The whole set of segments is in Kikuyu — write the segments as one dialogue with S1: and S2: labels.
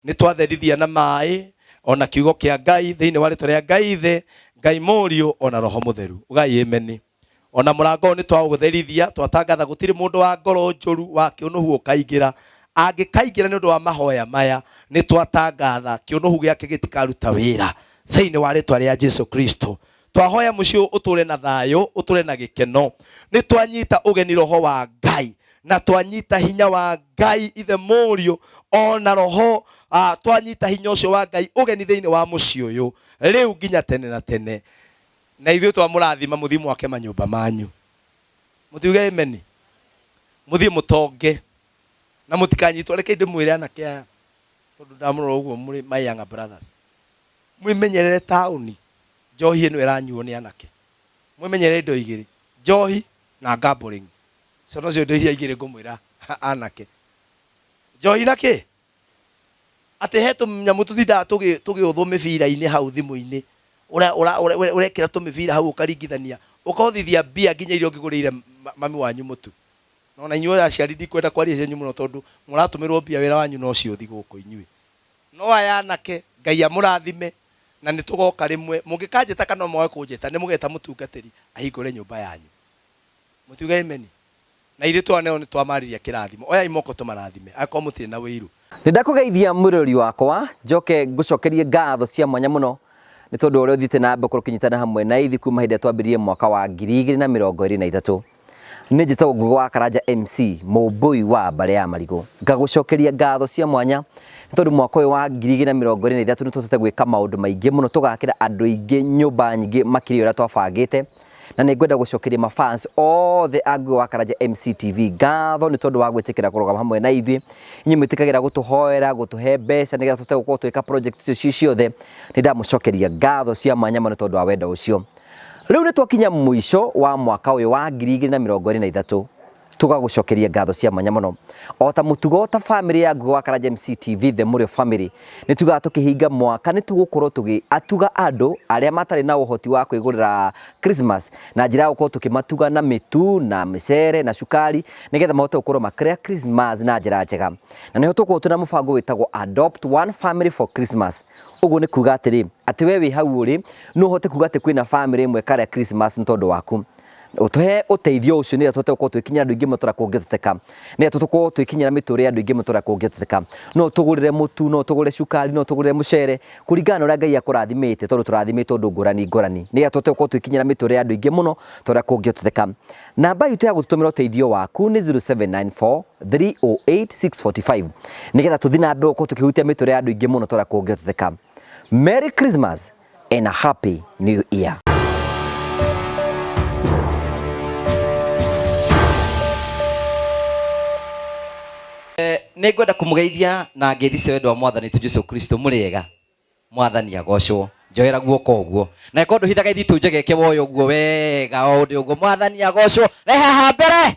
S1: Nĩ twatherithia na maĩ ona kiugo kĩa Ngai thĩinĩ wa rĩtwa rĩa Ngai Ithe, Ngai Mũriũ ona Roho Mũtheru. Ugai ameni. Ona mũrango ũyũ nĩ twaũtherithia, twatangatha gũtirĩ mũndũ wa ngoro njũru wa kĩũnũhu ũkaingĩra. Angĩkaingĩra nĩ ũndũ wa mahoya maya, nĩ twatangatha kĩũnũhu gĩake gĩtikaruta wĩra thĩinĩ wa rĩtwa rĩa Jesu Kristo. Twahoya mũciĩ ũyũ ũtũre na thayũ, ũtũre na gĩkeno. Nĩ twanyita ũgeni Roho wa Ngai na twanyita hinya wa Ngai Ithe Mũriũ ona Roho, twanyita hinya ũcio wa Ngai ũgeni thĩinĩ wa mũciĩ ũyũ rĩu nginya tene na tene. Na ithuĩ twamũrathima mũthiĩ mwake manyũmba manyu. Mũtiuge ameni? Mũthiĩ mũtonge na mũtikanyitwo. Rekei ndĩmwĩre anake aya, tondũ ndamũrora ũguo mũrĩ my younger brothers, mwĩmenyerere taũni, njohi ĩno ĩranyuo nĩ anake. Mwĩmenyerere indo igĩrĩ, njohi na gambling. Icio nocio indo iria igĩrĩ ngũmwĩra anake. Njohi na kĩ? Atĩ he tũnyamũ tũtindaga tũgĩũthwo mĩbira-inĩ hau thimũ-inĩ, ũrekĩra tũmĩbira hau ũkaringithania, ũkahothithia mbia nginya iria ũngĩgũrĩire mami wanyu mũtu. Na ona inyuĩ aciari ndikwenda kwaria cianyu mũno tondũ mũratũmĩrwo mbia wĩra wanyu no ciũthi gũkũ inyuĩ. No aya anake, Ngai amũrathime, na nĩ tũgoka rĩmwe. Mũngĩkanjĩta kana mwage kũnjĩta, nĩ mũgeta mũtungatĩri ahingũre nyũmba yanyu. Mũtiuge ameni? Na airĩtu aya nao nĩ twamarĩria kĩrathimo. Oyai moko tũmarathime, angĩkorwo mũtirĩ na ũiru.
S2: Nĩ ndakũgeithia mwĩroreri wakwa, njoke ngũcokerie ngatho cia mwanya mũno nĩ tondũ wa ũrĩa ũthiĩte na mbere gũkorwo ũkĩnyitana hamwe na ithuĩ kuma hĩndĩ ĩrĩa twambĩrĩirie mwaka wa 2023. Nĩ njĩtagwo Ngũgĩ wa Karanja MC, mũmbũi wa mbarĩ ya Marigũ. Ngagũcokeria ngatho cia mwanya nĩ tondũ mwaka ũyũ wa 2023 nĩ tũhotete gwĩka maũndũ maingĩ mũno, tũgakĩra andũ aingĩ nyũmba nyingĩ makĩria ũrĩa twabangĩte. Na nĩ ngwenda gũcokeria ma fans othe a Ngũgĩ wa Karanja MC TV ngatho nĩ tondũ wa gwĩtĩkĩra kũrũgama hamwe na ithuĩ. Inyuĩ mwĩtĩkagĩra gũtũhoera, gũtũhe mbeca nĩgetha tũhote gũkorwo tũgĩka project icio ciĩ ciothe. Nĩ ndamũcokeria ngatho cia mwanya mũno nĩ tondũ wa wendo ũcio. Rĩu nĩ twakinya mũico wa mwaka ũyũ wa 2023 tũgagũcokeria ngatho cia mwanya mũno. O ta mũtugo ta famĩlĩ ya Ngũgĩ wa Karanja MC TV The Mũrĩo Family nĩ tugaga tũkĩhinga mwaka nĩ tũgũkorwo tũgĩatuga andũ arĩa matarĩ na ũhoti wa kwĩgũrĩra Christmas na njĩra ya gũkorwo tũkĩmatuga na mĩtu na mĩcere na cukari nĩgetha mahote gũkorwo makĩrĩa Christmas na njĩra njega. Na nĩho tũgũkorwo twĩna mũbango wĩtagwo Adopt One Family for Christmas. Ũguo nĩ kuga atĩrĩ, atĩ we wĩ hau ũrĩ, no ũhote kuga atĩ kwĩna famĩlĩ ĩmwe ĩkarĩa Christmas nĩ tondũ waku. Ũtũhe ũteithio ũcio nĩgetha tũhote gũkorwo tũgĩkinyĩra andũ aingĩ mũno ta ũrĩa kũngĩhoteka. Nĩgetha tũkorwo tũgĩkinyĩra mĩtũrĩre ya andũ aingĩ mũno ta ũrĩa kũngĩhoteka. No ũtũgũrĩre mũtu, no ũtũgũrĩre cukari, no ũtũgũrĩre mũcere, kũringana na ũrĩa Ngai akũrathimĩte tondũ tũrathimĩtwo ũndũ ngũrani ngũrani. Nĩgetha tũhote gũkorwo tũgĩkinyĩra mĩtũrĩre ya andũ aingĩ mũno ta ũrĩa kũngĩhoteka. Namba itũ ya gũtũtũmĩra ũteithio waku nĩ 0794 308 645 nĩgetha tũthiĩ na mbere gũkorwo tũkĩhutia mĩtũrĩre ya andũ aingĩ mũno ta ũrĩa kũngĩhoteka. Merry Christmas and a Happy New Year.
S3: Nĩ ngwenda kũmũgeithia na ngeithi cia wendo wa Mwathani witũ Jesu Kristo. Mũrĩ ega? Mwathani agocwo. Njoera guoko ũguo. Na ĩkorwo ndũhithaga ithitũ njegeke woya ũguo wega o ũndũ ũguo. Mwathani agocwo. Rehe haha mbere.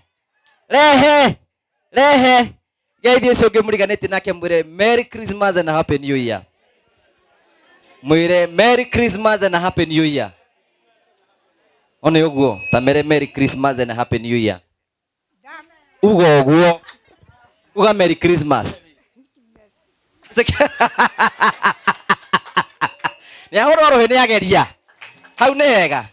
S3: Rehe. Rehe. Geithia ũcio ũngĩ mũriganĩtie nake mwĩre Merry Christmas and a Happy New Year. Mwĩre Merry Christmas and a Happy New Year. One ũguo ta mere Merry Christmas and a Happy New Year. Uga ũguo. Uga Merry Christmas. Nĩ ahũrwo rũhĩ nĩ ageria. Hau nĩ hega.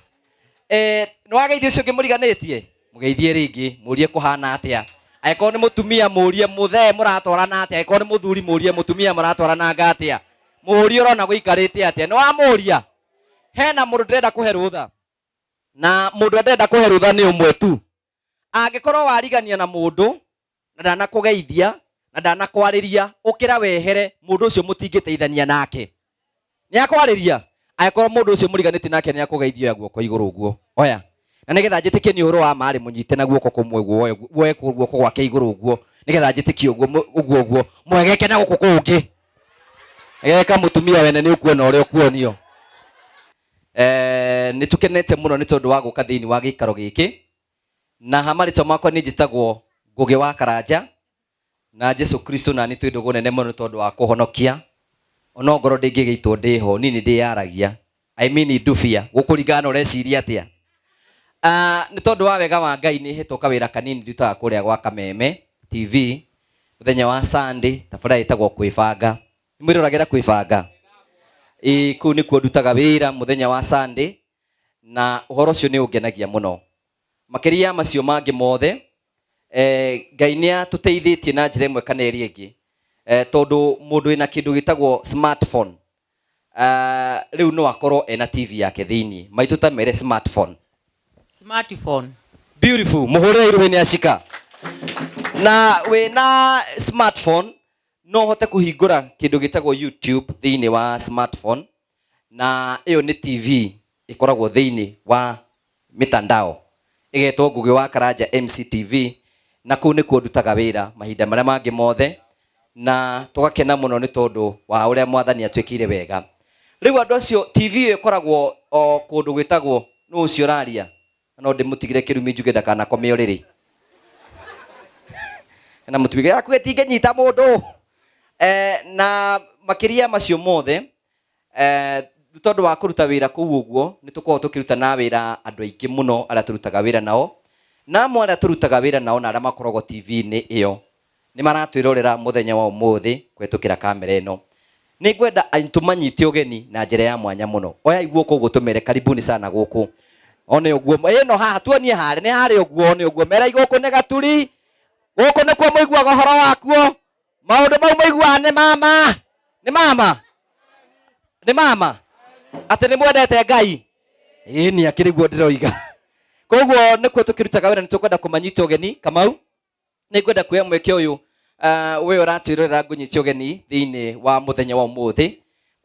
S3: Eh, nĩ wageithia ũcio ũngĩ mũriganĩtie? Mũgeithie rĩngĩ, mũrie kũhana atĩa. Angĩkorwo nĩ mũtumia mũrie mũthee mũratwarana atĩa. Angĩkorwo nĩ mũthuri mũrie mũtumia mũratwarananga atĩa. Mũrie ũrona gũikarĩte atĩa. Nĩ wamũria? Hena mũndũ ndĩrenda kũhe rũtha. Na mũndũ ũrĩa ndĩrenda kũhe rũtha nĩ ũmwe tu. Angĩkorwo warigania na mũndũ na ndanakũgeithia na ndanakwarĩria, ũkĩra wehere, mũndũ ũcio mũtingĩteithania nake. Nĩ akwarĩria? Angĩkorwo mũndũ ũcio mũriganĩtie nake nĩ akũgeithia, oya guoko igũrũ ũguo. Oya. Na nĩgetha njĩtĩkie nĩ ũhoro wa ma-rĩ, mũnyite na guoko kũmwe ũguo, woe woe guoko gwake igũrũ ũguo, nĩgetha njĩtĩkie ũguo, ũguo ũguo. Mwegeke na gũkũ kũngĩ. Egeka mũtumia wene nĩ ũkuona ũrĩa ũkuonio. Eh, nĩ tũkenete mũno nĩ tondũ wa gũka thĩinĩ wa gĩikaro gĩkĩ. Na ha marĩtwa makwa niĩ njĩtagwo Ngũgĩ wa Karanja, na Jesu Kristo nani twĩ ndũgũ nene mũno nĩ tondũ wa kũhonokia. Ona ongorwo ndĩngĩgĩitwo ndĩho, niĩ nĩ ndĩyaragia. I mean ndubia, gũkũringana na ũreciria atĩa. Ah, nĩ tondũ wa wega wa Ngai nĩ hetwo kawĩra kanini ndutaga kũrĩa gwa Kameme TV, mũthenya wa Sunday, tabarĩra ĩtagwo Kwĩbanga. Mwĩroragĩra kwĩbanga. Ĩĩ kũu nĩkuo ndutaga wĩra mũthenya wa Sunday, na ũhoro ũcio nĩ ũngenagia mũno. Makĩria ya macio mangĩ mothe, Ngai nĩ atũteithĩtie na njĩra ĩmwe kana ĩrĩa ĩngĩ, tondũ mũndũ wĩna kĩndũ gĩtagwo smartphone, rĩu no akorwo ena TV yake thĩinĩ. Maitũ ta mere smartphone.
S4: Smartphone.
S3: Beautiful. Mũhũrĩre rũhĩ nĩ acika. Na wĩna smartphone no ũhote kũhingũra kĩndũ gĩtagwo YouTube thĩinĩ wa smartphone, na ĩyo nĩ TV ĩkoragwo thĩinĩ wa mitandao ĩgetwo Ngũgĩ wa Karanja MCTV, na kũu nĩkuo ndutaga wĩra mahinda marĩa mangĩ mothe, na tũgakena mũno nĩ tondũ wa ũrĩa Mwathani atwĩkĩire wega. Rĩu andũ acio TV ĩyo ĩkoragwo o kũndũ gwĩtagwo, nũ ũcio ũraria? Na no ndĩmũtigĩre kĩrumi njuge ndakanakome ũrĩrĩ. Na mũtumia yaku ĩtingĩnyita mũndũ. Na makĩria macio mothe, tondũ wa kũruta wĩra kũu ũguo, nĩ tũkoragwo tũkĩruta na wĩra andũ aingĩ mũno arĩa tũrutaga wĩra nao. Na amwe arĩa tũrutaga wĩra nao na arĩa makoragwo TV-inĩ ĩyo, nĩ maratwĩrorera mũthenya wa ũmũthĩ kũhetũkĩra kamera ĩno. Nĩ ngwenda tũmanyite ũgeni na njĩra ya mwanya mũno. Oyai guoko ũguo tũmere karibuni sana gũkũ. One ũguo, ĩno haha, tuonie harĩa, nĩ harĩa ũguo, one ũguo. Merai gũkũ nĩ Gaturi, gũkũ nĩkuo mũiguaga ũhoro wakuo. Maũndũ mau mũiguaga nĩ mama, nĩ mama, nĩ mama. Atĩ nĩ mwendete Ngai. Ĩĩ nĩ akĩrĩ guo ndĩroiga. Koguo nĩkuo tũkĩrutaga wĩra, nĩ tũkwenda kũmanyita ũgeni. Kamau, nĩ ngwenda kuoya mweke ũyũ, we ũratwĩrorera ngũnyite ũgeni thĩinĩ wa mũthenya wa ũmũthĩ,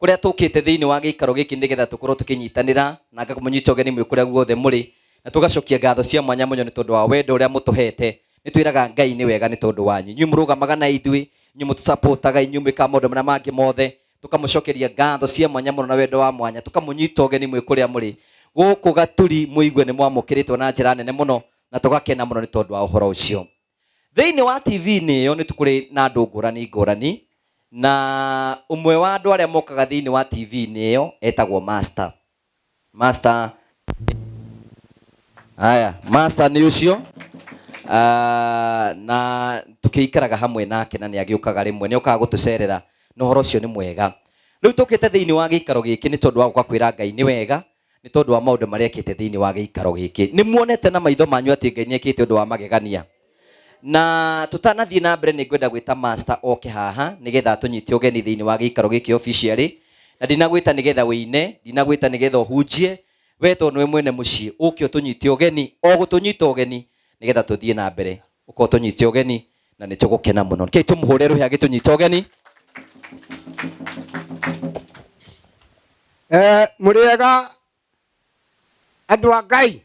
S3: kũrĩa tũkĩte thĩinĩ wa gĩikaro gĩkĩ nĩgetha tũkorwo tũkĩnyitanĩra na ngakũmũnyita ũgeni mwĩ kũrĩa guothe mũrĩ, na tũgacokia ngatho cia mwanya mũno nĩ tondũ wa wendo ũrĩa mũtũhete. Nĩ twĩraga Ngai nĩ wega nĩ tondũ wanyu. Inyuĩ mũrũgamaga na ithuĩ, inyuĩ mũtũsupportaga, inyuĩ mwĩkaga maũndũ marĩa mangĩ mothe. Tũkamũcokeria ngatho cia mwanya mũno na wendo wa mwanya, tũkamũnyita ũgeni mwĩ kũrĩa mũrĩ. Gũkũ Gaturi mũigue nĩ mwamũkĩrĩtwo na njĩra nene mũno, na tũgakena mũno nĩ tondũ wa ũhoro ũcio. Thĩinĩ wa TV-inĩ ĩyo nĩ tũkũrĩ na andũ ngũrani ngũrani, na ũmwe wa andũ arĩa mokaga thĩinĩ wa TV-inĩ ĩyo etagwo Master. Master, haya, Master nĩ ũcio, na tũkĩikaraga hamwe nake na nĩ agĩũkaga rĩmwe, nĩ okaga gũtũcerera, na ũhoro ũcio nĩ mwega. Rĩu tũkĩte thĩinĩ wa gĩikaro gĩkĩ nĩ tondũ wa gũka kwĩra Ngai nĩ wega, nĩ tondũ wa maũndũ marĩa ekĩte thĩinĩ wa gĩikaro gĩkĩ. Nĩ muonete na maitho manyu atĩ Ngai nĩ ekĩte ũndũ wa magegania. Na tũtanathiĩ na mbere nĩ ngwenda gwĩta Master oke haha nĩgetha atũnyite ũgeni thĩinĩ wa gĩikaro gĩkĩ officially. Na ndinagwĩta nĩgetha wĩine, ndinagwĩta nĩgetha ũhunjie, we tondũ nĩwe mwene mũciĩ, ũke ũtũnyite ũgeni, o gũtũnyita ũgeni nĩgetha tũthiĩ na mbere. Ũka ũtũnyite ũgeni na nĩ tũgũkena mũno. Rekei tũmũhũre rũhĩ agĩtũnyita ũgeni.
S5: Mũrĩega andũ a Ngai?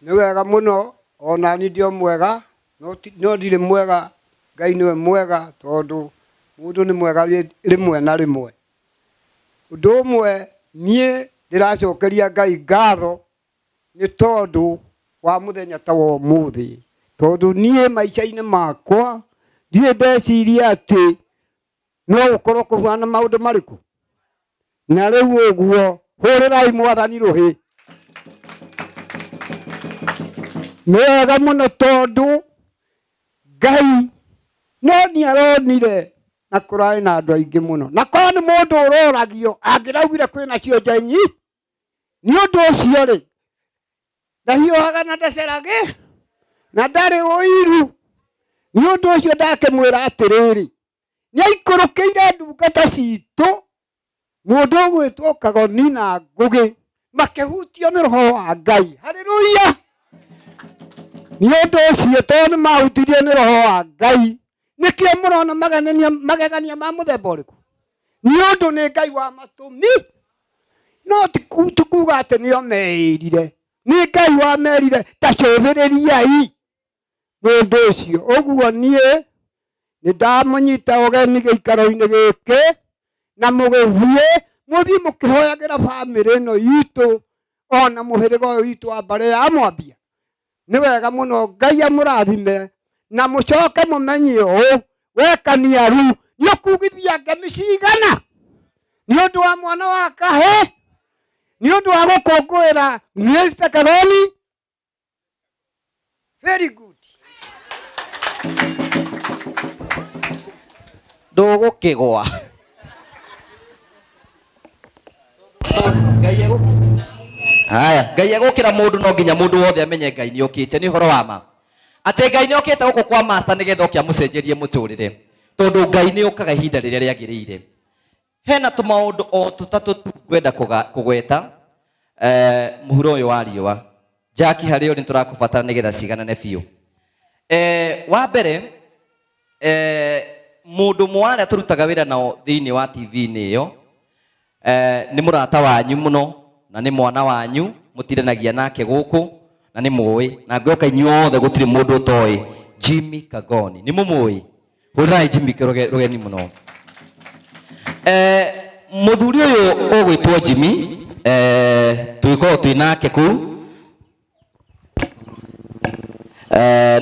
S5: Nĩ wega mũno, ona niĩ ndĩ o mwega, no ndirĩ mwega, Ngai nĩwe mwega, tondũ mũndũ nĩ mwega rĩmwe na rĩmwe. Ũndũ ũmwe niĩ ndĩracokeria Ngai ngatho nĩ tondũ wa mũthenya ta wa ũmũthĩ, tondũ niĩ maica-inĩ makwa ndirĩ ndeciria atĩ no gũkorwo kũhuana maũndũ marĩkũ. Na rĩu ũguo hũrĩrai Mwathani rũhĩ. Nĩ wega mũno tondũ Ngai no nĩ aronire na kũrarĩ na andũ aingĩ mũno, na korwo nĩ mũndũ ũroragio angĩraugire kwĩna cionje nyingĩ. Nĩ ũndũ ũcio rĩ, ndahiũhaga na ndaceragĩ na ndarĩ ũiru. Nĩ ũndũ ũcio ndakĩmwĩra atĩrĩrĩ, nĩ aikũrũkĩire ndungata citũ mũndũ ũgwĩtwo Kagoni na Ngũgĩ makĩhutio nĩ roho wa Ngai. Haleluya! Nĩ ũndũ ũcio tondũ nĩ mahutirio nĩ roho wa Ngai, nĩkĩo mũrona magegania ma mũthemba ũrĩkũ? Nĩ ũndũ nĩ Ngai wa matũmi. No ti kuga atĩ nĩo meĩrire, nĩ Ngai wamerire ta cũthĩrĩriai mũndũ ũcio. Ũguo niĩ nĩ ndamũnyita ũgeni gĩikaro-inĩ gĩkĩ, na mũgĩthiĩ, mũthiĩ mũkĩhoyagĩra bamĩrĩ ĩno itũ, ona mũhĩrĩga ũyũ witũ wa mbarĩ ya Mwambia. Nĩ wega mũno, Ngai amũrathime, na mũcoke mũmenye ũũ, we Kaniaru nĩ ũkugithia ngemi cigana nĩ ũndũ wa mwana wa kahĩ, nĩ ũndũ wa gũkũngũĩra Mr. Kagoni. Very good.
S3: Ndũgũkĩgwa. Ngai egũ Haya, Ngai egũkĩra mũndũ no nginya mũndũ wothe amenye Ngai nĩ okĩte, nĩ ũhoro wa ma. Atĩ Ngai nĩ okĩte gũkũ kwa master nĩgetha oke amũcenjerie mũtũrĩre. Tondũ Ngai nĩ ũkaga ihinda rĩrĩa rĩagĩrĩire. Hena tũmaũndũ o tũtatũ tu ngwenda kũgweta mũhuro ũyũ wa riũa. Jackie harĩ ũrĩ nĩtũrakũbatara nĩgetha ciganane biũ. Wa mbere, mũndũ ũmwe wa arĩa tũrutaga wĩra nao thĩinĩ wa TV-inĩ ĩyo, nĩ mũrata wanyu mũno na nĩ mwana wanyu mũtindanagia nake gũkũ na nĩ mũĩ, na ngwĩhoka inyuothe gũtirĩ mũndũ ũtoĩ Jimmy Kagoni. Nĩ mũmũĩ? Hũrĩrai Jimmy rũgeni mũno. Mũthuri ũyũ ũgwĩtwo Jimmy, tũgĩkorwo twĩ nake kũu,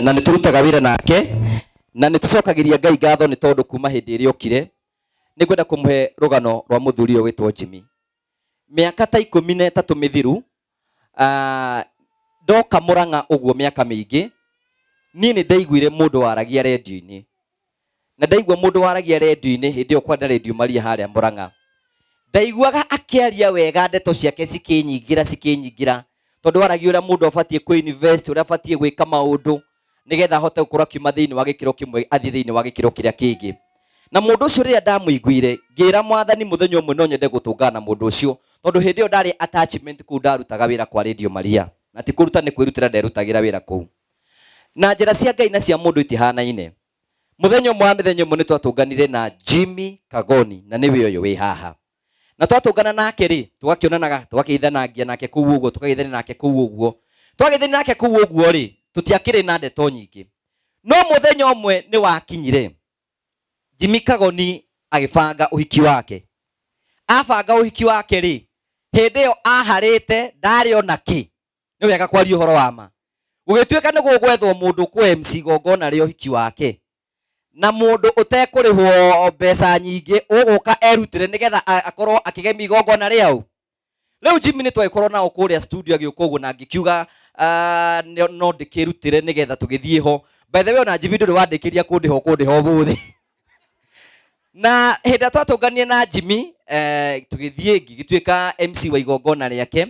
S3: na nĩ tũrutaga wĩra nake, na nĩ tũcokagĩria Ngai ngatho nĩ tondũ kuma hĩndĩ ĩrĩa okire, nĩ ngwenda kũmũhe rũgano rwa mũthuri ũyũ wĩtwo Jimmy. Mĩaka ta 13 mĩthiru, ndoka Mũrang'a ũguo mĩaka mĩingĩ, niĩ nĩ ndaiguire mũndũ waragia rendio-inĩ. Na ndaigua mũndũ waragia rendio-inĩ hĩndĩ ĩyo kwarĩ na Radio Maria harĩa Mũrang'a. Ndaiguaga akĩaria wega, ndeto ciake cikĩnyingĩra, cikĩnyingĩra, tondũ aragia ũrĩa mũndũ abatiĩ kũ-invest, ũrĩa abatiĩ gwĩka maũndũ, nĩgetha ahote gũkorwo akiuma thĩinĩ wa gĩkĩro kĩmwe athiĩ thĩinĩ wa gĩkĩro kĩrĩa kĩngĩ. Na mũndũ ũcio rĩrĩa ndamũiguire, ngĩra Mwathani mũthenya ũmwe no nyende gũtũngana na mũndũ ũcio, tondũ hĩndĩ ĩyo ndarĩ attachment kũu ndarutaga wĩra kwa Radio Maria, na ti kũruta nĩ kwĩrutĩra nderutagĩra wĩra kũu. Na njĩra cia Ngai na cia mũndũ itihanaine. Mũthenya ũmwe wa mĩthenya ĩmwe nĩ twatũnganire na Jimmy Kagoni, na nĩwe ũyũ wĩ haha. Na twatũngana nake rĩ, tũgakĩonanaga, tũgakĩgeithanangia nake kũu ũguo, tũkageithania nake kũu ũguo. Twageithania nake kũu ũguo rĩ, tũtiakĩrĩ na ndeto nyingĩ. No mũthenya ũmwe nĩ wakinyire, Jimmy Kagoni agĩbanga ũhiki wake. Abanga ũhiki wake rĩ, hĩndĩ ĩyo aharĩte ndarĩ ona kĩ. Nĩ wega kwaria ũhoro wa ma. Gũgĩtuĩka nĩ gũgwethwo mũndũ kũ MC igongona rĩa ũhiki wake, na mũndũ ũtekũrĩhwo mbeca nyingĩ ũgũka erutĩre nĩgetha akorwo akĩgemia igongona rĩao. Rĩu Jimmy nĩ twagĩkorwo nao kũrĩa studio agĩũka ũguo na ngĩkiuga, no ndĩkĩrutĩre nĩgetha tũgĩthiĩ ho. By the way, ona Jimmy ndũrĩ wandĩkĩria kũndĩha ũkũndĩha ũmũthĩ. Na hĩndĩ ĩrĩa twatũnganire na Jimmy, tũgĩthiĩ ngĩgĩtuĩka MC wa igongona rĩake,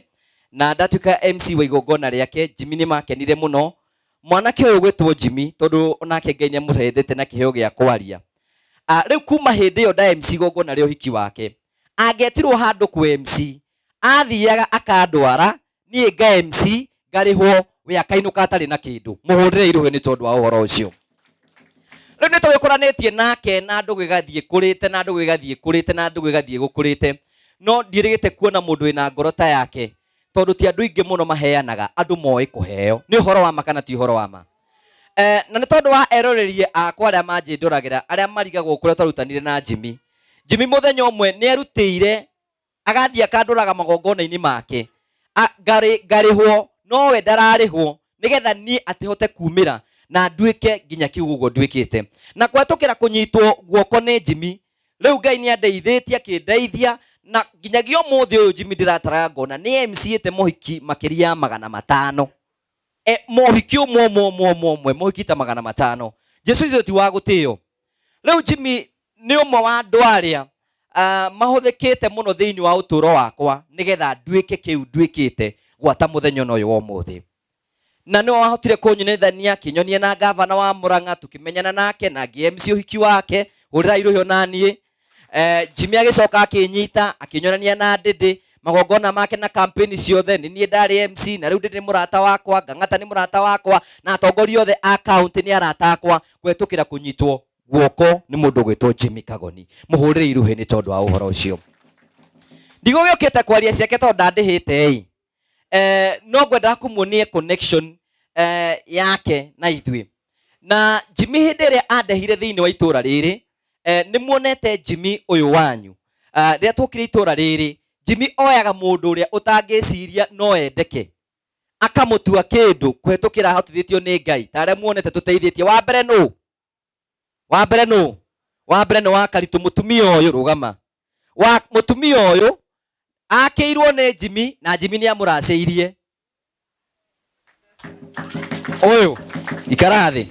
S3: na ndatuĩka MC wa igongona rĩake, Jimmy nĩ makenire mũno. Mwanake ũyũ gwĩtwo Jimmy, tondũ onake Ngai nĩ amũhethete na kĩheo gĩa kwaria. Rĩu kuma hĩndĩ ĩyo nda MC igongona rĩa ũhiki wake, angĩetirwo handũ kũ MC, athiaga akandwara, niĩ nga MC, ngarĩhwo, we akainũka atarĩ na kĩndũ. Mũhũrĩre irũhĩ nĩ tondũ wa ũhoro ũcio. Rĩu nĩ tũgĩkũranĩtie nake na ndũgũ ĩgathiĩ ĩkũrĩte, na ndũgũ ĩgathiĩ ĩkũrĩte, na ndũgũ ĩgathiĩ ĩgũkũrĩte. No ndiĩrĩgĩte kuona mũndũ wĩna ngoro ta yake, tondũ ti andũ aingĩ mũno maheanaga, andũ moĩ kũheo. Nĩ ũhoro wa ma kana ti ũhoro wa ma? Na nĩ tondũ wa eroreri akwa arĩa manjĩndũragĩra, arĩa marigagwo kũrĩa twarutanire na Jimmy. Jimmy mũthenya ũmwe nĩ erutĩire, agathiĩ akandũraga magongona-inĩ make. Ngarĩhwo, nowe ndararĩhwo, nĩgetha niĩ atĩhote kumĩra na nduĩke nginya kĩu ũguo nduĩkĩte. Na kũhetũkĩra kũnyitwo guoko nĩ Jimmy, rĩu Ngai nĩ andeithĩtie, akĩndeithia, na nginyagia ũmũthĩ ũyũ Jimmy ndĩrataraga ngona nĩ M C ĩte mohiki makĩria ya 500. Mohiki ũmwe ũmwe ũmwe ũmwe ũmwe, mohiki ta 500. Jesu ithuĩ ti wa gũtĩo. Rĩu Jimmy nĩ ũmwe wa andũ arĩa mahũthĩkĩte mũno thĩinĩ wa ũtũũro wakwa nĩgetha nduĩke kĩu nduĩkĩte gwata mũthenya ũyũ wa ũmũthĩ. Na nĩwe wahotire kũnyonithania, akĩnyonia na gavana wa Murang'a, tũkĩmenyana nake na ngĩ MC ũhiki wake, hũrĩrai rũhĩ ona niĩ. Jimmy agĩcoka akĩnyita, akĩnyonania na Ndĩndĩ, magongona make na campaign ciothe, nĩ niĩ ndarĩ MC, na rĩu Ndĩndĩ nĩ mũrata wakwa, Ng'ang'ata nĩ mũrata wakwa, na atongoria othe a county nĩ arata akwa, kũhetũkĩra kũnyitwo guoko nĩ mũndũ ũgwĩtwo Jimmy Kagoni. Mũhũrĩre iruhĩ nĩ tondũ wa ũhoro ũcio. Ndigũgĩũkĩte kwaria ciake tondũ ndandĩhĩte ĩ. No ngwendaga kũmuonia connection yake na ithuĩ. Na Jimmy hĩndĩ ĩrĩa andehire thĩinĩ wa itũũra rĩrĩ, nĩ muonete Jimmy ũyũ wanyu. Rĩrĩa twokire itũũra rĩrĩ, Jimmy oyaga mũndũ ũrĩa ũtangĩciria no endeke, akamũtua kĩndũ kũhetũkĩra ahotithĩtio nĩ Ngai, ta arĩa muonete tũteithĩtie. Wa mbere nũ? Wa mbere nũ? Wa mbere nĩ wa Karitũ, mũtumia ũyũ, rũgama. Wa mũtumia ũyũ akĩirwo nĩ Jimmy na Jimmy nĩ amũracĩirie. Ũyũ ikara thĩ,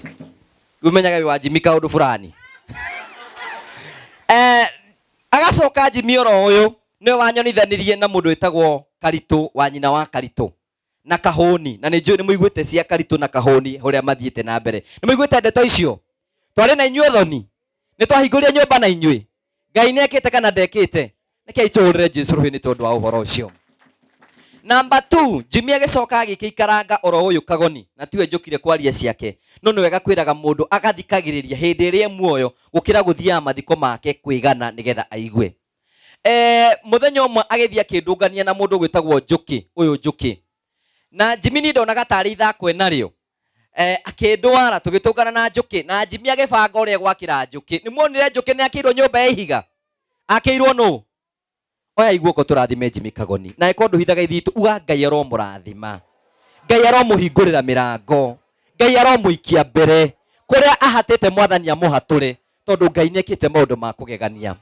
S3: rĩu menyaga wĩ wa Jimmy kaũndũ fulani. Agacoka Jimmy oro ũyũ nĩwe wanyonithanirie na mũndũ wĩtagwo Karitũ wa nyina wa Karitũ na Kahũni, na nĩ njũĩ nĩ mũiguĩte cia Karitũ na Kahũni ũrĩa mathiĩte na mbere. Nĩ mũiguĩte ndeto icio? Twarĩ na inyuĩ thoni, nĩ twahingũrire nyũmba na inyuĩ. Ngai nĩ ekĩte kana ndekĩte? Nĩkĩo itũũrĩre Jesu rũhĩ nĩ tondũ wa ũhoro ũcio. Number 2, Jimmy agĩcoka agĩkĩikaranga oro ũyũ Kagoni, na tiwe njũkire kwaria ciake, no nĩ wega kwĩraga mũndũ agathikagĩrĩria hĩndĩ ĩrĩa e muoyo gũkĩra gũthiaga mathiko make kwĩgana nĩgetha aigue. Mũthenya ũmwe agĩthiĩ akĩndũngania na mũndũ ũgwĩtagwo Njũkĩ, ũyũ Njũkĩ. Na Jimmy niĩ ndonaga tarĩ ithako enarĩo. Akĩndwara tũgĩtũngana na Njũkĩ, na Jimmy agĩbanga ũrĩa egwakĩra Njũkĩ. Nĩ muonire Njũkĩ nĩ akĩirwo nyũmba ya ihiga? Akĩirwo nũ? Oya iguoko tũrathime Jimmy Kagoni. Na ĩkorwo ndũhithaga ithitũ, uga Ngai aromũrathima. Ngai aromũhingũrĩra mĩrango. Ngai aromũikia mbere. Kũrĩa ahatĩte Mwathani amũhatũre, tondũ Ngai nĩekĩte maũndũ ma kũgegania.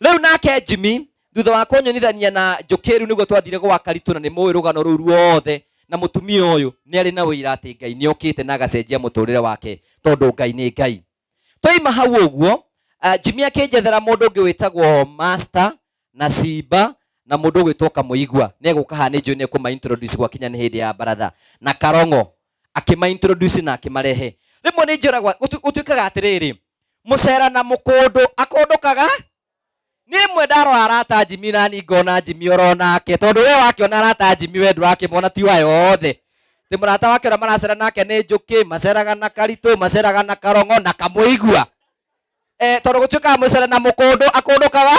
S3: Rĩu nake Jimmy, thutha wa kũnyonithania na Njũkĩ rĩu nĩguo twathire gwa Karitũ, na nĩ mũĩ rũgano rũu ruothe, na mũtumia ũyũ nĩ arĩ na ũira atĩ Ngai nĩokĩte na agacenjia mũtũrĩre wake, tondũ Ngai nĩ Ngai. Twaima hau ũguo, Jimmy akĩnjethera mũndũ ũngĩ wĩtagwo Master na Simba na mũndũ ũgwĩtwo Kamũigua. Nĩ egũka haha, nĩ njũĩ nĩ ekũma introduce gwakinya nĩ hĩndĩ ya baratha. Na Karong'o akĩma introduce na akĩmarehe. Rĩmwe nĩ njũragwo, gũtuĩkaga atĩrĩrĩ, mũcera na mũkũndũ akũndũkaga. Niĩ rĩmwe ndarora arata Jimmy na niĩ ngona Jimmy oro nake, tondũ we wakĩona arata Jimmy we ndũrakĩmona ti wayo othe. Ti mũrata wake ũrĩa maracera nake nĩ Njũkĩ, maceraga na Karitũ, maceraga na Karong'o na Kamũigua. Tondũ gũtuĩkaga mũcera na mũkũndũ akũndũkaga.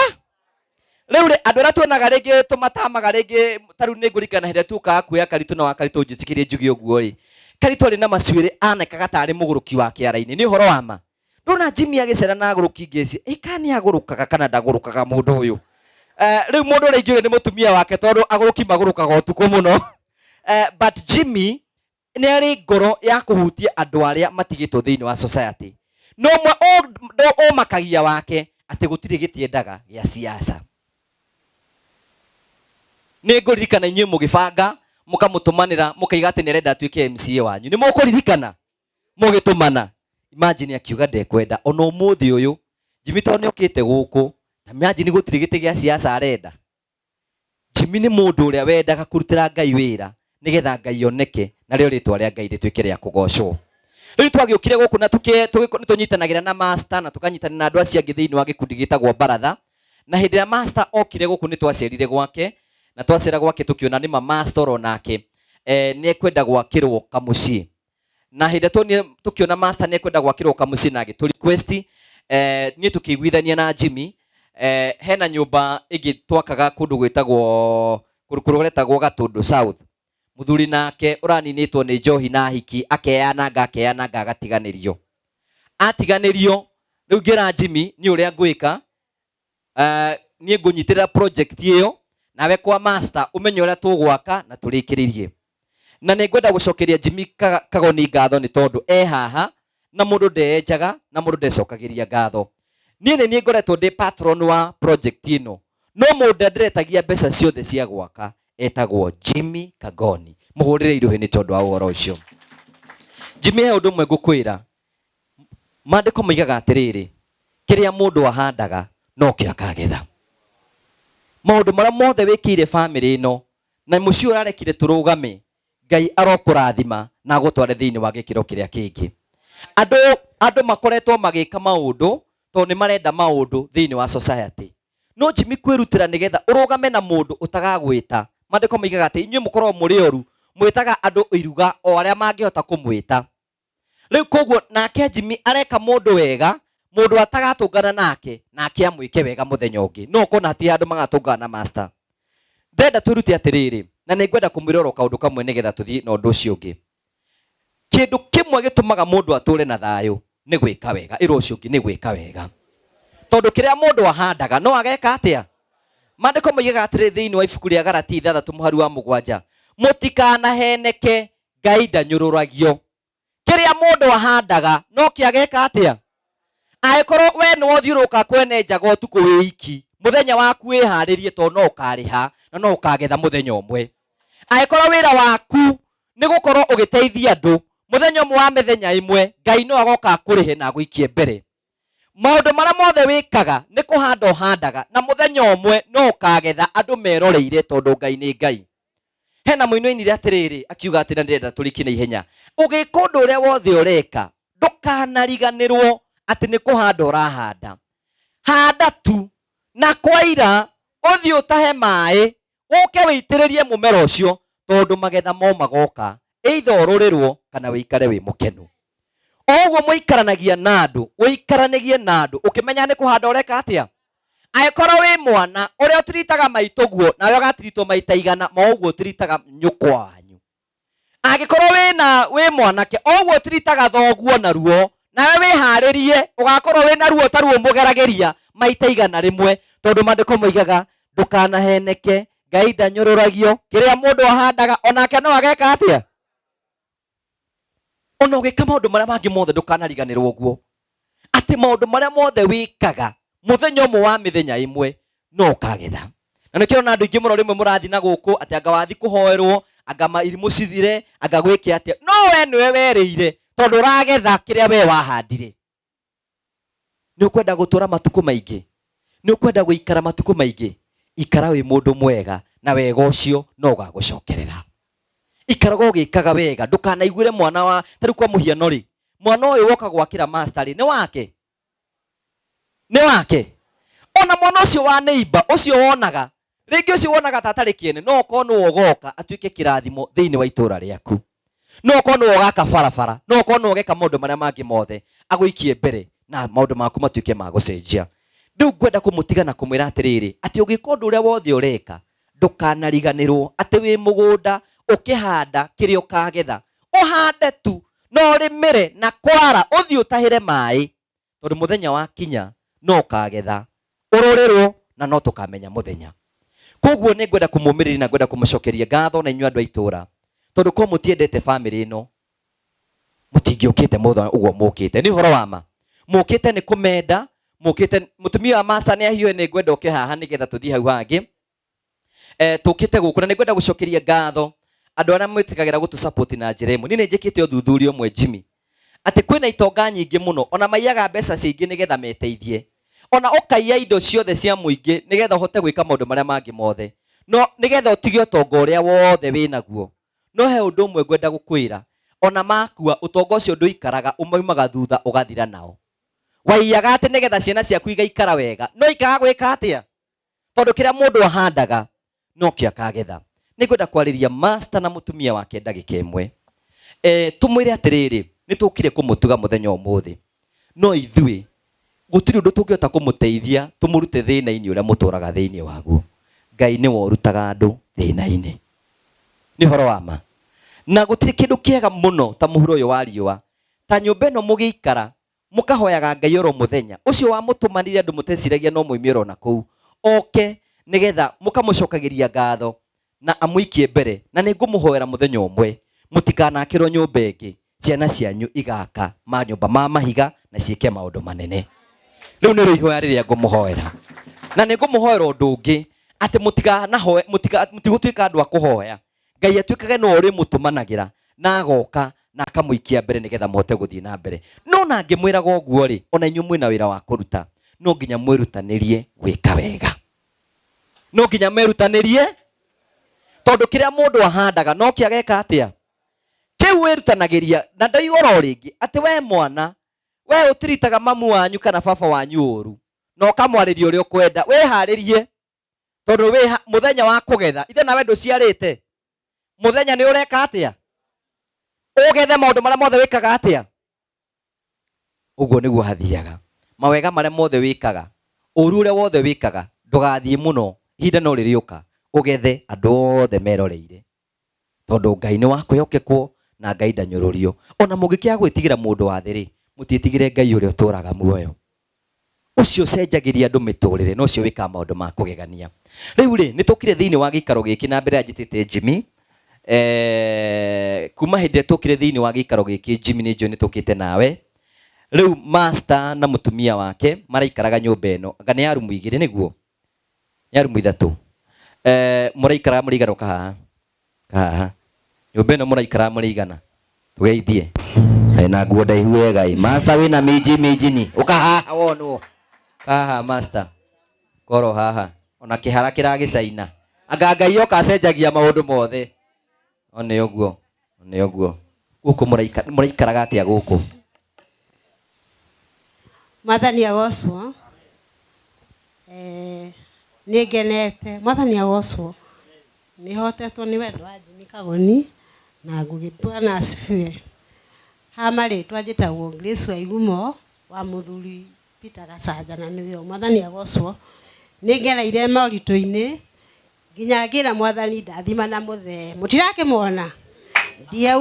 S3: Rĩu rĩ, andũ arĩa tuonaga rĩngĩ tũmatamaga rĩngĩ, ta rĩu nĩ ngũririkana hĩndĩ ĩrĩa tuokaga kuoya Karitũ na wa Karitũ njĩtĩkĩrie njuge ũguo rĩ, Karitũ arĩ na macuĩrĩ anekaga tarĩ mũgũrũki wa kĩara-inĩ. Nĩ ũhoro wa ma. Ndona Jimmy agĩcera na agũrũki ngeci, ĩ kana nĩ agũrũkaga kana ndagũrũkaga mũndũ ũyũ. Rĩu mũndũ ũrĩa ingĩũria nĩ mũtumia wake, tondũ agũrũki magũrũkaga ũtukũ mũno. But Jimmy nĩ arĩ ngoro ya kũhutia andũ arĩa matigĩtwo thĩinĩ wa society. No ũmwe ũmakagia wake atĩ gũtirĩ gĩtiendaga gĩa siasa. Nĩ ngũririkana inyuĩ mũgĩbanga mũkamũtũmanĩra mũkaiga atĩ nĩ arenda atuĩke MCA wanyu. Nĩ mũkũririkana mũgĩtũmana? Imagine akiuga ndekwenda ona ũmũthĩ ũyũ. Jimmy tondũ nĩ okĩte gũkũ, na imagine gũtirĩ gĩtĩ gĩa siasa arenda. Jimmy nĩ mũndũ ũrĩa wendaga kũrutĩra Ngai wĩra nĩgetha Ngai oneke na rĩo rĩtwa rĩa Ngai rĩtuĩke rĩa kũgocwo. Rĩu twagĩũkire gũkũ na nĩtũnyitanagĩra na master na tũkanyitanĩra na andũ acio angĩ thĩinĩ wa gĩkundi gĩtagwo baratha. Na hĩndĩ ĩrĩa master okire gũkũ nĩtwacerire gwake, na twacera gwake tũkĩona nĩma master oro nake, nĩekwenda gwakĩrwo kamũciĩ. Na hĩndĩ ĩrĩa tuonire tũkĩona master nĩekwenda gwakĩrwo kamũciĩ na agĩtũ request, niĩ tũkĩiguithania na Jimmy, hena nyũmba ĩngĩ twakaga kũndũ gwĩtagwo, kũndũ kũretagwo Gatũndũ South. Mũthuri nake ũraninĩtwo nĩ njohi na hiki, akeyananga, akeyananga agatiganĩrio. Atiganĩrio, rĩu ngĩra Jimmy niĩ ũrĩa ngwĩka, niĩ ngũnyitĩrĩra project ĩyo, nawe kwa master ũmenye ũrĩa tũgwaka na tũrĩkĩrĩrie. Na nĩ ngwenda gũcokeria Jimmy Kagoni ngatho nĩ tondũ e haha, na mũndũ ndeenjaga na mũndũ ndecokagĩria ngatho. Niĩ nĩ niĩ ngoretwo ndĩ patron wa project ĩno, no mũndũ ndĩretagia mbeca ciothe cia gwaka etagwo Jimmy Kagoni. Mũhũrĩre irũhĩ nĩ tondũ wa ũhoro ũcio. Jimmy, he ũndũ ũmwe ngũkwĩra. Maandĩko moigaga atĩrĩrĩ, kĩrĩa mũndũ ahandaga nokĩo akagetha. Maũndũ marĩa mothe wĩkĩire bamĩrĩ ĩno na mũciĩ ũrarekire tũrũgame, Ngai arokũrathima na agũtware thĩinĩ wa gĩkĩro kĩrĩa kĩngĩ. Andũ makoretwo magĩka maũndũ tondũ nĩ marenda maũndũ thĩinĩ wa society. No Jimmy kwĩrutĩra nĩgetha ũrũgame na mũndũ ũtagagwĩta. Maandĩko moigaga atĩ inyuĩ mũkoragwo mũrĩ oru, mwĩtaga andũ iruga o arĩa mangĩhota kũmwĩta. Rĩu koguo nake Jimmy areka mũndũ wega, mũndũ atagatũngana nake, nake amwĩke wega mũthenya ũngĩ. No ũkona hatirĩ handũ magatũngana na master. Ndĩrenda twĩrute atĩrĩrĩ, na nĩ ngwenda kũmwĩra oro kaũndũ kamwe nĩgetha tũthiĩ na ũndũ ũcio ũngĩ. Kĩndũ kĩmwe gĩtũmaga mũndũ atũre na thayũ nĩ gwĩka wega. Ĩra ũcio ũngĩ nĩ gwĩka wega. Tondũ kĩrĩa mũndũ ahandaga no ageka atĩa? Maandĩko moigaga atĩrĩ thĩinĩ wa ibuku rĩa Galatia ithathatũ mũhari wa mũgwanja, mũtikanaheneke, Ngai ndanyũrũragio. Kĩrĩa mũndũ ahandaga no kĩo ageka atĩa? Angĩkorwo we nĩwe ũthiũrũrũkaga kwene njaga ũtukũ wĩ iki, mũthenya waku wĩharĩrie tondũ no ũkarĩha na no ũkagetha mũthenya ũmwe. Angĩkorwo wĩra waku nĩ gũkorwo ũgĩteithia andũ, mũthenya ũmwe wa mĩthenya ĩmwe Ngai no agoka akũrĩhe na agũikie mbere. Maũndũ marĩa mothe wĩkaga nĩ kũhanda ũhandaga, na mũthenya ũmwe no ũkagetha andũ meroreire, tondũ Ngai nĩ Ngai. Hena mũini oinire atĩrĩrĩ, akiuga atĩ na ndĩrenda tũrikie na ihenya, ũgĩka ũndũ ũrĩa wothe ũreka ndũkanariganĩrwo atĩ nĩ kũhanda ũrahanda. Handa tu, na kwaira ũthiĩ ũtahe maĩ, ũke wĩitĩrĩrie mũmera ũcio, tondũ magetha mo magoka, either ũrũrĩrwo kana wĩikare wĩ mũkenu. O ũguo mũikaranagia na andũ, ũikaranagie na andũ ũkĩmenya nĩ kũhanda ũreka atĩa. Angĩkorwo wĩ mwana, ũrĩa ũtiritaga maitũguo nawe ũgatiritwo maita igana ma ũguo ũtiritaga nyũkwa wanyu. Angĩkorwo wĩ mwanake, o ũguo ũtiritaga thoguo na ruo, nawe wĩharĩrie ũgakorwo wĩ na ruo ta ruo mũgeragĩria maita igana rĩmwe, tondũ maandĩko moigaga ndũkanaheneke, Ngai ndanyũrũragio, kĩrĩa mũndũ ahandaga onake no ageka atĩa. Ona ũgĩka maũndũ marĩa mangĩ mothe ndũkanariganĩrwo ũguo, atĩ maũndũ marĩa mothe wĩkaga mũthenya ũmwe wa mĩthenya ĩmwe no ũkagetha. Na nĩkĩo ona andũ aingĩ mũno rĩmwe mũrathiĩ na gũkũ atĩ anga wathi kũhoerwo, anga irimũ cithire, anga gwĩke atĩa, no we nĩwe werĩire, tondũ ũragetha kĩrĩa we wahandire. Nĩ ũkwenda gũtũra matukũ maingĩ? Nĩ ũkwenda gũikara matukũ maingĩ? Ikara wĩ mũndũ mwega, na wega ũcio no ũgagũcokerera. Ikaraga ũgĩkaga wega, ndũkanaiguĩre mwana wa, ta rĩu kwa mũhiano rĩ, mwana ũyũ woka gwakĩra master rĩ, nĩ wake? Nĩ wake? Ona mwana ũcio wa neighbor, ũcio wonaga, rĩngĩ ũcio wonaga ta atarĩ kĩene, no okorwo nĩwe ũgoka atuĩke kĩrathimo thĩinĩ wa itũũra rĩaku. No okorwo nĩwe ũgaka barabara, no okorwo nĩwe ũgeka maũndũ marĩa mangĩ mothe, agũikie mbere na maũndũ maku matuĩke ma gũcenjia. Rĩu ngwenda kũmũtiga na kũmwĩra atĩrĩrĩ, atĩ ũgĩka ũndũ ũrĩa wothe ũreka, ndũkanariganĩrwo atĩ wĩ mũgũnda ũkĩhanda kĩrĩa ũkagetha. Ũhande tu, na ũrĩmĩre na kwara, ũthiĩ ũtahĩre maĩ, tondũ mũthenya wakinya no ũkagetha, ũrũrĩrwo na no tũkamenya mũthenya. Koguo nĩ ngwenda kũmũmĩrĩria na ngwenda kũmũcokeria ngatho na inyuĩ andũ a itũũra, tondũ korwo mũtiendete bamĩrĩ ĩno, mũtingĩũkĩte mũthenya ũguo mũkĩte. Nĩ ũhoro wa ma, mũkĩte nĩ kũmenda, mũkĩte. Mũtumia wa master nĩ ahiũhe, nĩ ngwenda ũke haha nĩgetha tũthiĩ hau hangĩ. Tũkĩte gũkũ na nĩ ngwenda gũcokeria ngatho andũ arĩa mwĩtĩkagĩra gũtũ support na njĩra ĩmwe. Niĩ nĩ njĩkĩte ũthuthuria ũmwe Jimmy, atĩ kwĩna itonga nyingĩ mũno ona maiyaga mbeca ciingĩ nĩgetha meteithie, ona ũkaiya indo ciothe cia mũingĩ nĩgetha ũhote gwĩka maũndũ marĩa mangĩ mothe, no nĩgetha ũtige ũtonga ũrĩa wothe wĩnaguo. No he ũndũ ũmwe ngwenda gũkwĩra, ona makua ũtonga ũcio ndũikaraga, ũmaumaga thutha ũgathira nao. Waiyaga atĩ nĩgetha ciana ciaku igaikara wega, no ikaga gwĩka atĩa? Tondũ kĩrĩa mũndũ ahandaga nokĩo akagetha. Nĩ ngwenda kwarĩria master na mũtumia wake ndagĩka ĩmwe. Tũmwĩre atĩrĩrĩ, nĩ tũkire kũmũtuga mũthenya ũmũthĩ, no ithuĩ gũtirĩ ũndũ tũngĩhota kũmũteithia tũmũrute thĩna-inĩ ũrĩa mũtũraga thĩinĩ waguo. Ngai nĩwe ũrutaga andũ thĩna-inĩ. Nĩ ũhoro wa ma. Na gũtirĩ kĩndũ kĩega mũno ta mũhuro ũyũ wa riũa, ta nyũmba ĩno mũgĩikara mũkahoyaga Ngai oro mũthenya ũcio wamũtũmanire andũ mũteciragia no moime oro na kũu oke nĩgetha mũkamũcokagĩria ngatho na amũikie mbere. Na nĩ ngũmũhoera mũthenya ũmwe mũtikanakĩrwo nyũmba ĩngĩ, ciana cianyu igaka manyũmba ma mahiga na ciĩke maũndũ manene. Rĩu nĩrĩo ihoya rĩrĩa ngũmũhoera. Na nĩ ngũmũhoera ũndũ ũngĩ, atĩ mũtikanahoe, mũtigũtuĩka andũ a kũhoya, Ngai atuĩkage nĩwe ũrĩmũtũmanagĩra na agoka na akamũikia mbere nĩgetha mũhote gũthiĩ na mbere. No na ngĩmwĩraga ũguo rĩ, ona inyuĩ mwĩna wĩra wa kũruta, no nginya mwĩrutanĩrie gwĩka wega. No nginya merutanĩrie, tondũ kĩrĩa mũndũ ahandaga no kĩo ageka atĩa? Kĩu wĩrutanagĩria. Na ndoiga oro rĩngĩ atĩ we mwana, we ũtiritaga mamu wanyu kana baba wanyu ũru na ũkamwarĩria ũrĩa ũkwenda, wĩharĩrie tondũ wĩ mũthenya wa kũgetha. Ithe nawe ndũciarĩte, mũthenya nĩ ũreka atĩa? Ũgethe maũndũ marĩa mothe wĩkaga atĩa? Ũguo nĩguo hathiaga. Mawega marĩa mothe wĩkaga, ũru ũrĩa wothe wĩkaga, ndũgathiĩ mũno, ihinda no rĩrĩũka ũgethe andũ othe meroreire, tondũ Ngai nĩ wa kwĩhokekwo na Ngai ndanyũrũrio. Ona mũngĩkĩaga gwĩtigĩra mũndũ wa thĩ rĩ, mũtiĩtigĩre Ngai ũrĩa ũtũraga muoyo, ũcio ũcenjagĩria andũ mĩtũrĩre na ũcio wĩkaga maũndũ ma kũgegania. Rĩu rĩ, nĩ tũkire thĩinĩ wa gĩikaro gĩkĩ na mbere ya njĩtĩte Jimmy. Kuma hĩndĩ ĩrĩa tũkire thĩinĩ wa gĩikaro gĩkĩ Jimmy, nĩ njũĩ nĩ tũkĩte nawe. Rĩu master na mũtumia wake maraikaraga nyũmba ĩno, anga nĩ ya rumu igĩrĩ nĩguo? Nĩ ya rumu ithatũ. Mũraikaraga mũrĩ igana? Ũka haha, haha nyũmba ĩno mũraikaraga mũrĩ igana? Tũgeithie. Ena nguo ndaihu wega ĩ. Master wĩna minji minjini. Ũka haha wonwo. Haha master. Koro haha. Ona kĩhara kĩragĩcaina. Anga Ngai oka acenjagia maũndũ mothe. One ũguo. One ũguo. Gũkũ mũraikaraga atĩa gũkũ?
S6: Mwathani agocwo. Nĩ ngenete. Mwathani agocwo. Nĩ hotetwo nĩ wendo wa Jimmy Kagoni na Ngũgĩ. Bwana asifiwe. Ha marĩtwa njĩtagwo Grace Waigumo wa mũthuri Peter Gacanja na nĩwe Mwathani agocwo. Nĩ ngereire moritũ-inĩ nginya ngĩra Mwathani ndathima na mũthee. Mũtirakĩmuona?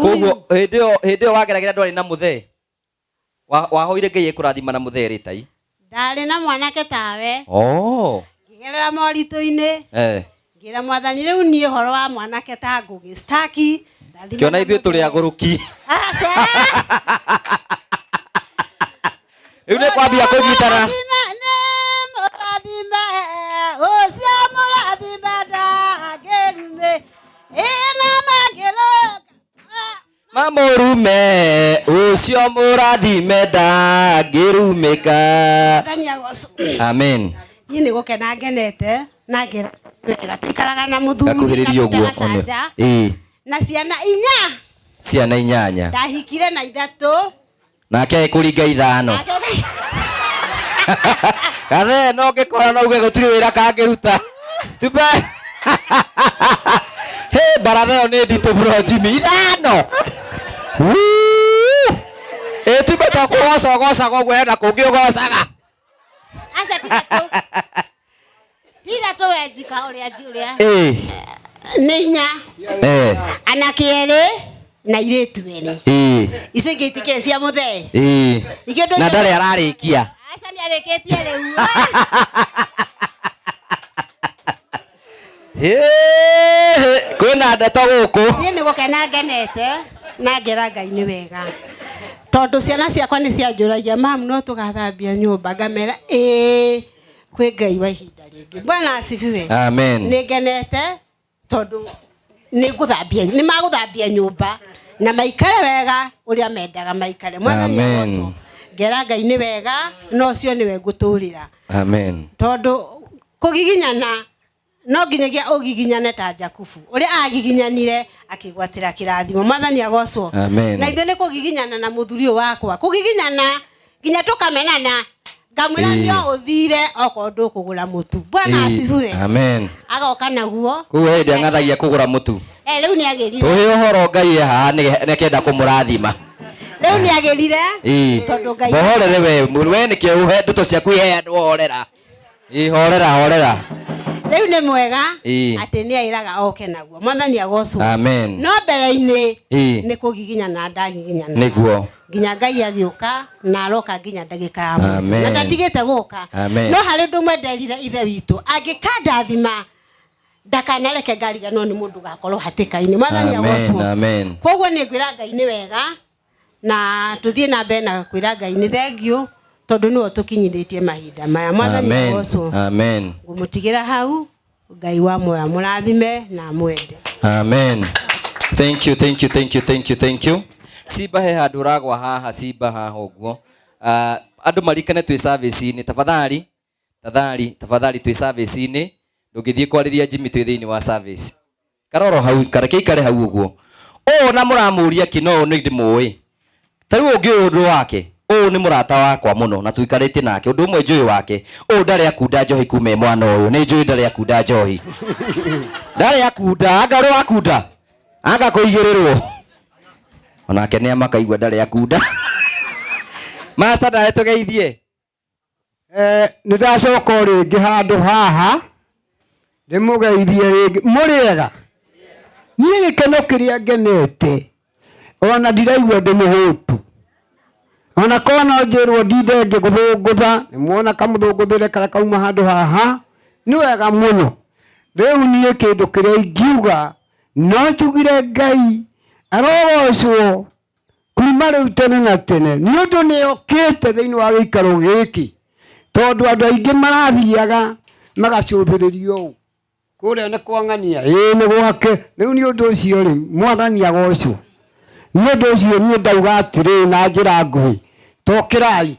S3: Koguo hĩndĩ ĩyo wageragĩra ndwarĩ na mũthee. Wahoire Ngai ekũrathima na mũthee rĩ tai?
S6: Ndarĩ na mwanake tawe.
S3: Oh.
S6: Ngĩgerera moritũ-inĩ. Ngĩra Mwathani rĩu niĩ ũhoro wa mwanake ta Ngũgĩ staki.
S3: Kĩona ithuĩ tũrĩ agũrũki.
S6: Aca.
S3: Rĩu nĩ kwambia kũnyitana.
S6: Nĩ mũrathime, ũcio mũrathime ndangĩrume. Ĩna mangĩrũka.
S3: Mamũrume, ũcio mũrathime ndangĩrumĩka.
S6: Mwathani agocwo.
S3: Amen.
S6: Niĩ nĩ gũkena ngenete na ngĩra wega tũikaraga na mũthuri
S3: Gakuhĩrĩria
S6: na
S3: ũguo.
S6: Peter Gacanja
S3: Ĩĩ.
S6: na ciana inya.
S3: Ciana inyanya.
S6: Ndahikire na ithatũ.
S3: Nake agĩkũringa ithano. Gathee no ngĩkora no uge gũtirĩ wĩra kangĩruta. Tumbe. Hĩ, baratha ĩyo nĩ nditũ bro Jimmy. Ithano. Ĩ tumbe to kũgoca ũgocaga ũguo hena kũngĩ ũgocaga.
S6: Aca ti ithatũ. Ti ithatũ we njika ũrĩa ũrĩa.
S3: Ĩ.
S6: Nĩ inya. Anake erĩ na airĩtu erĩ.
S3: Ĩ.
S6: Icio ingĩ itikĩrĩ cia mũthee.
S3: Ĩ.
S6: Ningĩ ũndũ
S3: Na
S6: ũcio
S3: ndarĩ ararĩkia.
S6: Aca nĩ arĩkĩtie rĩu.
S3: Kwĩna ndeto gũkũ.
S6: Niĩ nĩ gũkena ngenete na ngera Ngai nĩ wega. Tondũ ciana ciakwa nĩ cianjũragia mamu no tũgathambia nyũmba, ngamera ĩĩ kwĩ Ngai wa ihinda rĩngĩ. Bwana asifiwe.
S3: Amen.
S6: Nĩ ngenete tondũ nĩ ngũthambia, nĩ magũthambia nyũmba na maikare wega ũrĩa mendaga maikare. Mwathani
S3: Amen.
S6: agocwo. Ngera Ngai nĩ wega na ũcio nĩwe ngũtũrĩra.
S3: Amen.
S6: Tondũ kũgiginyana no nginyagia ũgiginyane ta Jakubu ũrĩa agiginyanire akĩgwatĩra kĩrathimo. Mwathani agocwo.
S3: Amen.
S6: Na ithuĩ nĩ kũgiginyana na mũthuri ũyũ wakwa, kũgiginyana nginya tũkamenana, ngamwĩra
S3: Ĩĩ.
S6: no ũthire okorwo ndũkũgũra mũtu. Bwana asifiwe.
S3: Amen.
S6: Agoka naguo.
S3: Koguo hĩndĩ ang'athagia kũgũra mũtu.
S6: Rĩu nĩ agĩrire.
S3: Tũhe ũhoro Ngai e haha nĩkenda kũmũrathima.
S6: Rĩu nĩ agĩrire.
S3: Ĩĩ.
S6: Tondũ Ngai
S3: Mũhorere we, we nĩkĩo ũhe ndeto ciaku iheanwo horera. Ĩĩ, horera horera.
S6: Rĩu nĩ mwega
S3: Ĩĩ.
S6: atĩ nĩ aĩraga oke naguo. Mwathani agocwo.
S3: Amen.
S6: No mbere-inĩ
S3: Ĩĩ.
S6: nĩ kũgiginyana ndagiginyana.
S3: Nĩguo.
S6: Nginya Ngai agĩũka na aroka nginya ndagĩka ya mũico.
S3: Amen.
S6: Na ndatigĩte gũka.
S3: Amen.
S6: No harĩ ũndũ ũmwe nderire ithe witũ, angĩkandathima ndakanareke ngariganĩrwo nĩ mũndũ ũgakorwo hatĩka-inĩ. Mwathani
S3: Amen.
S6: agocwo.
S3: Amen.
S6: Koguo nĩ ngwĩra Ngai nĩ wega na tũthiĩ na mbere na kwĩra Ngai nĩ thengiũ tondũ nĩwe ũtũkinyithĩtie mahinda maya. Mwathani
S3: Amen.
S6: agocwo.
S3: Amen.
S6: Ngũmũtigĩra hau, Ngai wa muoyo amũrathime na amwende.
S3: Amen. Thank you, thank you, thank you, thank you, thank you. Simba he handũ ũragwa haha, Simba haha ũguo. Andũ marikane twĩ service-inĩ, tafadhali, tafadhali, tafadhali twĩ service-inĩ. Ndũngĩthiĩ kwarĩria Jimmy twĩ thĩinĩ wa service. Karoro hau, kareke ikare hau ũguo. Ũũ na mũramũria kĩ no nĩ ndĩmũĩ. Ta rĩu ũngĩũĩ ũndũ wake, ũũ nĩ mũrata wakwa mũno na tũikarĩte nake. Ũndũ ũmwe njũĩ wake, ũũ ndarĩ akunda njohi kuma e mwana ũyũ. Nĩ njũĩ ndarĩ akunda njohi. Ndarĩ akunda, anga ũrĩ wakunda? Anga kũigĩrĩrwo. Onake nĩ amakaigua ndarĩ akunda. Master nawe tũgeithie.
S5: Nĩ ndacoka o rĩngĩ handũ haha ndĩmũgeithie rĩngĩ. Mũrĩega? Niĩ gĩkeno kĩrĩa ngenete ona ndiraigua ndĩ mũhũtu. Ona korwo no njĩrwo ndinde ngĩgũthũngũtha, nĩmuona kamũthũngũthĩre karĩa kauma handũ haha, nĩ wega mũno. Rĩu niĩ kĩndũ kĩrĩa ingiuga no njugire Ngai arogocwo kuma rĩu tene na tene, nĩ ũndũ nĩokĩte thĩinĩ wa gĩikaro gĩkĩ, tondũ andũ aingĩ marathiaga magacũthĩrĩrio ũũ kũrĩa nĩ kwang'ania, ĩĩ nĩ gwake. Rĩu nĩ ũndũ ũcio rĩ, Mwathani agocwo. Nĩ ũndũ ũcio niĩ ndauga atĩrĩ na njĩra nguhĩ, tokĩrai.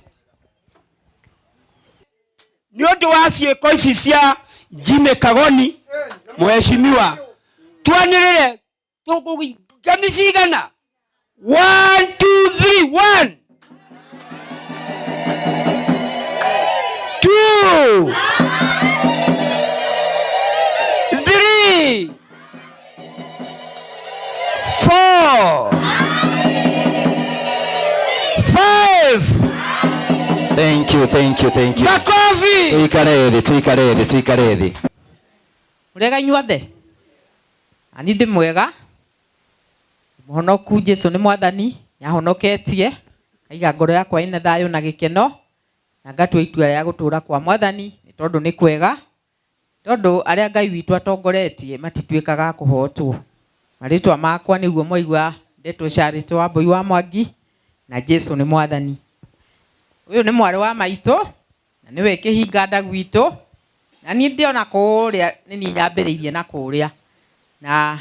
S7: Nĩ ũndũ wa ciĩko ici cia Jimmy Kagoni, mheshimiwa, twanĩrĩre tũkũgemi cigana? 1 2 3 1 2 3 4 5.
S3: Thank you, thank you, thank you.
S7: Makofi.
S3: Tuikare thĩ, tuikare thĩ, tuikare thĩ.
S4: Mũrĩega inyuothe? Nani ndĩ mwega, mũhonoku. Jesu nĩ mwathani, nĩahonoketie kaiga ngoro yakwa ĩna thayũ na gĩkeno, na ngatua itua rĩa gũtũra kwa mwathani nĩ tondũ nĩ kwega, tondũ arĩa Ngai witũ atongoretie matituĩkaga a kũhotwo. Marĩtwa makwa nĩguo mwaigua ndetwo Charity wa Mbui wa Mwangi, na Jesu nĩ mwathani. Ũyũ nĩ mwarĩ wa maitũ na nĩwe kĩhinga nda gwitũ, na niĩ ndĩona kũrĩa nĩ niĩ nyambĩrĩirie na kũrĩa, na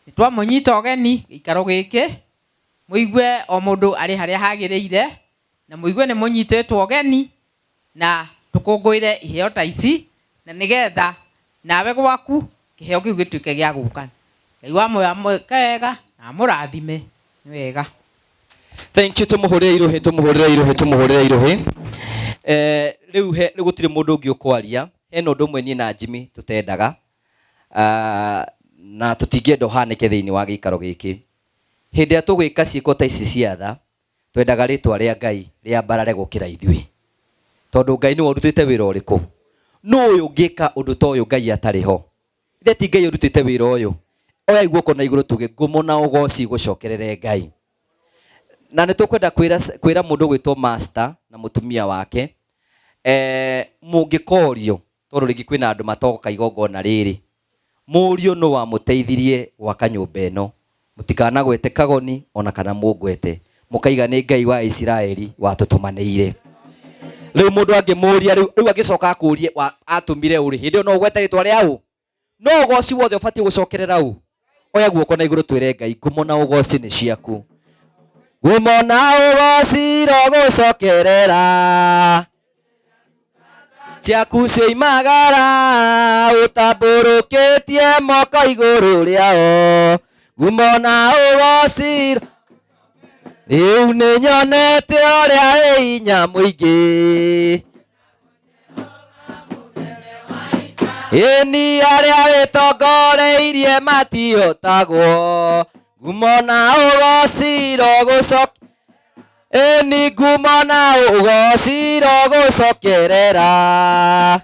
S4: nĩ twamũnyita ũgeni gĩikaro gĩkĩ, mũigue o mũndũ arĩ harĩa hagĩrĩire, na mũigue nĩ mũnyitĩtwo ũgeni, na tũkũngũĩre iheo ta ici, na nĩgetha nawe gwaku kĩheo kĩu gĩtuĩke gĩa gũka. Ngai wa muoyo amwĩke wega na amũrathime. Nĩ wega.
S3: Thank you. Tumuhurire iruhi, tumuhurire iruhi, tumuhurire iruhi. Riu he riu gutiri mundu ungi ukwaria. Hena undu umwe nie na Jimmy tutendaga, na tutingĩenda ũhanĩke thĩinĩ wa gĩikaro gĩkĩ. Hĩndĩ ĩrĩa tũgwĩka ciĩko ta ici cia tha, twendaga rĩtwa rĩa Ngai rĩambarare gũkĩra ithuĩ, tondũ Ngai nĩwe ũrutĩte wĩra ũrĩkũ. Nũ ũyũ ũngĩka ũndũ ta ũyũ Ngai atarĩ ho? Ithe ti Ngai ũrutĩte wĩra ũyũ. Oya guoko na igũrũ tuge ngumo na ũgoci gũcokerere Ngai. Na nĩ tũkwenda kwĩra mũndũ ũgwĩtwo master na mũtumia wake, mũngĩkorio, tondũ rĩngĩ kwĩna andũ matoka igongona rĩrĩ, mũriũ nũ wamũteithirie gwaka nyũmba ĩno, mũtikanagwete Kagoni ona kana mũngwete, mũkaiga nĩ Ngai wa Isiraeli watũtũmanĩire. Rĩu mũndũ angĩmũria, rĩu angĩcoka akũrie atũmire ũrĩ, hĩndĩ ĩyo no ũgwete rĩtwa rĩa ũ? No ũgoci wothe ũbatiĩ gũcokerera ũ? Oya guoko na igũrũ twĩre Ngai ngumo na ũgoci nĩ ciaku. Ngumo na ũgoci irogũcokerera, ciaku cioimagara, ũtambũrũkĩtie moko igũrũ rĩao. Ngumo na ũgoci rĩu nĩ nyonete ũrĩa wĩ hinya mũingĩ. Ĩni arĩa wĩtongoreirie matihotagwo. Ngumo na ũgoci irogũcokerera, ĩni ngumo na ũgoci irogũcokerera,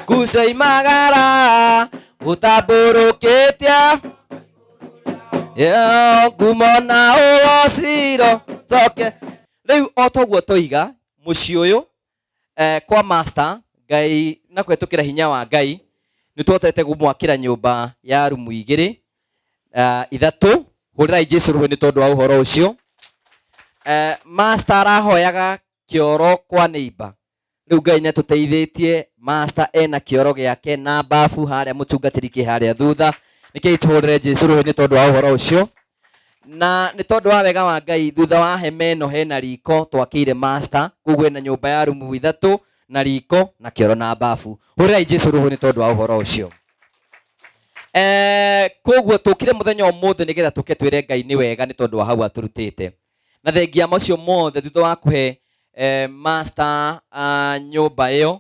S3: kucoimagara ũtambũrũkĩtie ngumo na ũgoci irocoke. Rĩu o toguo toiga mũciĩ ũyũ, kwa master Ngai na kũhetũkĩra hinya wa Ngai nĩ twahotete kũmwakĩra nyũmba ya rumu igĩrĩ, ithatũ. Hũrĩrai Jesu rũhĩ nĩ tondũ wa ũhoro ũcio. Master arahoyaga kĩoro kwa neighbor. Rĩu Ngai nĩ atũteithĩtie, master ena kĩoro gĩake na bafu harĩa mũtungatĩri kĩ harĩa thutha. Nĩkĩĩ tũhũrĩre Jesu rũhĩ nĩ tondũ wa ũhoro ũcio. Na nĩ tondũ wa wega wa Ngai, thutha wa hema ĩno hena riko twakĩire master, koguo ena nyũmba ya rumu ithatũ na riko na kĩoro na bafu. Hũrĩrai Jesu rũhĩ nĩ tondũ wa ũhoro ũcio. Koguo tũkire mũthenya ũmũthĩ nĩgetha tũke twĩre Ngai nĩ wega nĩ tondũ wa hau atũrutĩte. Na thengia macio mothe thutha wa kũhe master nyũmba ĩyo,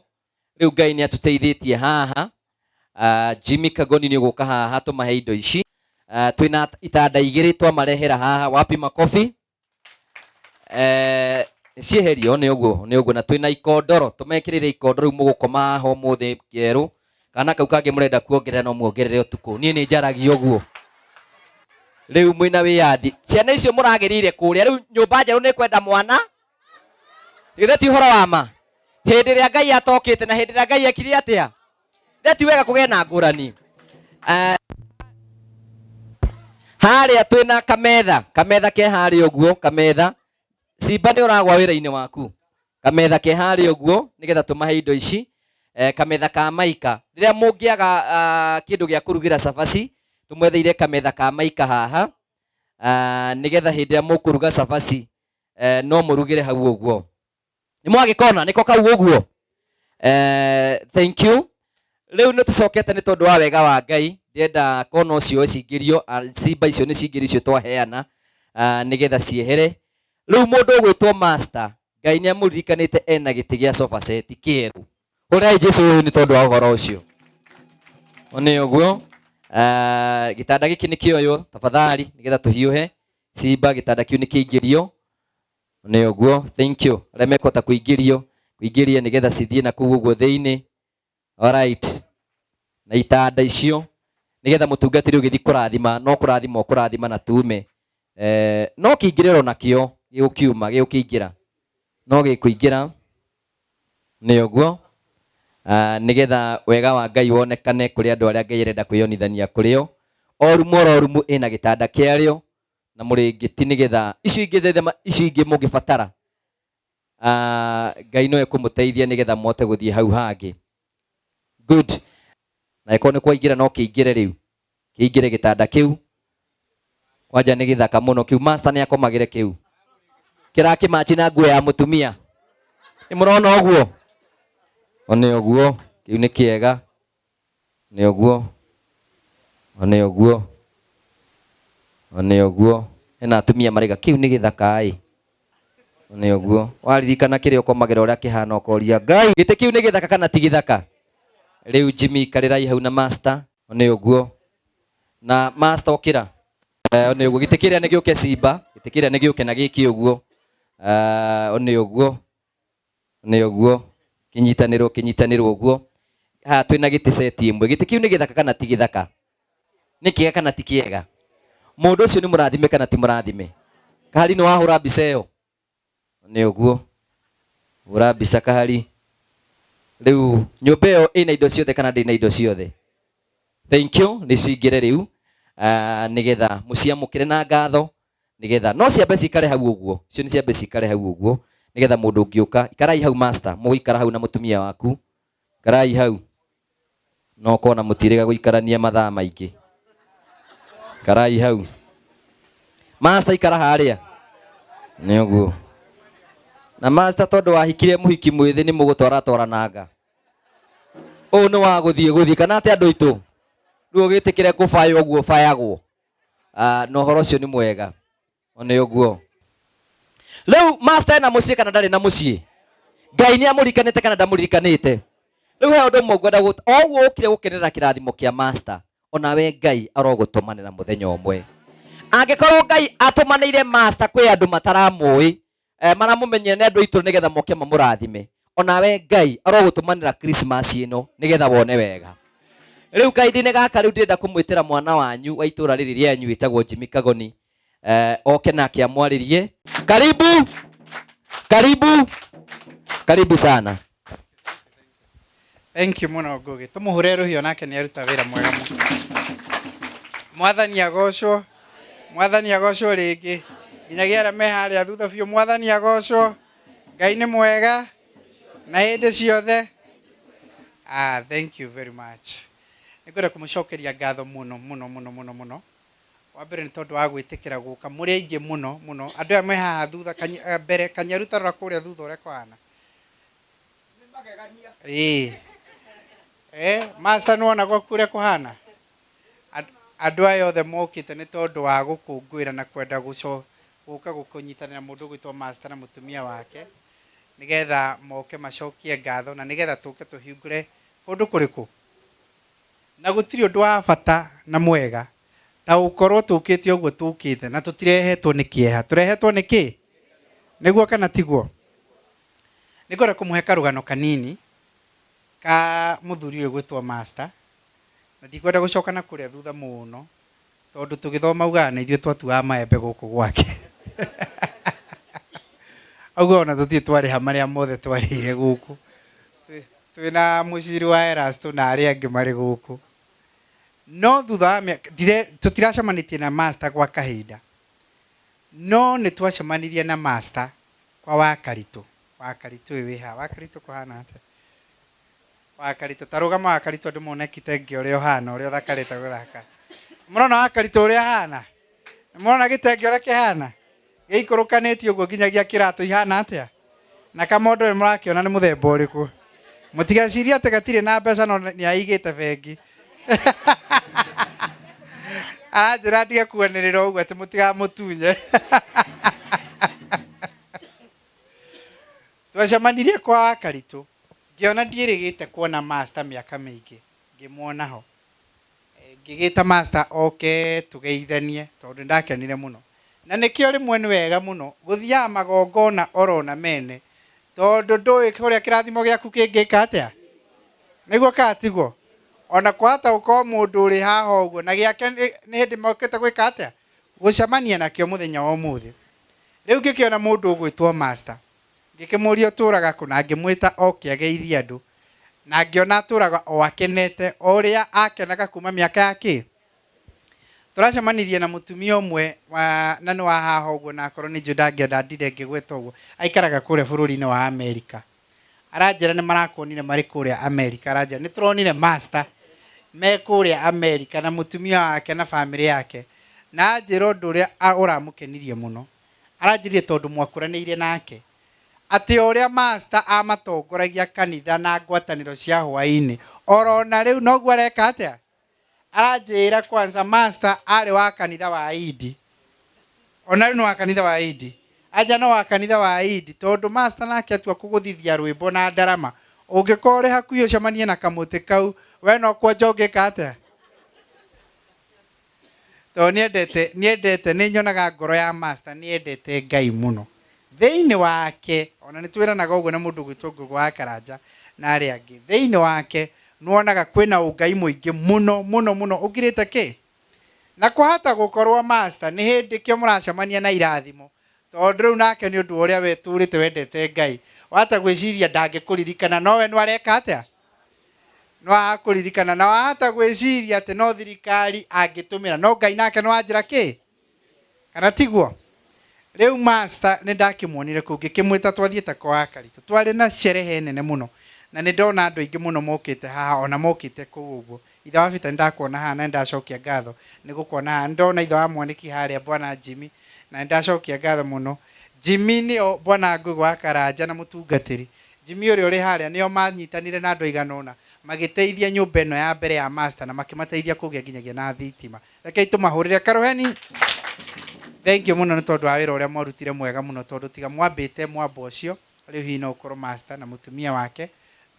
S3: rĩu Ngai nĩ atũteithĩtie haha. Jimmy Kagoni nĩ ũgũka haha tũmahe indo ici. Twĩna itanda igĩrĩ twamarehera haha, wapi makobi? Cieherio nĩ ũguo, nĩ ũguo. Na twĩna ikondoro, tũmekĩrĩre ikondoro rĩu mũgũkoma haha ũmũthĩ kĩerũ. Kana kau kangĩ mũrenda kuongerera no muongerere ũtukũ. Niĩ nĩ njaragia ũguo. Rĩu mwĩna wĩyathi. Ciana icio mũragĩrĩire kũrĩa, rĩu nyũmba njerũ nĩ kwenda mwana. Githĩ ti ũhoro wa ma? Hĩndĩ ĩrĩa Ngai atokĩte na hĩndĩ ĩrĩa Ngai ekire atĩa? Githĩ ti wega kũgĩe na ngũrani? Harĩa twĩna kametha, kametha ke harĩa ũguo, kametha. Simba nĩ ũragwa wĩra-inĩ waku. Kametha ke harĩa ũguo nĩgetha tũmahe indo ici. Kametha ka maika. Rĩrĩa mũngĩaga kĩndũ gĩa kũrugĩra cabaci, tũmwetheire kametha ka maika haha. Nĩgetha hĩndĩ ĩrĩa mũkũruga cabaci no mũrugĩre hau ũguo. Nĩ mwagĩkona nĩko kau ũguo. Thank you. Rĩu nĩ tũcokete nĩ tondũ wa wega wa Ngai, ndĩrenda kona ũcio cingĩrio, cimba icio nĩ cingĩrio icio twaheana nĩgetha ciehere. Rĩu mũndũ ũgwĩtwo master, Ngai nĩ amũririkanĩte ena gĩtĩ gĩa sofa set kĩerũ. Hũrai Jesu ũyũ nĩ tondũ wa ũhoro ũcio. Nĩ ũguo. Gĩtanda gĩkĩ nĩ kĩoywo tafadhali nĩgetha tũhiũhe. Cimba gĩtanda kĩu nĩ kĩingĩrio. Nĩ ũguo. Thank you. Arĩa mekũhota kũingĩrio, kũingĩria nĩgetha cithiĩ na kũu ũguo thĩinĩ. Alright. Na itanda icio nĩgetha mũtungatĩri ũgĩthiĩ kũrathima, no kũrathima ũkũrathima na tume. No kĩingĩrĩro nakĩo gĩgũkiuma, gĩgũkĩingĩra. No gĩkũingĩra. Nĩ ũguo. Nĩgetha wega wa Ngai wonekane kũrĩ andũ arĩa Ngai arenda kwĩyonithania kũrĩ o. O rumu oro rumu ĩna gĩtanda kĩarĩo na mũrĩngĩti nĩgetha icio ingĩ thethema, icio ingĩ mũngĩbatara. Ngai no ekũmũteithia nĩgetha mũhote gũthiĩ hau hangĩ. Good. Na ĩkorwo nĩ kwaingĩra no kĩingĩre rĩu. Kĩingĩre gĩtanda kĩu. Kwanja nĩ gĩthaka mũno kĩu. Master nĩ akomagĩre kĩu. Kĩrakĩmachi na nguo ya mũtumia. Nĩ mũrona ũguo? Nĩ ũguo. Kĩu nĩ kĩega. Nĩ ũguo. Nĩ ũguo. Nĩ ũguo. Hena atumia maraiga kĩu nĩ gĩthaka ĩ. Nĩ ũguo. Waririkana kĩrĩa ũkomagĩra ũrĩa kĩhana ũkoria Ngai. Gĩtĩ kĩu nĩ gĩthaka kana ti gĩthaka? Rĩu Jimmy ikarĩrai hau na master. Nĩ ũguo. Na master ũkĩra. Nĩ ũguo. Gĩtĩ kĩrĩa nĩ gĩũke cimba. Gĩtĩ kĩrĩa nĩ gĩũke na gĩkĩ ũguo. Nĩ ũguo. Nĩ ũguo. Kĩnyitanĩrwo, kĩnyitanĩrwo ũguo. Haha twĩna gĩtĩ seti ĩmwe. Gĩtĩ kĩu nĩ gĩthaka kana ti gĩthaka? Nĩ kĩega kana ti kĩega? Mũndũ ũcio nĩ mũrathime kana ti mũrathime? Kahari nĩ wahũra mbica ĩyo? Nĩ ũguo. Hũra mbica Kahari. Rĩu nyũmba ĩyo ĩna indo ciothe kana ndĩna indo ciothe? Thank you. Nĩ cingĩre rĩu. Nĩgetha mũciamũkĩre na ngatho. Nĩgetha no ciambe cikare hau ũguo. Icio nĩ ciambe cikare hau ũguo. Nĩgetha mũndũ ũngĩũka. Ikarai hau master. Mũgũikara hau na mũtumia waku. Ikarai hau. No kona mũtirĩga gũikarania mathaa maingĩ. Ikarai hau. Master ikara harĩa. Nĩ ũguo. Na master tondũ wahikire mũhiki mwĩthĩ nĩ mũgũtwara twarananga. Ũũ nĩ wa gũthiĩ gũthiĩ kana atĩ andũ aitũ. Rĩu ũgĩtĩkĩre kũbaywo ũguo ũbayagwo. Na ũhoro ũcio nĩ mwega. Nĩ ũguo. Rĩu master ena mũciĩ kana ndarĩ na mũciĩ? Ngai nĩ amũririkanĩte kana ndamũririkanĩte? Rĩu he ũndũ ũmwe ngwenda o ũguo ũkire gũkenera kĩrathimo kĩa master, onawe Ngai arogũtũmanĩra mũthenya ũmwe. Angĩkorwo Ngai atũmanĩire master kwĩ andũ mataramũĩ, maramũmenyire nĩ andũ aitũ nĩgetha moke mamũrathime, onawe Ngai arogũtũmanĩra Christmas ĩno nĩgetha wone wega. Rĩu kahinda-inĩ gaka rĩu ndĩrenda kũmwĩtĩra mwana wanyu wa itũũra rĩrĩ rĩanyu wĩtagwo Jimmy Kagoni, oke nake amwarĩrie. Karibu, karibu, karibu sana.
S8: Thank you mũno Ngugi. Tũmũhũre rũhiũ nake nĩ aruta wĩra mwega mũno. Mwathani agocwo. Mwathani agocwo rĩngĩ. Nginyagia arĩa me harĩa thutha biũ Mwathani agocwo. Ngai nĩ mwega na hĩndĩ ciothe. Thank you very much. Nĩngwenda kũmũcokeria ngatho mũno mũno mũno mũno mũno. Wa mbere nĩ tondũ wa gwĩtĩkĩra gũka mũrĩ aingĩ mũno mũno. Andũ aya me haha thutha, mbere Kanyaru ta rora kũrĩa thutha ũrĩa kũhana. Ĩĩ. Master nĩwona gwaku ũrĩa kũhana? Andũ aya othe mokĩte nĩ tondũ wa gũkũngũĩra na kwenda gũka gũkũnyitanĩra mũndũ ũgwĩtwo Master na mũtumia wake nĩgetha moke macokie ngatho na nĩgetha tũke tũhingũre kũndũ kũrĩkũ. Na gũtirĩ ũndũ wa bata na mwega ta gũkorwo tũkĩte ũguo tũkĩte na tũtirehetwo nĩ kĩeha. Tũrehetwo nĩ kĩ? Nĩguo kana tiguo? Nĩngwenda kũmũhe karũgano kanini ka mũthuri ũyũ gwĩtwo Master, na ndikwenda gũcoka na kũrĩa thutha mũno tondũ tũgĩthoma augaga nĩ ithuĩ twatuaga maembe gũkũ gwake. Augaga ona tũtirĩ twarĩha marĩa mothe twarĩire gũkũ. Twĩna mũciri wa Erasto na arĩa angĩ marĩ gũkũ. No thutha wa mĩaka, tũtiracemanĩtie na Master gwa kahinda. No nĩ twacemanirie na Master kwa Wakaritũ. Wakaritũ ũyũ wĩ haha. Wakaritũ kũhana atĩa? Wakaritũ, ta rũgama Wakaritũ andũ mone kitenge ũrĩa ũhana, ũrĩa ũthakarĩte gũthaka. Mũrona Wakaritũ ũrĩa ahana? Nĩmwona gĩtenge ũrĩa kĩhana? Gĩikũrũkanĩtie ũguo nginyagia kĩratũ ihana atĩa? Na kamondo nĩ mũrakĩona nĩ mũthemba ũrĩkũ? Mũtigecirie atĩ gatirĩ na mbeca no nĩ aigĩte bengi. Aranjĩra ndige kuanĩrĩra ũguo atĩ mũtigamũtunye. Twacemanirie kwa Wakaritũ, ngĩona ndiĩrĩgĩte kuona master mĩaka mĩingĩ, ngĩmuona ho. Ngĩgĩta master oke tũgeithanie tondũ nĩndakenire mũno. Na nĩkĩo rĩmwe nĩ wega mũno gũthiaga magongona orona mene tondũ ndũĩ kũrĩa kĩrathimo gĩaku kĩngĩka atĩa? Nĩguo kana tiguo? Ona kwahota gũkorwo mũndũ ũrĩ haha ũguo na gĩake nĩ hĩndĩ mokĩte gwĩka atĩa? Gũcemania nakĩo mũthenya wa ũmũthĩ. Rĩu ngĩkĩona mũndũ ũgwĩtwo master. Ngĩkĩmũũria ũtũũraga kũ na ngĩmwĩta oke ageithie andũ. Na ngĩona atũũraga o akenete, o ũrĩa aakenaga kuuma mĩaka ya kĩ? Tũracemanirie na mũtumia ũmwe wa, na nĩ wa haha ũguo na akorwo nĩ njũĩ ndangĩenda ndinde ngĩgweta ũguo, aikaraga kũrĩa bũrũri-inĩ wa Amerika. Aranjĩra nĩ marakuonire marĩ kũrĩa Amerika, aranjĩra nĩ tũronire master me kũrĩa Amerika na mũtumia wake na bamĩrĩ yake. Na anjĩra ũndũ ũrĩa ũramũkenirie mũno. Aranjĩrire tondũ mwakũranĩire nake, atĩ o ũrĩa master amatongoragia kanitha na ngwatanĩro cia hwaĩ-inĩ, oro na rĩu noguo areka atĩa? Aranjĩra kwanza master arĩ wa kanitha wa Idi. Ona rĩu nĩ wa kanitha wa Idi. Anja no wa kanitha wa Idi tondũ master nake atua kũgũthithia rwĩmbo na ndarama, ũngĩkorwo ũrĩ hakuhĩ ũcemanie na kamũtĩ kau, we no kwonja ũngĩka atĩa? Tondũ nĩendete, nĩendete, nĩnyonaga ngoro ya master nĩendete Ngai mũno. Thĩinĩ wake, ona nĩtwĩranaga ũguo na mũndũ ũgwĩtwo Ngũgũ wa Karanja na arĩa angĩ, thĩinĩ wake nĩwonaga kwĩna ũngai mũingĩ mũno mũno mũno ũkirĩte kĩ? Na kwahota gũkorwo master nĩ hĩndĩ kĩo mũracemania na irathimo, tondũ rĩu nake nĩ ũndũ wa ũrĩa we ũtũrĩte wendete Ngai, wahota gwĩciria ndangĩkũririkana no we nĩareka atĩa? No akũririkana na wahota gwĩciria atĩ no thirikari angĩtũmĩra no Ngai nake no anjĩra kĩ? Kana tiguo? Rĩu master nĩ ndakĩmuonire kũu ngĩkĩmwĩta twathiĩte kwa Karitũ. Twarĩ na sherehe nene mũno na nĩ ndona andũ aingĩ mũno mokĩte haha ona mokĩte kũu ũguo. Ithe wa Peter nĩ ndakuona haha na nĩ ndacokia ngatho nĩ gũkuona haha. Nĩ ndona ithe wa Mwanĩki harĩa bwana Jimmy na nĩ ndacokia ngatho mũno. Jimmy nĩo bwana Ngũgĩ wa Karanja na mũtungatĩri. Jimmy ũrĩa ũrĩ harĩa nĩo manyitanire na andũ aigana ũna magĩteithia nyũmba ĩno ya mbere ya master na makĩmateithia kũgĩa nginyagia na thitima. Rekei tũmahũrĩre karũheni. Thengiũ mũno nĩ tondũ wa wĩra ũrĩa mwarutire mwega mũno tondũ tiga mwambĩte mwambo ũcio rĩu hihi no ũkorwo master na mũtumia wake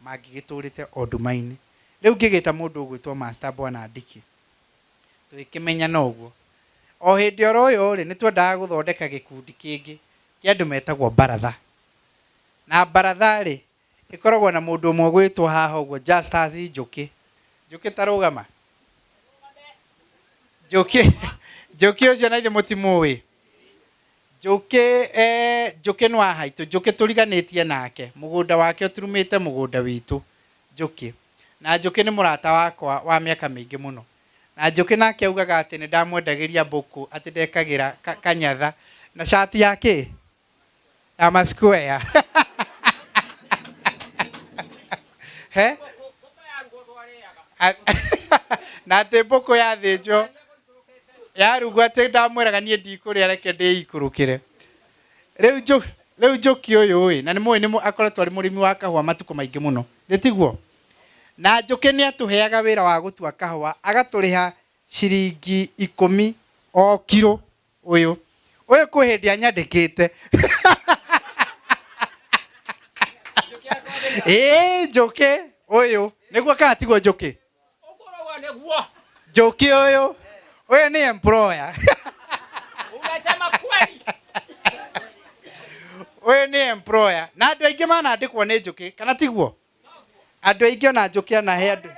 S8: mangĩgĩtũrĩte o nduma-inĩ. Rĩu ngĩgĩta mũndũ ũgwĩtwo master bwana Ndiki tũgĩkĩmenyana ũguo. O hĩndĩ oro ĩyo rĩ, nĩ twendaga gũthondeka gĩkundi kĩngĩ kĩa andũ metagwo baratha. Na baratha-rĩ, ĩkoragwo na mũndũ ũmwe ũgwĩtwo haha ũguo Justus Njũkĩ. Njũkĩ ta rũgama. Njũkĩ, Njũkĩ ũcio na ithuĩ mũtimũĩ. Njũkĩ, eh, Njũkĩ nĩ wa haitũ. Njũkĩ tũriganĩtie nake. Mũgũnda wake ũturumĩte mũgũnda witũ. Njũkĩ. Na Njũkĩ nĩ mũrata wakwa wa mĩaka mĩingĩ mũno. Na Njũkĩ nake augaga atĩ nĩ ndamwendagĩria mbũkũ atĩ ndekagĩra kanyatha na cati ya kĩ? Ya ma square. He? Na atĩ mbũkũ yathĩnjwo yarugwo atĩ ndamwĩraga niĩ ndikũrĩa reke ndĩikũrũkĩre. Rĩu njũ rĩu Njũkĩ ũyũ ĩ, na nĩ mũĩ nĩ akoretwo arĩ mũrĩmi wa kahũa matukũ maingĩ mũno, nĩ tiguo? Na Njũkĩ nĩ atũheaga wĩra wa gũtua kahũa agatũrĩha ciringi ikũmi o kiro. Ũyũ. Ũyũ kwĩ hĩndĩ anyandĩkĩte. Ĩĩ Njũkĩ ũyũ. Nĩguo kana tiguo Njũkĩ? Njũkĩ ũyũ. Ũyũ nĩ employer. Ũyũ nĩ employer. Na andũ aingĩ manandĩkwo nĩ Njũkĩ, kana tiguo? Andũ aingĩ ona Njũkĩ anahe andũ.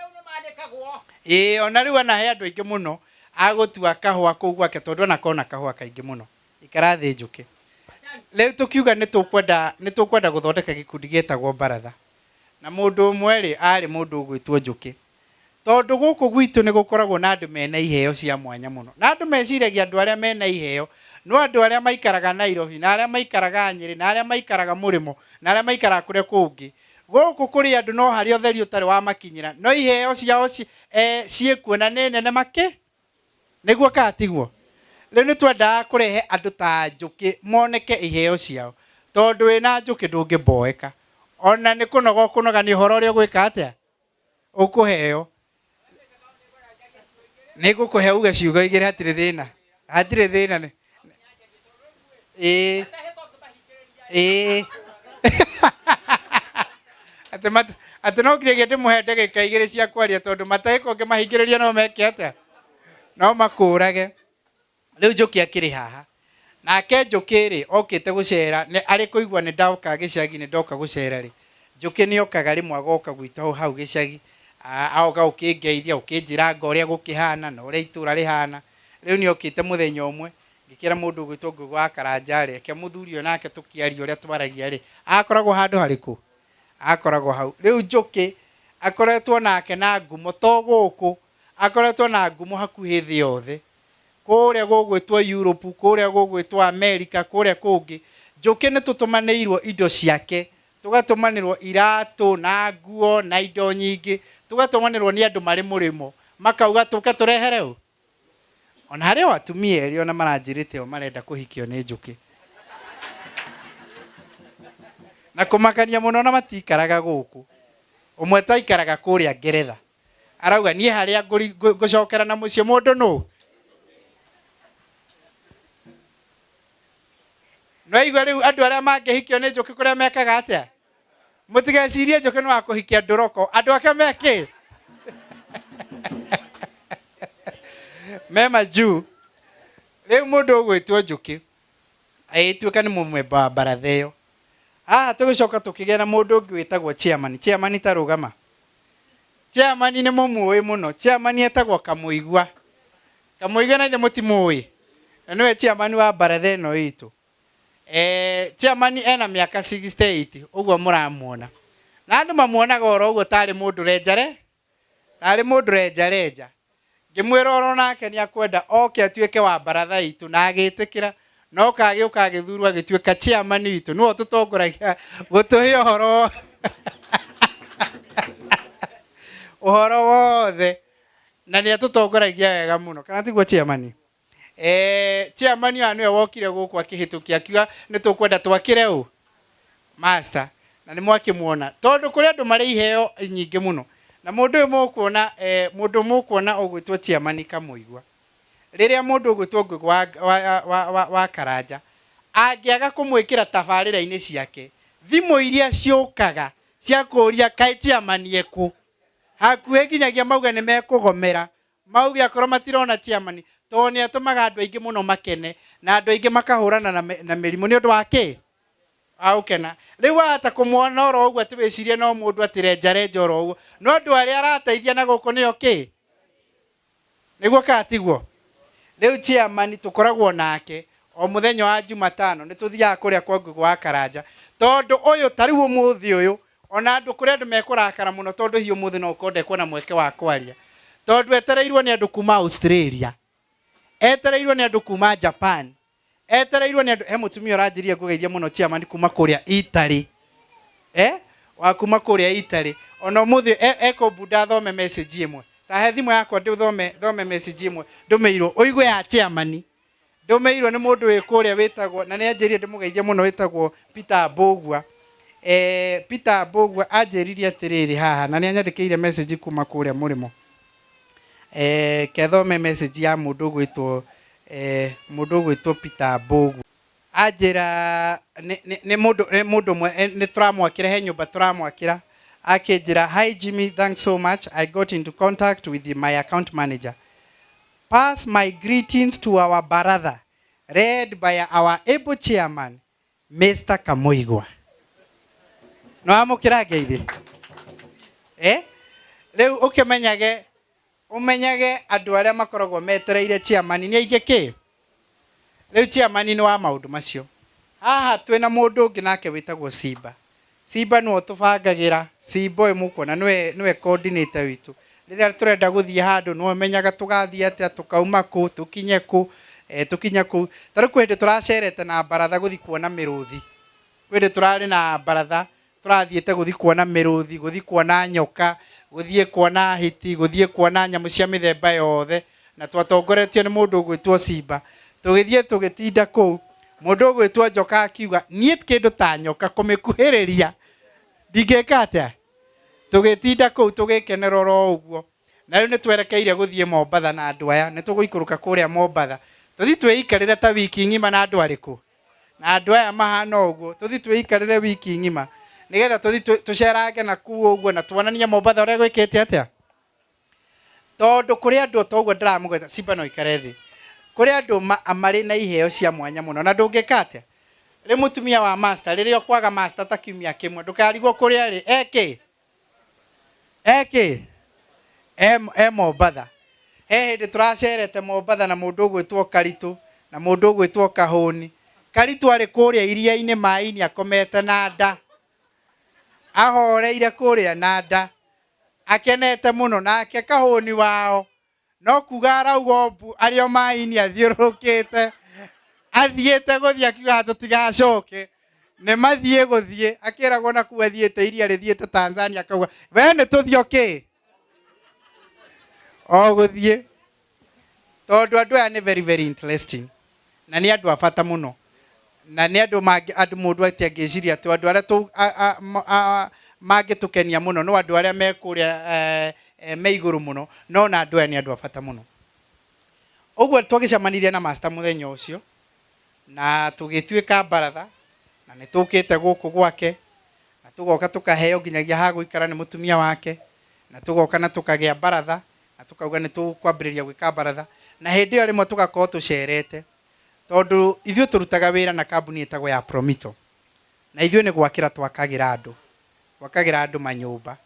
S8: Ĩĩ ona rĩu anahe andũ aingĩ mũno a gũtua kahũa kũu gwake tondũ anakorwo na kahũa kaingĩ mũno. Ikara thĩ Njũkĩ. Rĩu tũkiuga nĩ tũkwenda nĩ tũkwenda gũthondeka gĩkundi gĩtagwo baratha. Na mũndũ ũmwe rĩ arĩ mũndũ ũgwĩtwo Njũkĩ. Tondũ gũkũ gwitũ nĩ gũkoragwo na andũ mena iheo cia mwanya mũno. Na andũ meciragia andũ arĩa mena iheo no andũ arĩa maikaraga Nairobi, na arĩa maikaraga Nyĩrĩ, na arĩa maikaraga Mũrĩmo, na arĩa maikaraga kũrĩa kũngĩ. Gũkũ kũrĩ andũ no harĩa ũtheri ũtarĩ wamakinyĩra, no iheo ciao ciĩkuo na nĩ nene makĩ. Nĩguo kana tiguo? Rĩu nĩ twendaga kũrehe andũ ta Njũkĩ moneke iheo ciao, tondũ wĩna Njũkĩ ndũngĩmboeka. Ona nĩ kũnoga ũkũnoga nĩ ũhoro ũrĩa ũgwĩka atĩa? Ũkũheo. Nĩ ngũkũhe uge ciugo igĩrĩ hatirĩ thĩna. Hatirĩ thĩna nĩ. Ĩĩ. Ĩĩ. Atĩ mat, atĩ no nginyagia ndĩmũhe ndagĩka igĩrĩ cia kwaria tondũ matahĩka ũngĩmahingĩrĩria no meke atĩa? No makũrage. Rĩu Njũkĩ akĩrĩ haha. Nake Njũkĩ-rĩ, okĩte gũcera, nĩ arĩ kũigua nĩ ndoka gĩcagi, nĩ ndoka gũcera-rĩ, Njũkĩ nĩ okaga rĩmwe agoka gwitũ hau hau gĩcagi, agoka gũkĩngeithia, gũkĩnjĩra anga ũrĩa gũkĩhana, na ũrĩa itũra rĩhana. Rĩu nĩ okĩte mũthenya ũmwe, ngĩkĩra mũndũ ũgwĩtwo Ngũgĩ wa Karanja-rĩ, reke mũthuri ũyũ nake tũkĩaria ũrĩa twaragia-rĩ, akoragwo handũ harĩkũ? Akoragwo hau. Rĩu Njũkĩ akoretwo nake na ngumo, to gũkũ, akoretwo na ngumo hakuhĩ thĩ yothe. Kũrĩa gũgwĩtwo Europe, kũrĩa gũgwĩtwo America, kũrĩa kũngĩ. Njũkĩ nĩ tũtũmanĩirwo indo ciake, tũgatũmanĩrwo iratũ na nguo na indo nyingĩ, tũgatũmanĩrwo nĩ andũ marĩ mũrĩmo, makauga tũke tũrehere ũ? Ona harĩ o atumia erĩ ona maranjĩrĩte o marenda kũhikio nĩ Njũkĩ. Na kũmakania mũno ona matikaraga gũkũ. Ũmwe ta aikaraga kũrĩa Ngeretha. Arauga niĩ harĩa ngũcokera na mũciĩ mũndũ nũ? Nĩwaigua rĩu andũ arĩa mangĩhikio nĩ Njũkĩ kũrĩa mekaga atĩa? Mũtigecirie Njũkĩ nĩ wa kũhikia ndũroko. Andũ ake me kĩ? Me majuu. Rĩu mũndũ ũgwĩtwo Njũkĩ agĩtuĩka nĩ mũmemba wa baratha ĩyo. Haha tũgĩcoka tũkĩgĩa na mũndũ ũngĩ wĩtagwo chairman. Chairman ta rũgama. Chairman nĩ mũmũĩ mũno. Chairman etagwo Kamũigua. Kamũigua na ithe mũtimũĩ? Na nĩwe chairman wa baratha ĩno itũ. Eh, chairman ena mĩaka 68 ũguo mũramuona. Na andũ mamuonaga oro ũguo tarĩ mũndũ renjare, tarĩ mũndũ renjarenja. Ngĩmwĩra oro nake nĩ akwenda oke atuĩke wa baratha itũ na agĩtĩkĩra. Na oka agĩũka agĩthurwo agĩtuĩka chairman witũ. Nĩwe ũtũtongoragia gũtũhe ũhoro ũhoro wothe na nĩ atũtongoragia wega mũno. Kana tiguo chairman? Eh, chairman ũyũ nĩwe wokire gũkũ akĩhĩtũkia akiuga nĩ tũkwenda twakĩre ũ master na nĩ mwakĩmuona tondũ kũrĩ andũ marĩ iheo nyingĩ mũno na mũndũ ũyũ mũkuona eh, mũndũ mũkuona ũgwĩtwo chairman Kamũigua rĩrĩa mũndũ ũgwĩtwo Ngũgĩ wa, wa, wa, wa, wa Karanja angĩaga kũmwĩkĩra tabarĩra-inĩ ciake thimũ iria ciũkaga cia kũũria kaĩ chairman ekũ hakuhĩ nginyagia mauge nĩ mekũgomera Mauge akorwo matirona chairman tondũ nĩ atũmaga andũ aingĩ mũno makene na andũ aingĩ makahũrana na, na mĩrimũ nĩ ũndũ wa kĩ? Wa gũkena. Rĩu wahota kũmuona oro ũguo atĩ wĩcirie no mũndũ atĩ renjarenja oro ũguo. No andũ arĩa arateithia na gũkũ nĩo kĩ? Nĩguo kana tiguo? Rĩu chairman tũkoragwo nake o mũthenya wa Jumatano nĩ tũthiaga kũrĩa kwa Ngũgĩ wa Karanja tondũ ũyũ ta rĩu ũmũthĩ ũyũ Ona andũ kũrĩ andũ mekũrakara mũno tondũ hihi ũmũthĩ no ũkorwo ndekuona mweke wa kwaria. Tondũ etereirwo nĩ andũ kuma Australia. Etereirwo nĩ andũ kuma Japan. Etereirwo nĩ andũ, he mũtumia ũranjĩrire ngũgeithie mũno chairman kuma kũrĩa Italy. Eh? Wa kuma kũrĩa Italy. Ona ũmũthĩ ekũmbunda thome message ĩmwe. Ta he thimũ yakwa ndĩthome thome message ĩmwe ndũmĩirwo. Ũigue ya chairman. Ndũmĩirwo nĩ mũndũ wĩ kũrĩa wĩtagwo, na nĩ anjĩrire ndĩmũgeithie mũno wĩtagwo Peter Mbũgua. Eh, Peter Mbũgua anjĩrire atĩrĩrĩ haha, na nĩ anyandĩkĩire message kuma kũrĩa mũrĩmo. Eh, ke thome message ya mũndũ ũgwĩtwo eh, mũndũ ũgwĩtwo Peter Mbũgua. Anjĩra nĩ, nĩ, nĩ mũndũ nĩ mũndũ ũmwe eh, nĩ tũramwakĩra he nyũmba tũramwakĩra akĩnjĩra hi Jimmy thanks so much I got into contact with my account manager Pass my greetings to our baratha led by our able chairman Mister Kamuigwa. Nĩwamũkĩra ngeithi? Eh? Rĩu ũkĩmenyage ũmenyage andũ arĩa makoragwo metereire chairman nĩ aingĩ kĩ? Rĩu chairman nĩ wa maũndũ macio. Haha twĩna mũndũ ũngĩ nake wĩtagwo Simba. Simba nĩwe ũtũbangagĩra, Simba ũyũ mũkuona nĩwe nĩwe coordinator witũ. Rĩrĩa tũrenda gũthiĩ handũ nĩwe ũmenyaga tũgathiĩ atĩa, tũkauma kũ, tũkinye kũ, eh, tũkinye kũu. Ta rĩu kwĩ hĩndĩ tũracerete na baratha gũthiĩ kuona mĩrũthi. Kwĩ hĩndĩ tũrarĩ na baratha tũrathiĩte gũthiĩ kuona mĩrũthi, gũthiĩ kuona nyoka, gũthiĩ kuona hiti, gũthiĩ kuona nyamũ cia mĩthemba yothe, na twatongoretio nĩ mũndũ ũgwĩtwo Simba. Tũgĩthiĩ tũgĩtinda kũu, mũndũ ũgwĩtwo njoka akiuga niĩ kĩndũ ta nyoka kũmĩkuhĩrĩria ndingĩka atĩa. Tũgĩtinda kũu tũgĩkenera oro ũguo. Na rĩu nĩ twerekeire gũthiĩ Mombatha na andũ aya, nĩ tũgũikũrũka kũrĩa Mombatha. Tũthiĩ twĩikarĩre ta wiki ng'ima na andũ arĩkũ? Na andũ aya mahana ũguo, tũthiĩ twĩikarĩre wiki ng'ima nĩgetha tũthiĩ tũcerange na kũu ũguo na tuonanie Mombatha ũrĩa gwĩkĩte atĩa. Tondũ kũrĩ andũ ta ũguo ndĩramũgweta, Simba no ikare thĩ. Kũrĩ andũ marĩ na iheo cia mwanya mũno na ndũngĩka atĩa? Rĩu mũtumia wa master, rĩrĩa ũkwaga master ta kiumia kĩmwe, ndũkarigwo kũrĩa arĩ, e kĩ? E kĩ? E Mombatha. He hĩndĩ tũracerete Mombatha na mũndũ ũgwĩtwo Karitũ na mũndũ ũgwĩtwo Kahũni. Karitũ arĩ kũrĩa iria-inĩ maĩ-inĩ akomete na nda. Ahoreire kũrĩa na nda. Akenete mũno. Nake Kahũni wao no kuga arauga mbu arĩ o maĩ-inĩ athiũrũrũkĩte. Athiĩte gũthiĩ akiugaga tũtigacoke. Nĩ mathiĩ gũthiĩ. Akĩragwo na kũu athiĩte iria rĩthiĩte Tanzania akauga we nĩ tũthiĩ o kĩ? O gũthiĩ. Tondũ andũ aya nĩ very very interesting. Na nĩ andũ a bata mũno. Na nĩ andũ mangĩ, andũ mũndũ atĩ angĩciria atĩ andũ arĩa tũ, a, a, a, a, mangĩtũkenia mũno no andũ arĩa me kũrĩa, me igũrũ mũno. No ona andũ aya nĩ andũ a bata mũno. Ũguo twagĩcemanirie na master mũthenya ũcio, na tũgĩtuĩka baratha, na nĩ tũkĩte gũkũ gwake, na tũgoka tũkaheo nginyagia ha gũikara nĩ mũtumia wake, na tũgoka na tũkagĩa baratha, na tũkauga nĩ tũkwambĩrĩria gwĩka baratha, na hĩndĩ ĩyo rĩmwe tũgakorwo tũcerete, tondũ ithuĩ tũrutaga wĩra na kambuni ĩtagwo ya Promito, na ithuĩ nĩ gwakĩra twakagĩra andũ, twakagĩra andũ manyũmba,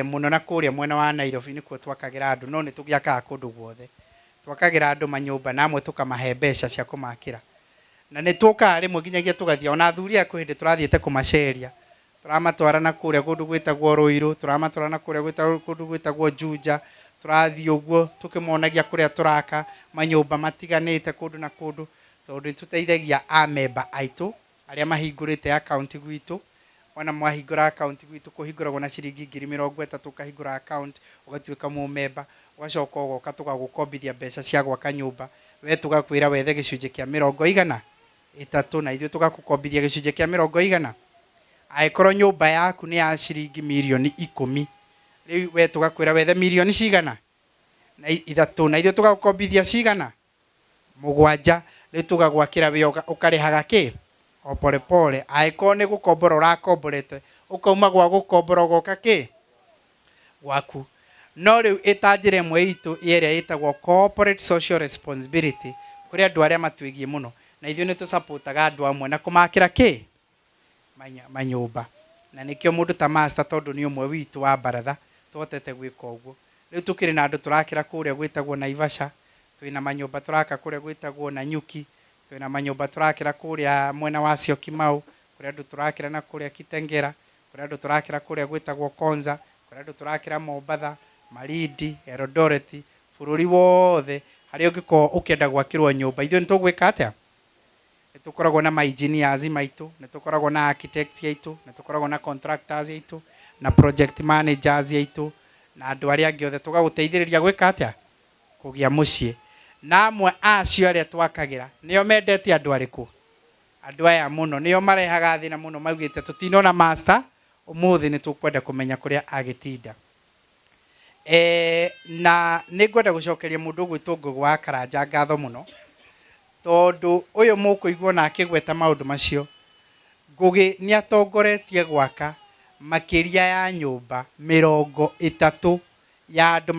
S8: mũno na kũrĩa mwena wa Nairobi nĩkuo twakagĩra andũ, no nĩ tũgĩakaga kũndũ guothe. Twakagĩra andũ manyũmba na amwe tũkamahe mbeca cia kũmakĩra. Na nĩ tũkaga rĩmwe nginyagia tũgathiĩ, ona athuri aya kwĩ hĩndĩ tũrathiĩte kũmaceria, tũramatwara na kũrĩa kũndũ gwĩtagwo Ruiru, tũramatwara na kũrĩa kũndũ gwĩtagwo Juja, tũrathiĩ ũguo tũkĩmonagia kũrĩa tũraka manyũmba matiganĩte kũndũ na kũndũ, tondũ nĩ tũteithagia amemba aitũ arĩa mahingũrĩte akaunti gwitũ. Wona mwahingũra akaunti gwitũ kũhingũragwo na ciringi 30,000, ũkahingũra akaunti ũgatuĩka mũmemba, ũgacoka ũgoka tũgagũkombithia mbeca cia gwaka nyũmba, we tũgakwĩra wethe gĩcunjĩ kĩa mĩrongo igana ĩtatũ, na ithuĩ tũgakũkombithia gĩcunjĩ kĩa mĩrongo igana. Angĩkorwo nyũmba yaku nĩ ya ciringi mirioni 10, rĩu we tũgakwĩra wethe mirioni cigana? Na 3, na ithuĩ tũgagũkombithia cigana? 7. Rĩu tũgagwakĩra wĩ ũkarĩhaga kĩ? O pole pole. Angĩkorwo nĩ gũkombora ũrakomborete, ũkauma gwa gũkombora ũgoka kĩ? Gwaku. No rĩu ĩta njĩra ĩmwe itũ ĩrĩa ĩtagwo corporate social responsibility kũrĩ andũ arĩa matwĩgiĩ mũno, na ithuĩ nĩ tũsupportaga andũ amwe na kũmakĩra kĩ? Manyũmba. Na nĩkĩo mũndũ ta master tondũ nĩ ũmwe witũ wa baratha tũhotete gwĩka ũguo. Rĩu tũkĩrĩ na andũ tũrakĩra kũrĩa gwĩtagwo Naivasha, twĩna manyũmba tũraka kũrĩa gwĩtagwo Nanyuki, twĩna manyũmba tũrakĩra kũrĩa mwena wa Syokimau, kũrĩ andũ tũrakĩra na kũrĩa Kitengela, kũrĩ andũ tũrakĩra kũrĩa gwĩtagwo Konza, kũrĩ andũ tũrakĩra Mombatha, Malindi, Eldoret, bũrũri wothe harĩa ũngĩkorwo ũkĩenda gwakĩrwo nyũmba. Ithuĩ nĩ tũgwĩka atĩa? Nĩ tũkoragwo na ma engineers maitũ, nĩ tũkoragwo na architects aitũ, nĩ tũkoragwo na contractors aitũ, na project managers aitũ, na andũ arĩa angĩ othe tũgagũteithĩrĩria gwĩka atĩa? Kũgĩa mũciĩ. Na amwe acio arĩa twakagĩra nĩo mendete andũ arĩkũ? Andũ aya mũno. Nĩo marehaga thĩna mũno maugĩte tũtinona master, ũmũthĩ nĩ tũkwenda kũmenya kũrĩa agĩtinda. Na nĩ ngwenda gũcokeria mũndũ ũgwĩtwo Ngũgĩ wa Karanja ngatho mũno, tondũ ũyũ mũkũigua ona akĩgweta maũndũ macio, Ngũgĩ nĩ atongoretie gwaka makĩria ya nyũmba 30 ya andũ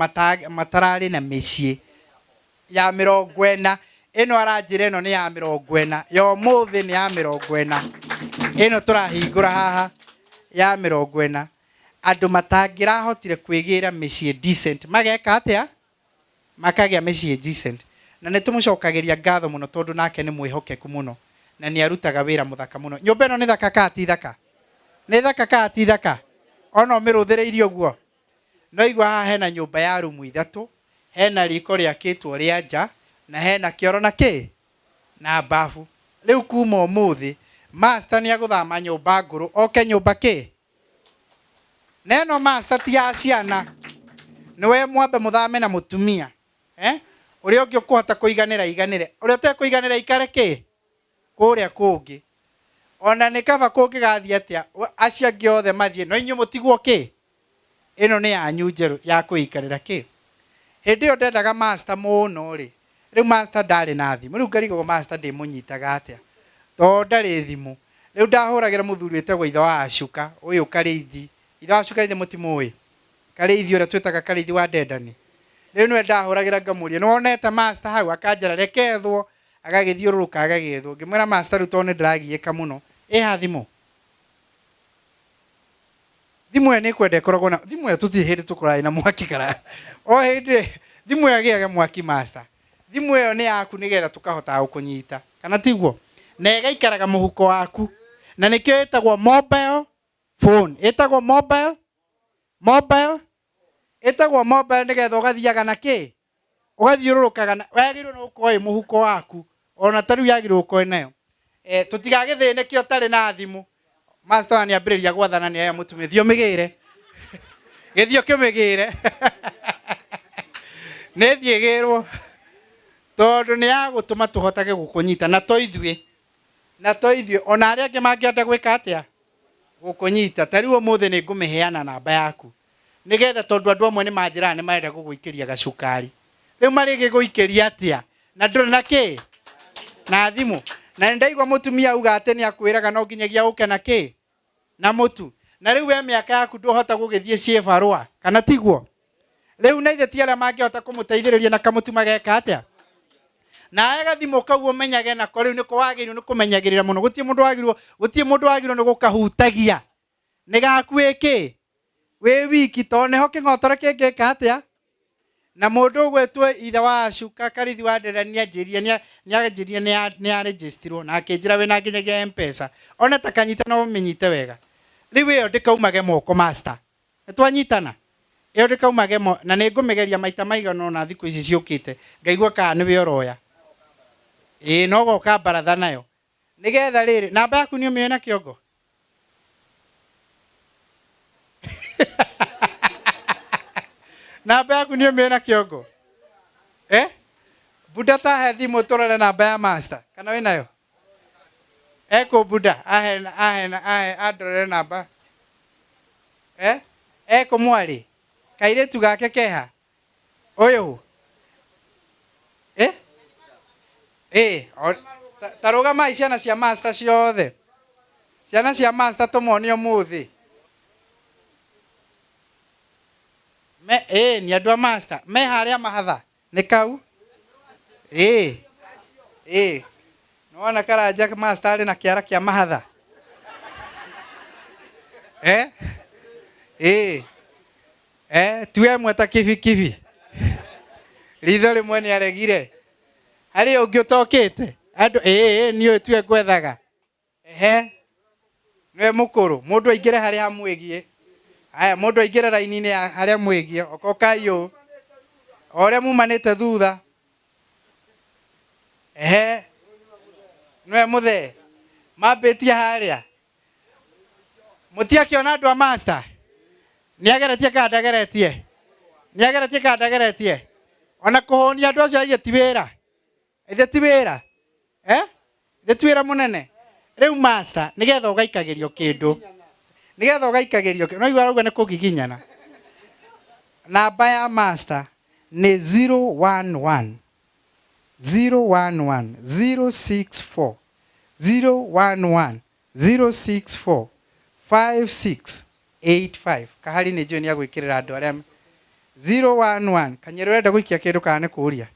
S8: matararĩ na mĩciĩ ya 40. Ĩno aranjĩra ĩno nĩ ya 40, ya ũmũthĩ nĩ ya 40, ĩno tũrahingũra haha ya 40. Andũ matangĩrahotire kwĩgĩra mĩciĩ decent mageka atĩa? Makagĩa mĩciĩ decent. Na nĩ tũmũcokagĩria ngatho mũno tondũ nake nĩ mwĩhokeku mũno na nĩ arutaga wĩra mũthaka mũno. Nyũmba ĩno nĩ thaka kana ti thaka? Nĩ thaka kana ti thaka? Ona ũmĩrũthĩrĩirie ũguo? No igua haha hena nyũmba ya rumu 3, hena riko rĩakĩtwo rĩa nja, na hena kĩoro na kĩ? Na bafu. Rĩu kuma ũmũthĩ, master nĩ agũthama nyũmba ngũrũ oke nyũmba kĩ? Na ĩno master ti ya ciana. Nĩwe mwambe mũthame na mũtumia. Ũrĩa ũngĩ ũkũhota kũiganĩra aiganĩre, ũrĩa ũtekũiganĩra aikare kĩ? Kũrĩa kũngĩ. Ona nĩ kaba kũngĩgathiĩ atĩa, acio angĩ othe mathiĩ, no inyuĩ mũtigwo kĩ? Ĩno nĩ yanyu njerũ ya kwĩikarĩra kĩ? Hĩndĩ ĩyo ndendaga master mũno rĩ, rĩu master ndarĩ na thimũ, rĩu ngarigagwo master ndĩmũnyitaga atĩa, tondũ ndarĩ thimũ. Rĩu ndahũragĩra mũthuri wĩtagwo ithe wa Ashuka, ũyũ Karĩithi, ithe wa Ashuka githĩ mũtimũĩ? Karĩithi ũrĩa twĩtaga Karĩithi wa Ndendani. Rĩu nĩwe ndahũragĩra ngamũria, nĩwonete master hau? Akanjĩra reke ethwo, agagĩthiũrũrũka agagĩethwo. Ngĩmwĩra master rĩu tondũ nĩndĩragiĩka mũno, ĩha thimũ? Thimũ ĩyo nĩ ĩkwenda ĩkoragwo na thimũ ĩyo tũtirĩ hĩndĩ tũkoragwo na mwaki kana o hĩndĩ thimũ ĩyo ĩgĩage mwaki master. Thimũ ĩyo nĩ yaku nĩgetha tũkahotaga gũkũnyita kana tiguo? Na ĩgaikaraga mũhuko waku na nĩkĩo ĩtagwo mobile phone. Ĩtagwo mobile mobile ĩtagwo mobile nĩgetha ũgathiaga na kĩ? Ũgathiũrũrũkaga na wagĩrĩirwo nĩ gũkorwo ĩ mũhuko waku ona ta rĩu yagĩrĩirwo gũkorwo ĩ nayo. Tũtigagĩthĩnĩke ũtarĩ na thimũ. Master wa nĩambĩrĩria gwathana nĩ aya mũtumia thiĩ ũmĩgĩre. Gĩthiĩ ũkĩmĩgĩre. Nĩ thiĩ ĩgĩrwo tondũ nĩ ya gũtũma tũhotage gũkũnyita na to ithuĩ na to ithuĩ ona arĩa angĩ mangĩenda gwĩka atĩa gũkũnyita. Ta rĩu ũmũthĩ nĩ ngũmĩheana namba yaku nĩgetha tondũ andũ amwe nĩ manjĩraga nĩ marenda gũgũikĩria gacukari. Rĩu marĩgĩgũikĩria atĩa na ndũrĩ na kĩ? Na thimũ. Na nĩ ndaigua mũtumia auga atĩ nĩ akwĩraga no nginyagia ũke na kĩ? Na mũtu. Na rĩu we mĩaka yaku ndũhota gũgĩthiĩ ciĩbarũa, kana tiguo? Rĩu na ithe ti arĩa mangĩhota kũmũteithĩrĩria na kamũtu mageka atĩa? Nawe gathimũ kau ũmenyage nako rĩu nĩko wagĩrĩirwo nĩ kũmenyagĩrĩra mũno. Gũtirĩ mũndũ wagĩrĩirwo, gũtirĩ mũndũ wagĩrĩirwo nĩ gũkahutagia. Nĩ gaku wĩ kĩ? Wĩ wiki tondũ nĩho kĩng'otore kĩngĩka atĩa? Na mũndũ ũgwĩtwo ithe wa Ashuka Karithi wa Ndera nĩanjĩrire nĩanjĩrire nĩaregistirwo na akĩnjĩra wĩna nginyagia M-Pesa. One ta kanyita na ũmĩnyite wega. Rĩu ĩyo ndĩkaumage moko master. Nĩtwanyitana? Ĩyo ndĩkaumage mo na nĩngũmĩgeria maita maigana ũna thikũ ici ciũkĩte ngaigua kana nĩwe ũroya. Ĩĩ na ũgoka baratha nayo. Nĩgetha rĩrĩ, namba yaku nĩ ũmĩoĩ na kĩongo? Namba yaku nĩ ũmĩoĩ na kĩongo? Eh? Buda ta he thimũ tũrore namba ya master kana wĩ nayo? Ekũ Buda ahe ahe ahe andorere namba. Eh? Ekũ mwarĩ? Kairĩtu gake keha? Ũyũ? Eh? Eh, ta rũgamai ciana cia master ciothe. Ciana cia master tũmonie ũmũthĩ. Me, eh, nĩ andũ a master. Me harĩa mahatha. Nĩ kau? Eh. Eh. Nĩwona karanja master arĩ na kĩara kĩa mahatha? Eh? Eh. Eh, tiwe ĩmwe ta kibikibi. Ritho rĩmwe nĩ aregire. Harĩ ũngĩ ũtokĩte? Andũ ĩĩ ĩĩ niĩ ũyũ tiwe ngwethaga. Ehe. Nĩwe mũkũrũ. Mũndũ aingĩre harĩa hamwĩgiĩ. Haya, mũndũ aingĩre raini-inĩ ya harĩa mwĩgiĩ. Okokai ũũ. O ũrĩa mumanĩte thutha. Ehe. Nĩwe mũthee. Mambĩtie harĩa. Mũtiakĩona andũ a master? Nĩageretie kana ndageretie? Nĩageretie kana ndageretie? Ona kũhũnia andũ acio aige ti wĩra. Ithe ti wĩra? Eh? Ithe ti wĩra mũnene? Rĩu master, nĩgetha ũgaikagĩrio kĩndũ. Nĩgetha ũgaikagĩrio kĩndũ. No igua arauga nĩ kũgiginyana. Namba ya master nĩ 011 011 064 011 064 5685 Kahari nĩ njũĩ nĩ agwĩkĩrĩra andũ arĩa 011 Kanyerĩ ũrenda gũikia kĩndũ kana nĩ kũria?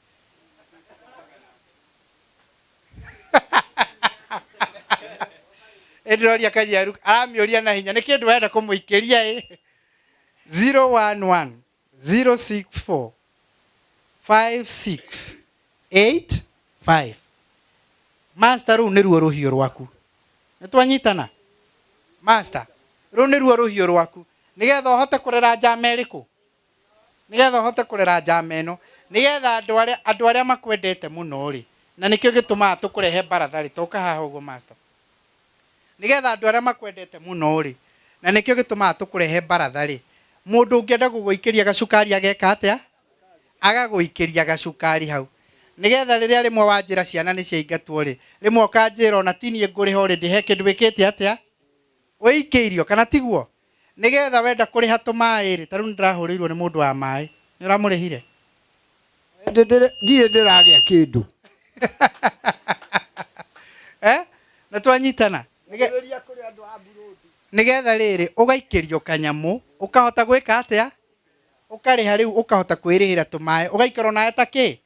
S8: Ĩ ndĩroria Kanyeru aramĩũria na hinya nĩ kĩndũ arenda kũmũikĩria ĩ 011 064 5685 Master rũu nĩruo rũhiũ rwaku. Nĩtwanyitana? Master, rũu nĩruo rũhiũ rwaku. Nĩgetha ũhote kũrera njama ĩrĩkũ? Nĩgetha ũhote kũrera njama ĩno. Nĩgetha andũ arĩa andũ arĩa makwendete mũno rĩ, na nĩkĩo gĩtũmaga tũkũrehe baratha rĩ, toka haha ũguo master. Nĩgetha andũ arĩa makwendete mũno-rĩ, na nĩkĩo gĩtũmaga tũkũrehe baratha-rĩ, mũndũ ũngĩenda gũgũikĩria gacukari ageka atĩa? Agagũikĩria gacukari hau. Nĩgetha rĩrĩa rĩmwe wanjĩra ciana nĩ ciaingatwo rĩ, rĩmwe ũkanjĩra ona ti niĩ ngũrĩha already he kĩndũ wĩkĩte atĩa? Wĩikĩirio, kana tiguo? Nĩgetha wenda kũrĩha tũmaĩ rĩ, ta rĩu nĩ ndĩrahũrĩirwo nĩ mũndũ wa maĩ, nĩ ũramũrĩhire?
S5: Ndirĩ ndĩragĩa kĩndũ.
S8: Eh? Nĩ twanyitana? Nĩgetha rĩrĩ, ũgaikĩrio kanyamũ, ũkahota gwĩka atĩa? Ũkarĩha rĩu ũkahota kwĩrĩhĩra tũmaĩ, ũgaikara onawe ta kĩ?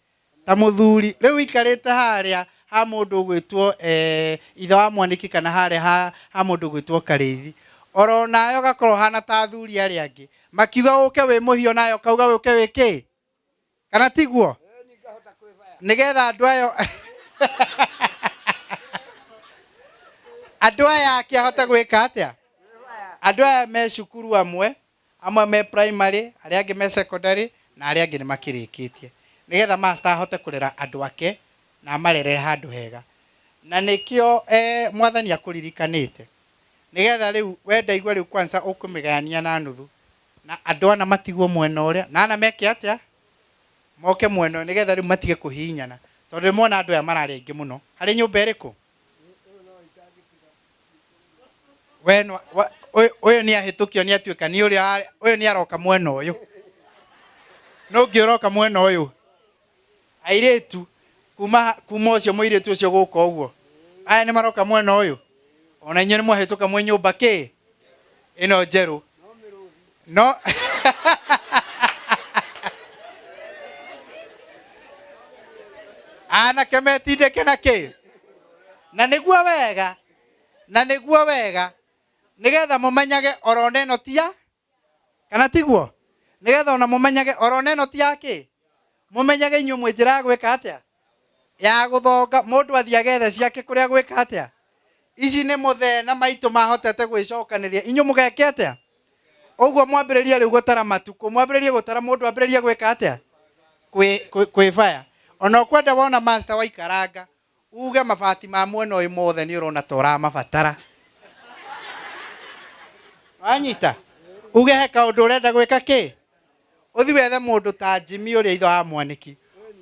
S8: Ta mũthuri. Rĩu ũikarĩte harĩa ha mũndũ ũgwĩtwo eh, ithe wa mwanĩki kana harĩa ha, ha mũndũ ũgwĩtwo Karĩithi. Oro nawe ũgakorwo ũhana ta athuri arĩa angĩ. Makiuga ũke wĩ mũhiũ nawe ũkauga ũke wĩ kĩ? Kana tiguo? Nĩgetha andũ ayo andũ aya akĩahota gwĩka atĩa? Andũ aya me cukuru amwe Amwe me primary, arĩa angĩ me secondary, na arĩa angĩ nĩ makĩrĩkĩtie. Nĩgetha master ahote kũrera andũ ake na amarerere handũ hega. Na nĩkĩo eh, Mwathani akũririkanĩte. Nĩgetha rĩu we ndaigua rĩu kwanza ũkũmĩgayania na nuthu. Na andũ ana matigwo mwena ũrĩa, na ana meke atĩa? Moke mwena ũyũ nĩgetha rĩu matige kũhihinyana. Tondũ nĩmona andũ aya mararĩ aingĩ mũno. Harĩ nyũmba ĩrĩkũ? We nwa- wa- ũyũ ũyũ nĩ ahĩtũkio nĩ atuĩka nĩ ũrĩa warĩ- ũyũ nĩ aroka mwena ũyũ nũ ũngĩ ũroka mwena ũyũ airĩtu kuma kuma ũcio mũirĩtu ũcio gũka ũguo aya nĩ maroka mwena ũyũ ona inyuĩ nĩ mwahĩtũka mwĩ nyũmba kĩ ĩno njerũ no anake metindĩke na kĩ na nĩguo wega na nĩguo wega nĩgetha mũmenyage orona ĩno ti ya kana tiguo nĩgetha ona mũmenyage orona ĩno ti ya kĩ mũmenyage inyuĩ mwĩ njĩra ya gwĩka atĩa ya gũthonga mũndũ athiĩ agethe ciake kũrĩa gwĩka atĩa ici nĩ mũthee na maitũ mahotete gwĩcokanĩria inyuĩ mũgeke atĩa ũguo mwambĩrĩrie rĩu gũtara matukũ mwambĩrĩrie gũtara mũndũ ambĩrĩrie gwĩka atĩa kwĩbaya ona ũkwenda wona master waikaranga Uge mabati ma mwena ũyũ mothe nĩ ũrona ta ũramabatara. Wanyita? Uge he kaũndũ ũrenda gwĩka kĩ? Ũthi wethe mũndũ ta Jimmy ũrĩa ithe wa Mwanĩki.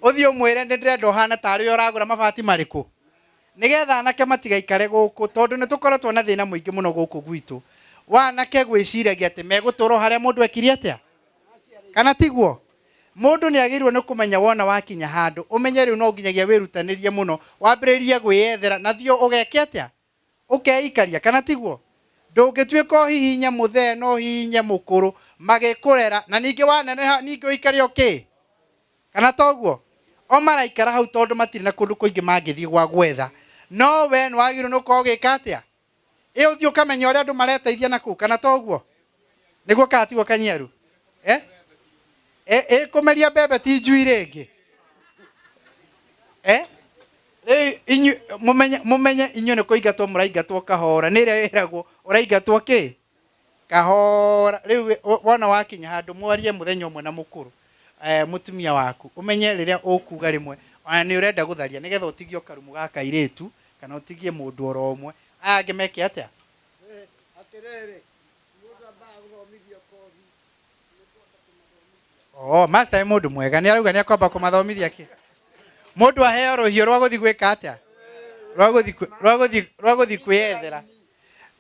S8: Ũthiĩ ũmwĩre nĩ ndĩrenda ũhane tarĩ we ũragũra mabati marĩkũ? Nĩgetha anake matigaikare gũkũ tondũ nĩ tũkoretwo na thĩna mũingĩ mũno gũkũ gwitũ wa anake gwĩciragia atĩ megũtũra o harĩa mũndũ ekire atĩa? Kana tiguo? Mũndũ nĩ agĩrĩirwo nĩ kũmenya wona wakinya handũ, ũmenye rĩu no nginyagia wĩrutanĩrie mũno, wambĩrĩrie gwĩyethera na thiĩ ũgeke atĩa? Ũkeikaria, kana tiguo? Ndũngĩtuĩka ũhihinye mũthee na ũhihinye mũkũrũ magĩkũrera na ningĩ waneneha ningĩ ũikare o kĩ? Kana toguo? O maraikara hau tondũ matirĩ na kũndũ kũingĩ mangĩthiĩ gwa gwetha. No we nĩ wagĩrĩirwo nĩ gũkorwo ũgĩka atĩa? Ĩ ũthiĩ ũkamenya ũrĩa andũ mareteithia na kũu, kana to ũguo? Nĩguo kana tiguo Kanyiaru? Eh? Ĩ ĩ kũmeria mbembe ti njui rĩngĩ? Eh? Rĩu inyuĩ mũmenye mũmenye inyuĩ nĩ kũingatwo mũraingatwo kahora, nĩ ĩrĩa ĩragwo ũraingatwo kĩ? Kahora. Rĩu wona wakinya handũ mwarie mũthenya ũmwe na mũkũrũ, eh, mũtumia waku, ũmenye rĩrĩa ũkuga rĩmwe ona nĩ ũrenda gũtharia nĩgetha ũtigie o karumu ga kairĩtu kana ũtigie mũndũ oro ũmwe, aya angĩ meke atĩa?
S5: Atĩrĩrĩ, mũndũ ambaga gũthomithio kothi.
S8: Oh, master nĩ mũndũ mwega nĩ arauga nĩ akwamba kũmathomithia kĩ mũndũ aheo rũhiũ rwa gũthiĩ gwĩka atĩa rwa gũthiĩ kwĩ- rwa gũthiĩ rwa gũthiĩ kwĩyethera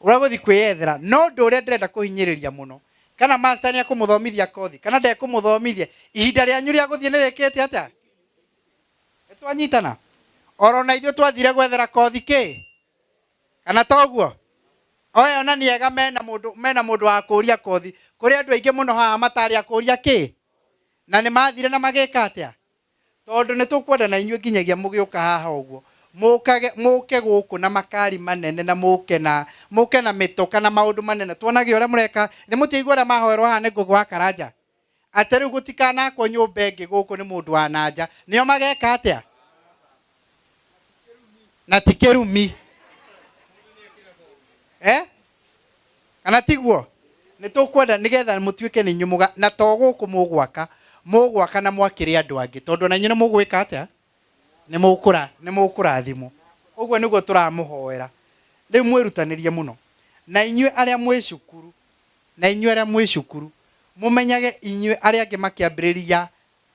S8: rwa gũthiĩ kwĩyethera no ũndũ ũrĩa ndĩrenda kũhinyĩrĩria mũno kana master nĩ akũmũthomithia kothi kana ndekũmũthomithia ihinda rĩanyu rĩa gũthiĩ nĩ rĩkĩte atĩa nĩ twanyitana oro na ithuĩ twathire gwethera kothi kĩ Kana toguo? Oya ona nĩ ega mena mũndũ mena mũndũ wa kũria kothi. Kũrĩ andũ aingĩ mũno haha matarĩ a kũria kĩ? Na nĩ mathire na magĩka atĩa? Tondũ nĩ tũkwenda na inyuĩ nginyagia mũgĩũka haha ũguo, mũkage mũke gũkũ na makari manene na mũke na mũke na mĩtoka na maũndũ manene tuonage ũrĩa mũreka. Nĩ mũtiaigua ũrĩa mahoerwo haha nĩ Ngũgĩ wa Karanja? Atĩ rĩu gũtikanakwo nyũmba ĩngĩ gũkũ nĩ mũndũ wa na nja. Nĩo mageka atĩa? Na ti kĩrumi. Eh? Kana tiguo? Nĩ tũkwenda nĩgetha mũtuĩke nĩ inyuĩ mũga, na to gũkũ mũgwaka, mũgwaka na mwakĩre andũ angĩ, tondũ ona inyuĩ nĩ mũgwĩka atĩa? Nĩ mũkũra, nĩ mũkũrathimwo. Ũguo nĩguo tũramũhoera. Rĩu mwĩrutanĩrie mũno. Na inyuĩ arĩa mwĩ cukuru, Na inyuĩ arĩa mwĩ cukuru, mũmenyage inyuĩ arĩa angĩ makĩambĩrĩria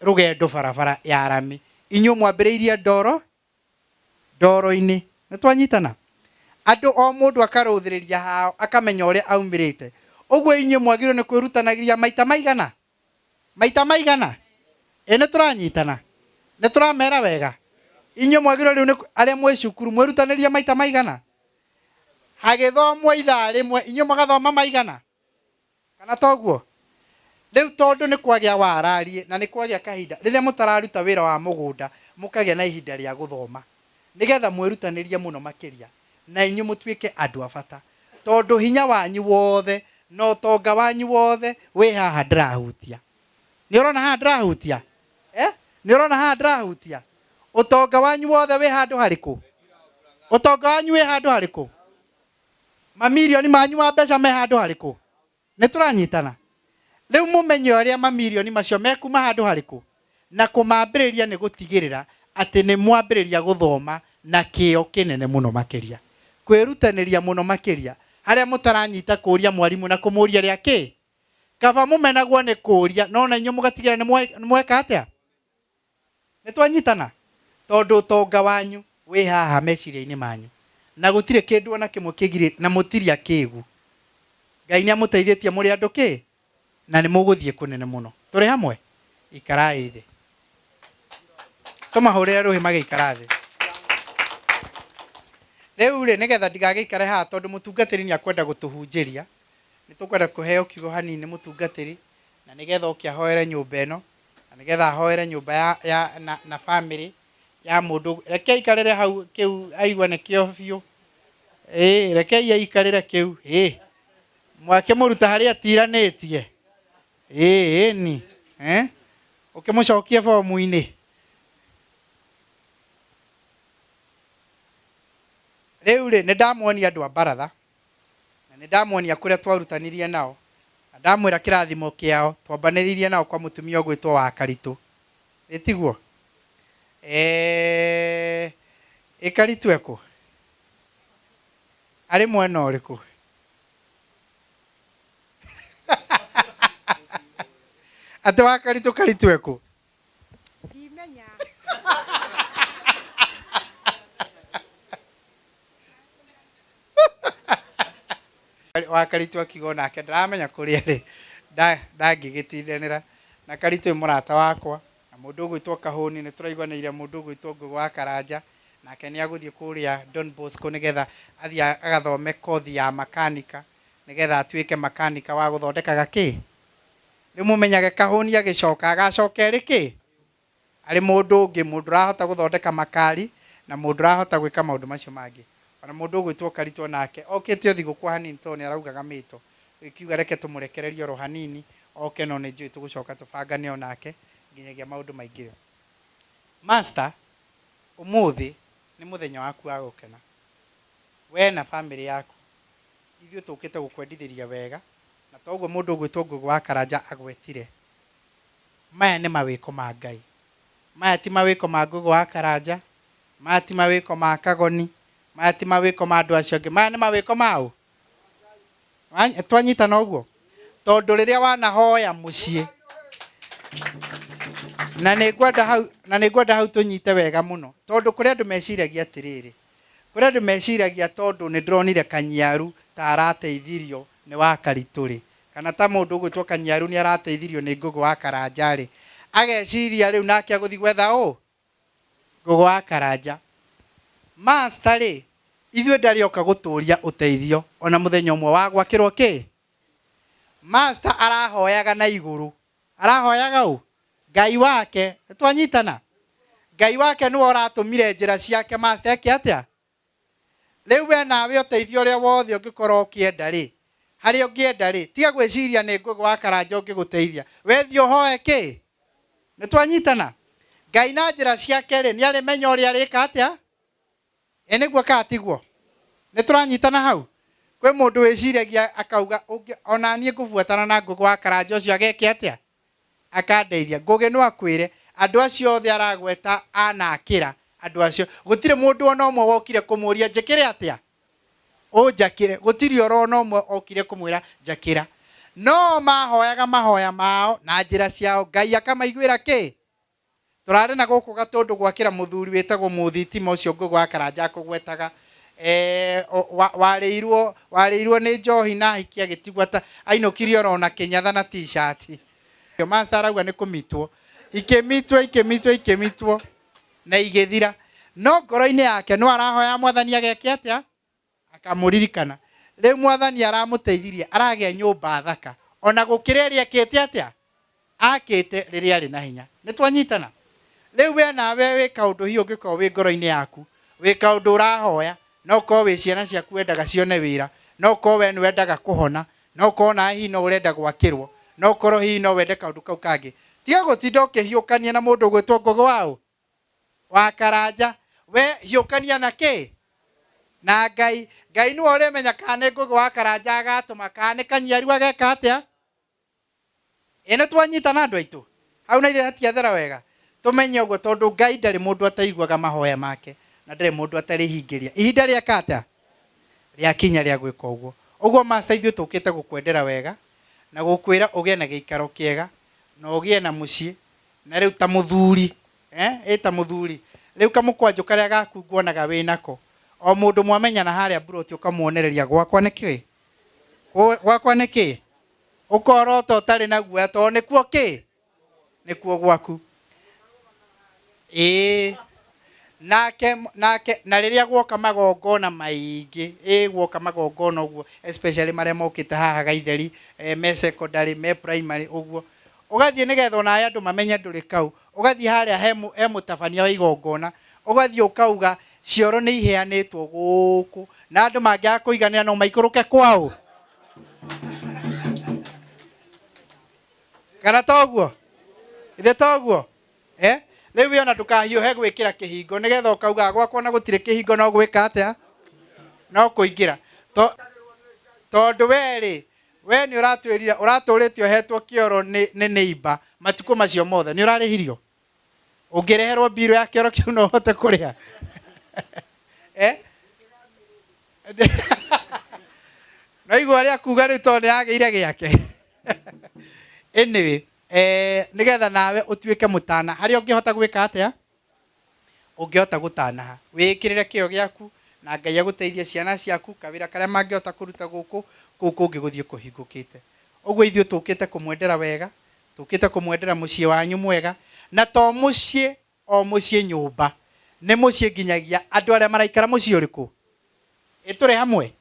S8: rũgendo barabara ya rami, Inyuĩ mwambĩrĩirie ndoro ndoro-inĩ. Nĩ twanyitana? Andũ o mũndũ akarũthĩrĩria hao akamenya ũrĩa aumĩrĩte. Ũguo inyuĩ mwagĩrĩirwo nĩ kwĩrutanagĩria maita maigana? Maita maigana? Ĩ nĩ tũranyitana? Nĩ tũramera wega? Inyuĩ mwagĩrĩirwo rĩu nĩ arĩa mwĩ cukuru mwĩrutanĩrie maita maigana? Hagĩthomwo ithaa rĩmwe inyuĩ mũgathoma maigana? Kana toguo? Rĩu tondũ nĩ kwagĩa warariĩ na nĩ kwagĩa kahinda, rĩrĩa mũtararuta wĩra wa mũgũnda, mũkagĩa na ihinda rĩa gũthoma, nĩgetha mwĩrutanĩrie mũno makĩria, na inyuĩ mũtuĩke andũ a bata, tondũ hinya wanyu wothe na ũtonga wanyu wothe wĩ haha ndĩrahutia. Nĩ ũrona haha ndĩrahutia? Eh? Nĩ ũrona haha ndĩrahutia? Ũtonga wanyu wothe wĩ handũ harĩkũ? Ũtonga wanyu wĩ handũ harĩkũ? Mamirioni manyu ma mbeca me handũ harĩkũ? Nĩ tũranyitana? Rĩu mũmenye ũrĩa mamirioni macio mekuma handũ harĩkũ? Na kũmambĩrĩria nĩ gũtigĩrĩra atĩ nĩ mwambĩrĩria gũthoma na kĩo kĩnene mũno makĩria. Kwĩrutanĩria mũno makĩria. Harĩa mũtaranyita kũria mwarimũ na kũmũria rĩa kĩ? Kaba mũmenagwo nĩ kũria no na inyuĩ mũgatigĩrĩra nĩ mweka atĩa? Nĩ twanyitana? Tondũ ũtonga wanyu wĩ haha meciria-inĩ manyu, na gũtirĩ kĩndũ o na kĩmwe kĩgirĩ, na mũtirĩ akĩgu. Ngai nĩ amũteithĩtie mũrĩ andũ kĩ? Na nĩ mũgũthiĩ kũnene mũno. Tũrĩ hamwe? Ikarai thĩ. Tũmahũrĩre rũhĩ magĩikara thĩ. Rĩu rĩ, nĩgetha ndigagĩikare haha tondũ mũtungatĩri nĩ akwenda gũtũhunjĩria, nĩ tũkwenda kũheo kiugo hanini nĩ mũtungatĩri, na nĩgetha oke ahoere nyũmba ĩno. Na nĩgetha ahoere nyũmba ya, ya na, na family ya mũndũ. Reke aikarĩre hau kĩu aigue nĩkĩo biũ. Ĩĩ, rekei aikarĩre kĩu. Ĩĩ. Mwakĩmũruta harĩa atiranĩtie. Ĩĩ, ĩni. Eh? Ũkĩmũcokie bomu-inĩ. Rĩu rĩ, nĩ ndamuonia andũ a baratha. Na nĩ ndamuonia kũrĩa twarutanirie nao, na ndamwĩra kĩrathimo kĩao, twambanĩrĩirie nao kwa mũtumia ũgwĩtwo wa Karitũ. Ĩ tiguo? Eeh, ĩ Karitũ e kũ? Arĩ mwena ũrĩkũ? Atĩ wa Karitũ, Karitũ e kũ?
S6: Ndimenya.
S8: Wa Karitũ akiuga onake ndaramenya kũrĩa arĩ, ndangĩgĩtindanĩra na Karitũ nĩ mũrata wakwa, na mũndũ ũgwĩtwo Kahũni nĩ tũraiguanĩire mũndũ ũgwĩtwo Ngũgĩ wa Karanja, nake nĩ agũthiĩ kũrĩa Don Bosco nĩgetha athiĩ agathome kothi ya makanika, nĩgetha atuĩke makanika wa gũthondekaga kĩ? Rĩu mũmenyage Kahũni agĩcoka agacoka erĩ kĩ? Arĩ mũndũ ũngĩ, mũndũ ũrahota gũthondeka makari na mũndũ ũrahota gwĩka maũndũ macio mangĩ. Ona mũndũ ũgwĩtwo Karitũ onake okĩte o thigũkũ hanini tondũ nĩ araugaga mĩto. Tũgĩkiuga reke tũmũrekererie oro hanini oke no nĩ njũĩ tũgũcoka tũbangane onake nginyagia maũndũ maingĩre. Master, ũmũthĩ nĩ mũthenya waku wa gũkena. We na famĩlĩ yaku. Ithuĩ tũkĩte gũkwendithĩria wega na toguo mũndũ ũgwĩtwo Ngũgĩ wa Karanja agwetire. Maya nĩ mawĩko ma Ngai. Maya ti mawĩko ma Ngũgĩ wa Karanja, maya ti mawĩko ma Kagoni, maya ti mawĩko ma andũ acio angĩ, maya nĩ mawĩko ma ũ? Twanyitana ũguo? Tondũ rĩrĩa wanahoya mũciĩ, na nĩ ngwenda hau, na nĩ ngwenda hau tũnyite wega mũno, tondũ kũrĩ andũ meciragia atĩrĩrĩ, kũrĩ andũ meciragia tondũ nĩ ndĩronire Kanyiaru ta arateithirio nĩ wa Karitũ-rĩ, kana ta mũndũ ũgwĩtwo Kanyiaru nĩ arateithirio nĩ Ngũgĩ wa Karanja-rĩ, ageciria rĩu nake agũthiĩ gwetha ũ? Ngũgĩ wa Karanja. Master-rĩ, ithuĩ ndarĩ oka gũtũria ũteithio ona mũthenya ũmwe wa gwakĩrwo kĩ? Master arahoyaga na igũrũ. Arahoyaga ũ? Ngai wake. Nĩ twanyitana? Ngai wake nĩwe ũratũmire njĩra ciake master eke atĩa? Rĩu we nawe ũteithio ũrĩa wothe ũngĩkorwo ũkĩenda rĩ, harĩa ũngĩenda rĩ, tiga gwĩciria nĩ Ngũgĩ wa Karanja ũngĩgũteithia. We thiĩ ũhoe kĩ? Nĩ twanyitana? Ngai na njĩra ciake rĩ, nĩ arĩmenya ũrĩa arĩka atĩa? Ĩ nĩguo kana tiguo? Nĩ tũranyitana hau? Kwĩ mũndũ wĩciragia akauga ona niĩ ngũbuatana na Ngũgĩ wa Karanja ũcio ageke atĩa? Akandeithia. Ngũgĩ no akwĩre, andũ acio othe aragweta anakĩra, andũ acio, gũtirĩ mũndũ ona ũmwe wokire kũmũria njĩkĩre atĩa? Ũnjakĩre. Gũtirĩ oro ona ũmwe okire kũmwĩra njakĩra. No mahoyaga mahoya mao na njĩra ciao, Ngai akamaiguĩra kĩ? Tũrarĩ na gũkũ Gatũndũ gwakĩra mũthuri wĩtagwo Mũthitima ũcio Ngũgũ wa Karanja akũgwetaga. Eh, warĩirwo warĩirwo nĩ njohi na ahiki agĩtigwo ata ainũkirie oro na kĩnyatha na t-shirt. Master arauga nĩ kũmitwo. Ikĩmitwo ikĩmitwo ikĩmitwo na igĩthira. No ngoro-inĩ yake no arahoya Mwathani ageke atĩa? Akamũririkana. Rĩu Mwathani aramũteithirie aragĩa nyũmba thaka ona gũkĩra ĩrĩa ekĩte atĩa? Akĩte rĩrĩa arĩ na hinya. Nĩ twanyitana? Rĩu we nawe wĩ kaũndũ hihi ũngĩkorwo wĩ ngoro-inĩ yaku, wĩ kaũndũ ũrahoya, no ũkorwo wĩ ciana ciaku wendaga cione wĩra, no ũkorwo we nĩ wendaga kũhona, no ũkorwo nawe hihi no ũrenda gwakĩrwo, no ũkorwo hihi no wende kaũndũ kau kangĩ. Tiga gũtinda ũkĩhiũkania na mũndũ ũgwĩtwo Ngũgĩ wa ũ? Wa Karanja. We hiũkania na kĩ? Na Ngai. Ngai nĩwe ũrĩmenya kana nĩ Ngũgĩ wa Karanja agatũma, kana nĩ Kanyiaru ageka atĩa? Ĩ nĩ twanyitana andũ aitũ? Hau na ithuĩ hatiathera wega? Tũmenye ũguo tondũ Ngai ndarĩ mũndũ ataiguaga mahoya make na ndarĩ mũndũ atarĩhingĩria. Ihinda rĩeka atĩa? Rĩakinya rĩa gwĩka ũguo. Ũguo master ithuĩ tũkĩte gũkwendera wega na gũkwĩra ũgĩe na gĩikaro kĩega na ũgĩe na mũciĩ na rĩu ta mũthuri eh, ĩ ta mũthuri rĩu kamũkwanjũ karĩa gaku nguonaga wĩnako o mũndũ mwamenyana harĩa mburoti ũkamwonereria gwakwa nĩ kĩ? Gwakwa nĩ kĩ? Ũkorota ũtarĩ na guoya tondũ nĩkuo kĩ? Nĩkuo gwaku. Ĩĩ. Nake nake na rĩrĩa guoka magongona maingĩ, ĩ guoka magongona ũguo especially marĩa mokĩte haha Gaitheri, me secondary, me primary ũguo, ũgathiĩ nĩgetha onawe andũ mamenye ndũrĩ kau, ũgathiĩ harĩa he mũtabania wa igongona, ũgathiĩ ũkauga cioro nĩ iheanĩtwo gũkũ, na andũ mangĩaga kũiganĩra no maikũrũke kwaũ? Kana toguo? Ithe toguo? Eh? Rĩu we ona ndũkahiũhe gwĩkĩra kĩhingo nĩgetha ũkauga gwakwa ona gũtirĩ kĩhingo no gwĩka atĩa? No kũingĩra. Tondũ we rĩ, we nĩ ũratwĩrire ũratũrĩte ũhetwo kĩoro nĩ nĩ neighbor matukũ macio mothe nĩ ũrarĩhirio? Ũngĩreherwo mbirũ ya kĩoro kĩu no ũhote kũrĩha? Eh? No igua ũrĩa kuga rĩu tondũ nĩ agĩire gĩake. Anyway, eh, nĩgetha nawe ũtuĩke mũtana harĩa ũngĩhota gwĩka atĩa? Ũngĩhota gũtanaha. Wĩĩkĩrĩre kĩyo gĩaku na Ngai agũteithie ciana ciaku kawĩra karĩa mangĩhota kũruta gũkũ kũu kũngĩ gũthiĩ kũhingũkĩte. Ũguo ithuĩ tũkĩte kũmwendera wega, tũkĩte kũmwendera mũciĩ wanyu mwega, na to mũciĩ o mũciĩ nyũmba, nĩ mũciĩ nginyagia andũ arĩa maraikara mũciĩ ũrĩkũ? Ĩ tũrĩ hamwe?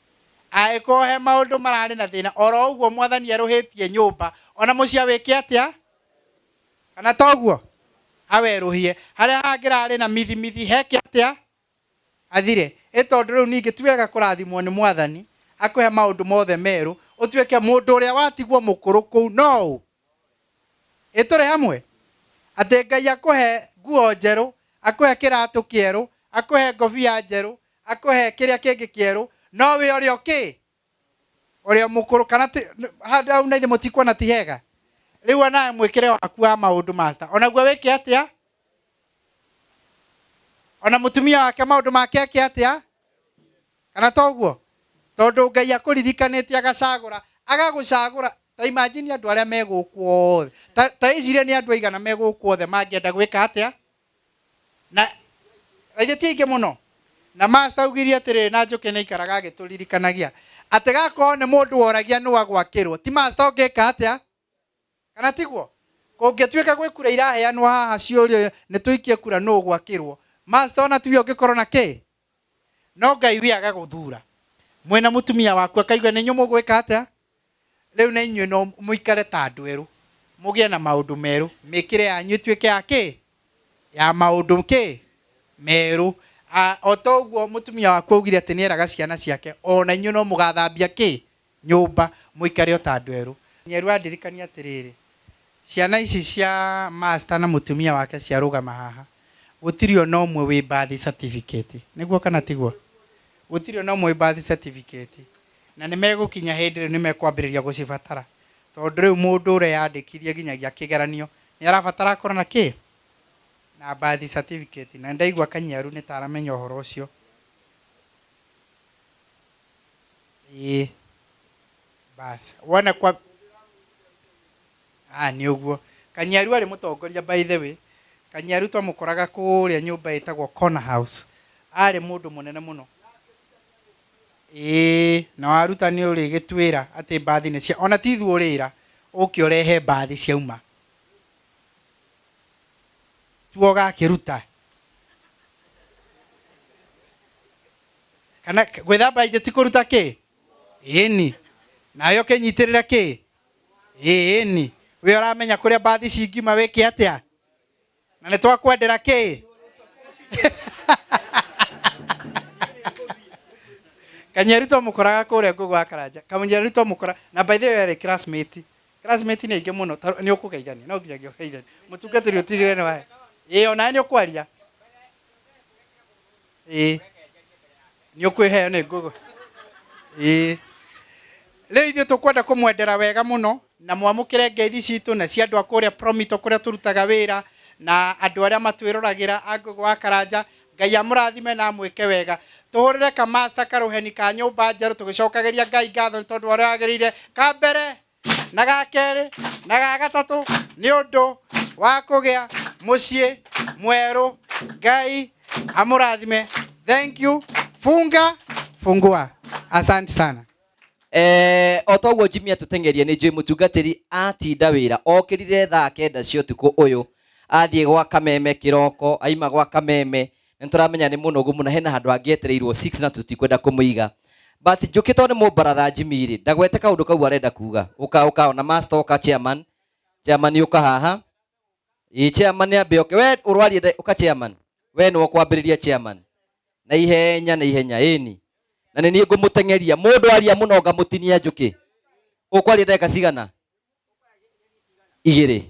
S8: Angĩkorwo he maũndũ mararĩ na thĩna, oro ũguo Mwathani erũhĩtie nyũmba, ona mũciĩ awĩke atĩa? Kana toguo? Awerũhie. Harĩa hangĩrarĩ na mithimithi heke atĩa? Athire. Ĩ tondũ rĩu ningĩ ti wega kũrathimwo nĩ Mwathani, akũhe maũndũ mothe merũ, ũtuĩke mũndũ ũrĩa watigwo mũkũrũ kũu no ũ? Ĩ tũrĩ hamwe? Atĩ Ngai akũhe nguo njerũ, akũhe kĩratũ kĩerũ, akũhe ngobia njerũ, akũhe kĩrĩa kĩngĩ kĩerũ, no wĩ ũrĩa ũkĩ? Ũrĩa mũkũrũ. Kana ti, handũ hau na ithe mũtikuona ti hega? Rĩu onawe mwĩkĩre waku wa maũndũ master, onaguo wĩke atĩa? Ona mũtumia wake maũndũ make eke atĩa? Kana toguo? Tondũ Ngai akũririkanĩtie agacagũra, agagũcagũra. Ta imagine andũ arĩa me gũkũ othe. Ta, ta ĩcirie nĩ andũ aigana me gũkũ othe mangĩenda gwĩka atĩa? Na githĩ ti aingĩ mũno? Na master augire atĩrĩrĩ, na Njũkĩ nĩ aikaraga agĩtũririkanagia, atĩ gakorwo nĩ mũndũ woragia nũ agwakĩrwo, ti master ũngĩka atĩa? Kana tiguo? Kũngĩtuĩka gwĩ kura iraheanwo haha ciũrio nĩ tũikie kura nũ ũgwakĩrwo, master ona tiwe ũngĩkorwo na kĩ? No Ngai we agagũthura mwĩna mũtumia waku akaigua nĩ inyuĩ mũgwĩka atĩa? Rĩu na inyuĩ no mũikare ta andũ erũ, mũgĩe na maũndũ merũ, mĩkĩre yanyu ĩtuĩke ya kĩ? Ya maũndũ kĩ? Merũ. O ta ũguo mũtumia waku augire atĩ nĩ eraga ciana ciake, o na inyuĩ no mũgathambia kĩ? Nyũmba, mũikare o ta andũ erũ. Nyeru andirikania atĩrĩrĩ, ciana ici cia master na mũtumia wake ciarũgama haha, gũtirĩ ona ũmwe wĩ birth certificate. Nĩguo kana tiguo? Gũtirĩ ona ũmwe wĩ birth certificate. Na nĩ megũkinya hĩndĩ rĩu nĩ mekwambĩrĩria gũcibatara. Tondũ rĩu mũndũ ũreyandĩkithia nginyagia kĩgeranio nĩ arabatara akorwo na kĩ? Na birth certificate. Na nĩndaigua Kanyiaru nĩ ta aramenya ũhoro ũcio. Ĩĩ. Bas. Wona kwa Ah, nĩ ũguo. Kanyiaru arĩ mũtongoria by the way. Kanyaru twamũkoraga kũrĩa nyũmba ĩtagwo Corner House. Arĩ mũndũ mũnene mũno. Ĩĩ, na waruta nĩ ũrĩgĩtwĩra atĩ mbathi nĩ cia ona ti ithuĩ ũrĩra ũke ũrehe mbathi ciauma. Tuo ũgakĩruta. Kana gwĩthamba ithe ti kũruta kĩ? Ĩni. Nawe ũkĩnyitĩrĩra kĩ? Ĩni. We ũramenya kũrĩa mbathi cingiuma wĩke atĩa? Na nĩ twakwendera kĩ? Kanyaru twamũkoraga kũrĩa Ngũgũ wa Karanja. Kanyaru twamũkora na by the way arĩ classmate. Classmate nĩ aingĩ mũno nĩ ũkũgeithania no nginyagia ũgeithanie. Mũtungatĩri ũtigĩrĩre nĩ wahe. Ĩĩ onawe nĩ ũkwaria. Ĩĩ. Nĩ ũkwĩheo nĩ Ngũgũ. Ĩĩ. Rĩu ithuĩ tũkwenda kũmwendera wega mũno na mwamũkĩre ngeithi citũ na cia andũ a kũrĩa Promito kũrĩa tũrutaga wĩra na andũ arĩa matwĩroragĩra a Ngũgũ wa Karanja. Ngai amũrathime na amwĩke wega. Tũhũrĩre kamasta karũheni ka nyũmba njerũ tũgĩcokagĩria Ngai ngatho nĩ tondũ wa ũrĩa wagĩrĩire. Ka mbere na ga kerĩ na ga gatatũ nĩ ũndũ wa kũgĩa mũciĩ mwerũ. Ngai amũrathime. Thank you. Funga fungua. Asante sana.
S3: Eh, o toguo Jimmy atũteng'eria nĩ njũĩ mũtungatĩri atinda wĩra okĩrire thaa kenda cia ũtukũ ũyũ athiĩ gwa Kameme kĩroko aima gwa Kameme nĩ tũramenya nĩ mũnogu mũno hena handũ hangĩ etereirwo 6 na tũtikwenda kũmũiga but njũkĩ tondũ nĩ mũbaratha Jimmy rĩ ndagwete kaũndũ kau arenda kuga ũka ũka ona master ũka chairman chairman ũka haha ĩ chairman ambe oke we ũrwarie ũka chairman we nĩwe ũkwambĩrĩria chairman na ihenya na ihenya ĩni na nĩ niĩ ngũmũteng'eria mũndũ aria mũno ngamũtinia njũkĩ ũkwaria ndagĩka cigana igĩrĩ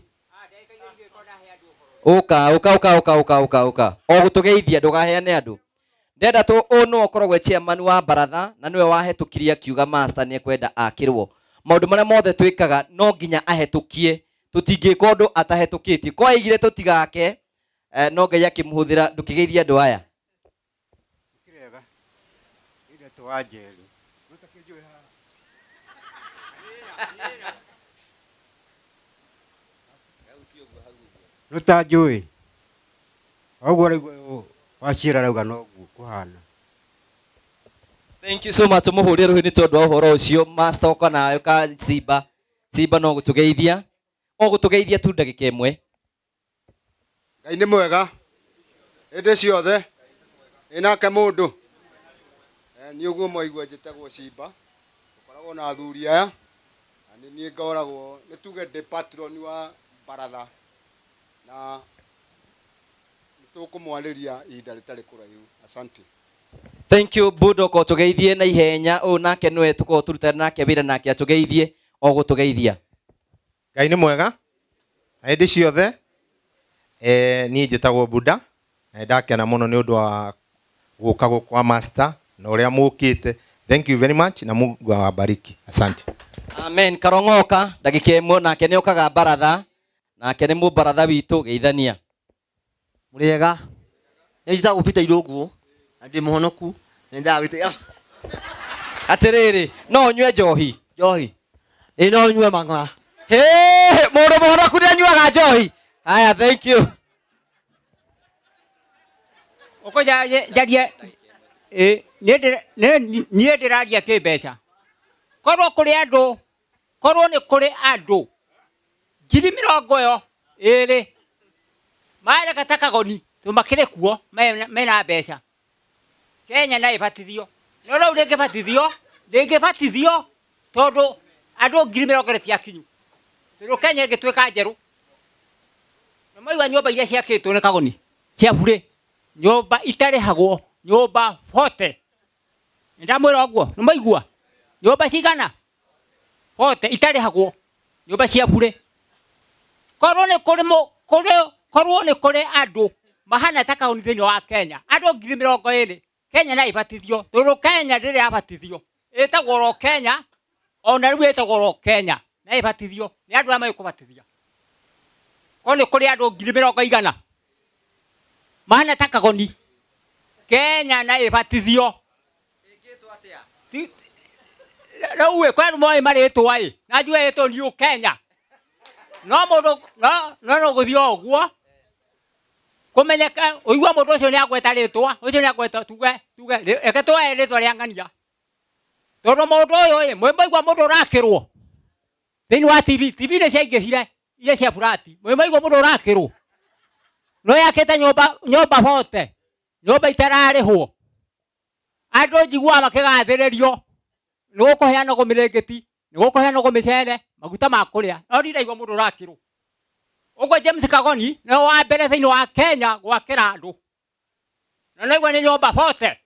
S3: ũka ũka ũka ũka ũka ũka ũka o gũtũgeithia ndũgaheane andũ ndenda tũ ũyũ nĩwe ũkoragwo e chairman wa baratha na nĩwe wahetũkirie akiuga master nĩ ekwenda akĩrwo maũndũ marĩa mothe twĩkaga no nginya ahetũkie tũtingĩka ũndũ atahetũkĩtie ko aigire tũtigake eh, no Ngai akĩmũhũthĩra ndũkĩgeithie andũ aya
S9: Kirega. Ĩretwo wa Njeri. Mũtakĩnjũĩ haha. Nũtanjũĩ. Ũguo ũraigua Wachira arauga noguo kũhana.
S3: Thank you so much tumuhurire ruhi ni tondu wa uhoro ucio master uka nawe ka Simba Simba no gutugeithia o gutugeithia tu ndagika imwe
S9: Ngai nĩ mwega hĩndĩ ciothe ĩ nake mũndũ Eh, niĩ ũguo mwaigua njĩtagwo Simba tũkoragwo na athuri aya na nĩ niĩ ngoragwo nĩ tuge ndĩ patron wa baratha na nĩ tũkũmwarĩria ihinda rĩtarĩ kũraihu asante
S3: Thank you Budo ko tugeithie na ihenya ũyũ nake nĩwe tũkoragwo tũrutana nake wĩra nake atũgeithie o gũtũgeithia
S10: Ngai nĩ mwega na hĩndĩ ciothe. Eh, niĩ njĩtagwo Buda na nĩndakena mũno nĩ ũndũ wa gũka gũkũ kwa master na ũrĩa mũkĩte. Thank you very much na Mungu awabariki. Asante.
S3: Amen karong'oka ndagĩka ĩmwe nake nĩ okaga baratha nake nĩ mũbaratha witũ geithania
S11: Mũrĩega? Nĩ njĩtagwo Peter Irũngũ na ndĩ mũhonoku na nyendaga gwĩtĩka.
S3: Atĩrĩrĩ, no ũnyue njohi?
S11: Njohi? Ĩĩ no nyue mang'ara.
S3: Hĩ, mũndũ mũhonoku nĩ anyuaga njohi? Haya, thank you.
S12: Ũkwenda njarie ĩ niĩ ndĩraria kĩmbeca. Korwo kũrĩ andũ, korwo nĩ kũrĩ andũ 20,000 mareka ta kagoni tondũ makĩrĩ kuo mena mbeca Kenya no ĩbatithio no rĩu ndĩngĩbatithio ndĩngĩbatithio tondũ andũ 20,000 ti akinyu tondũ Kenya ĩngĩtuĩka njerũ nĩ maigua nyũmba iria ciakĩtwo nĩ kagoni cia burĩ nyũmba itarĩhagwo nyũmba 40 nĩ ndamwĩra ũguo nĩ maigua nyũmba cigana 40 itarĩhagwo nyũmba cia burĩ korwo nĩ kũrĩ kũrĩ korwo nĩ kũrĩ andũ mahana ta kaũni thĩinĩ wa Kenya andũ 20,000 Kenya no ĩbatithio tondũ Kenya ndĩrĩ yabatithio ĩtagwo oro Kenya ona rĩu ĩtagwo oro Kenya na ĩbatithio nĩ andũ aya magĩkũbatithia korwo nĩ kũrĩ andũ ngiri mĩrongo igana mahana ta kagoni Kenya na ĩbatithio Rĩu ĩ kwĩ andũ moĩ marĩtwa ĩ na njuge ĩtwo New Kenya no mũndũ no no no gũthiĩ o ũguo Kũmenyeka ũigua mũndũ ũcio nĩ agweta rĩtwa, ũcio nĩ agweta tuge tuge reke twoe rĩtwa rĩa ng'ania. Tondũ mũndũ ũyũ ĩ, mwĩ maigua mũndũ ũrakĩrwo thĩinĩ wa TV, TV nĩ ciaingĩhire iria cia burati. Mwĩ maigua mũndũ ũrakĩrwo no yakĩte nyũmba nyũmba bote, nyũmba itararĩhwo. Andũ njiguaga makĩgathĩrĩrio nĩ gũkũheanagwo mĩrĩngĩti, nĩ gũkũheanagwo mĩcere, maguta ma kũrĩa, no ndiraigua mũndũ ũrakĩrwo. Ũguo James Kagoni nĩwe wa mbere thĩinĩ wa Kenya gwakĩra andũ. Na naigua nĩ nyũmba bote,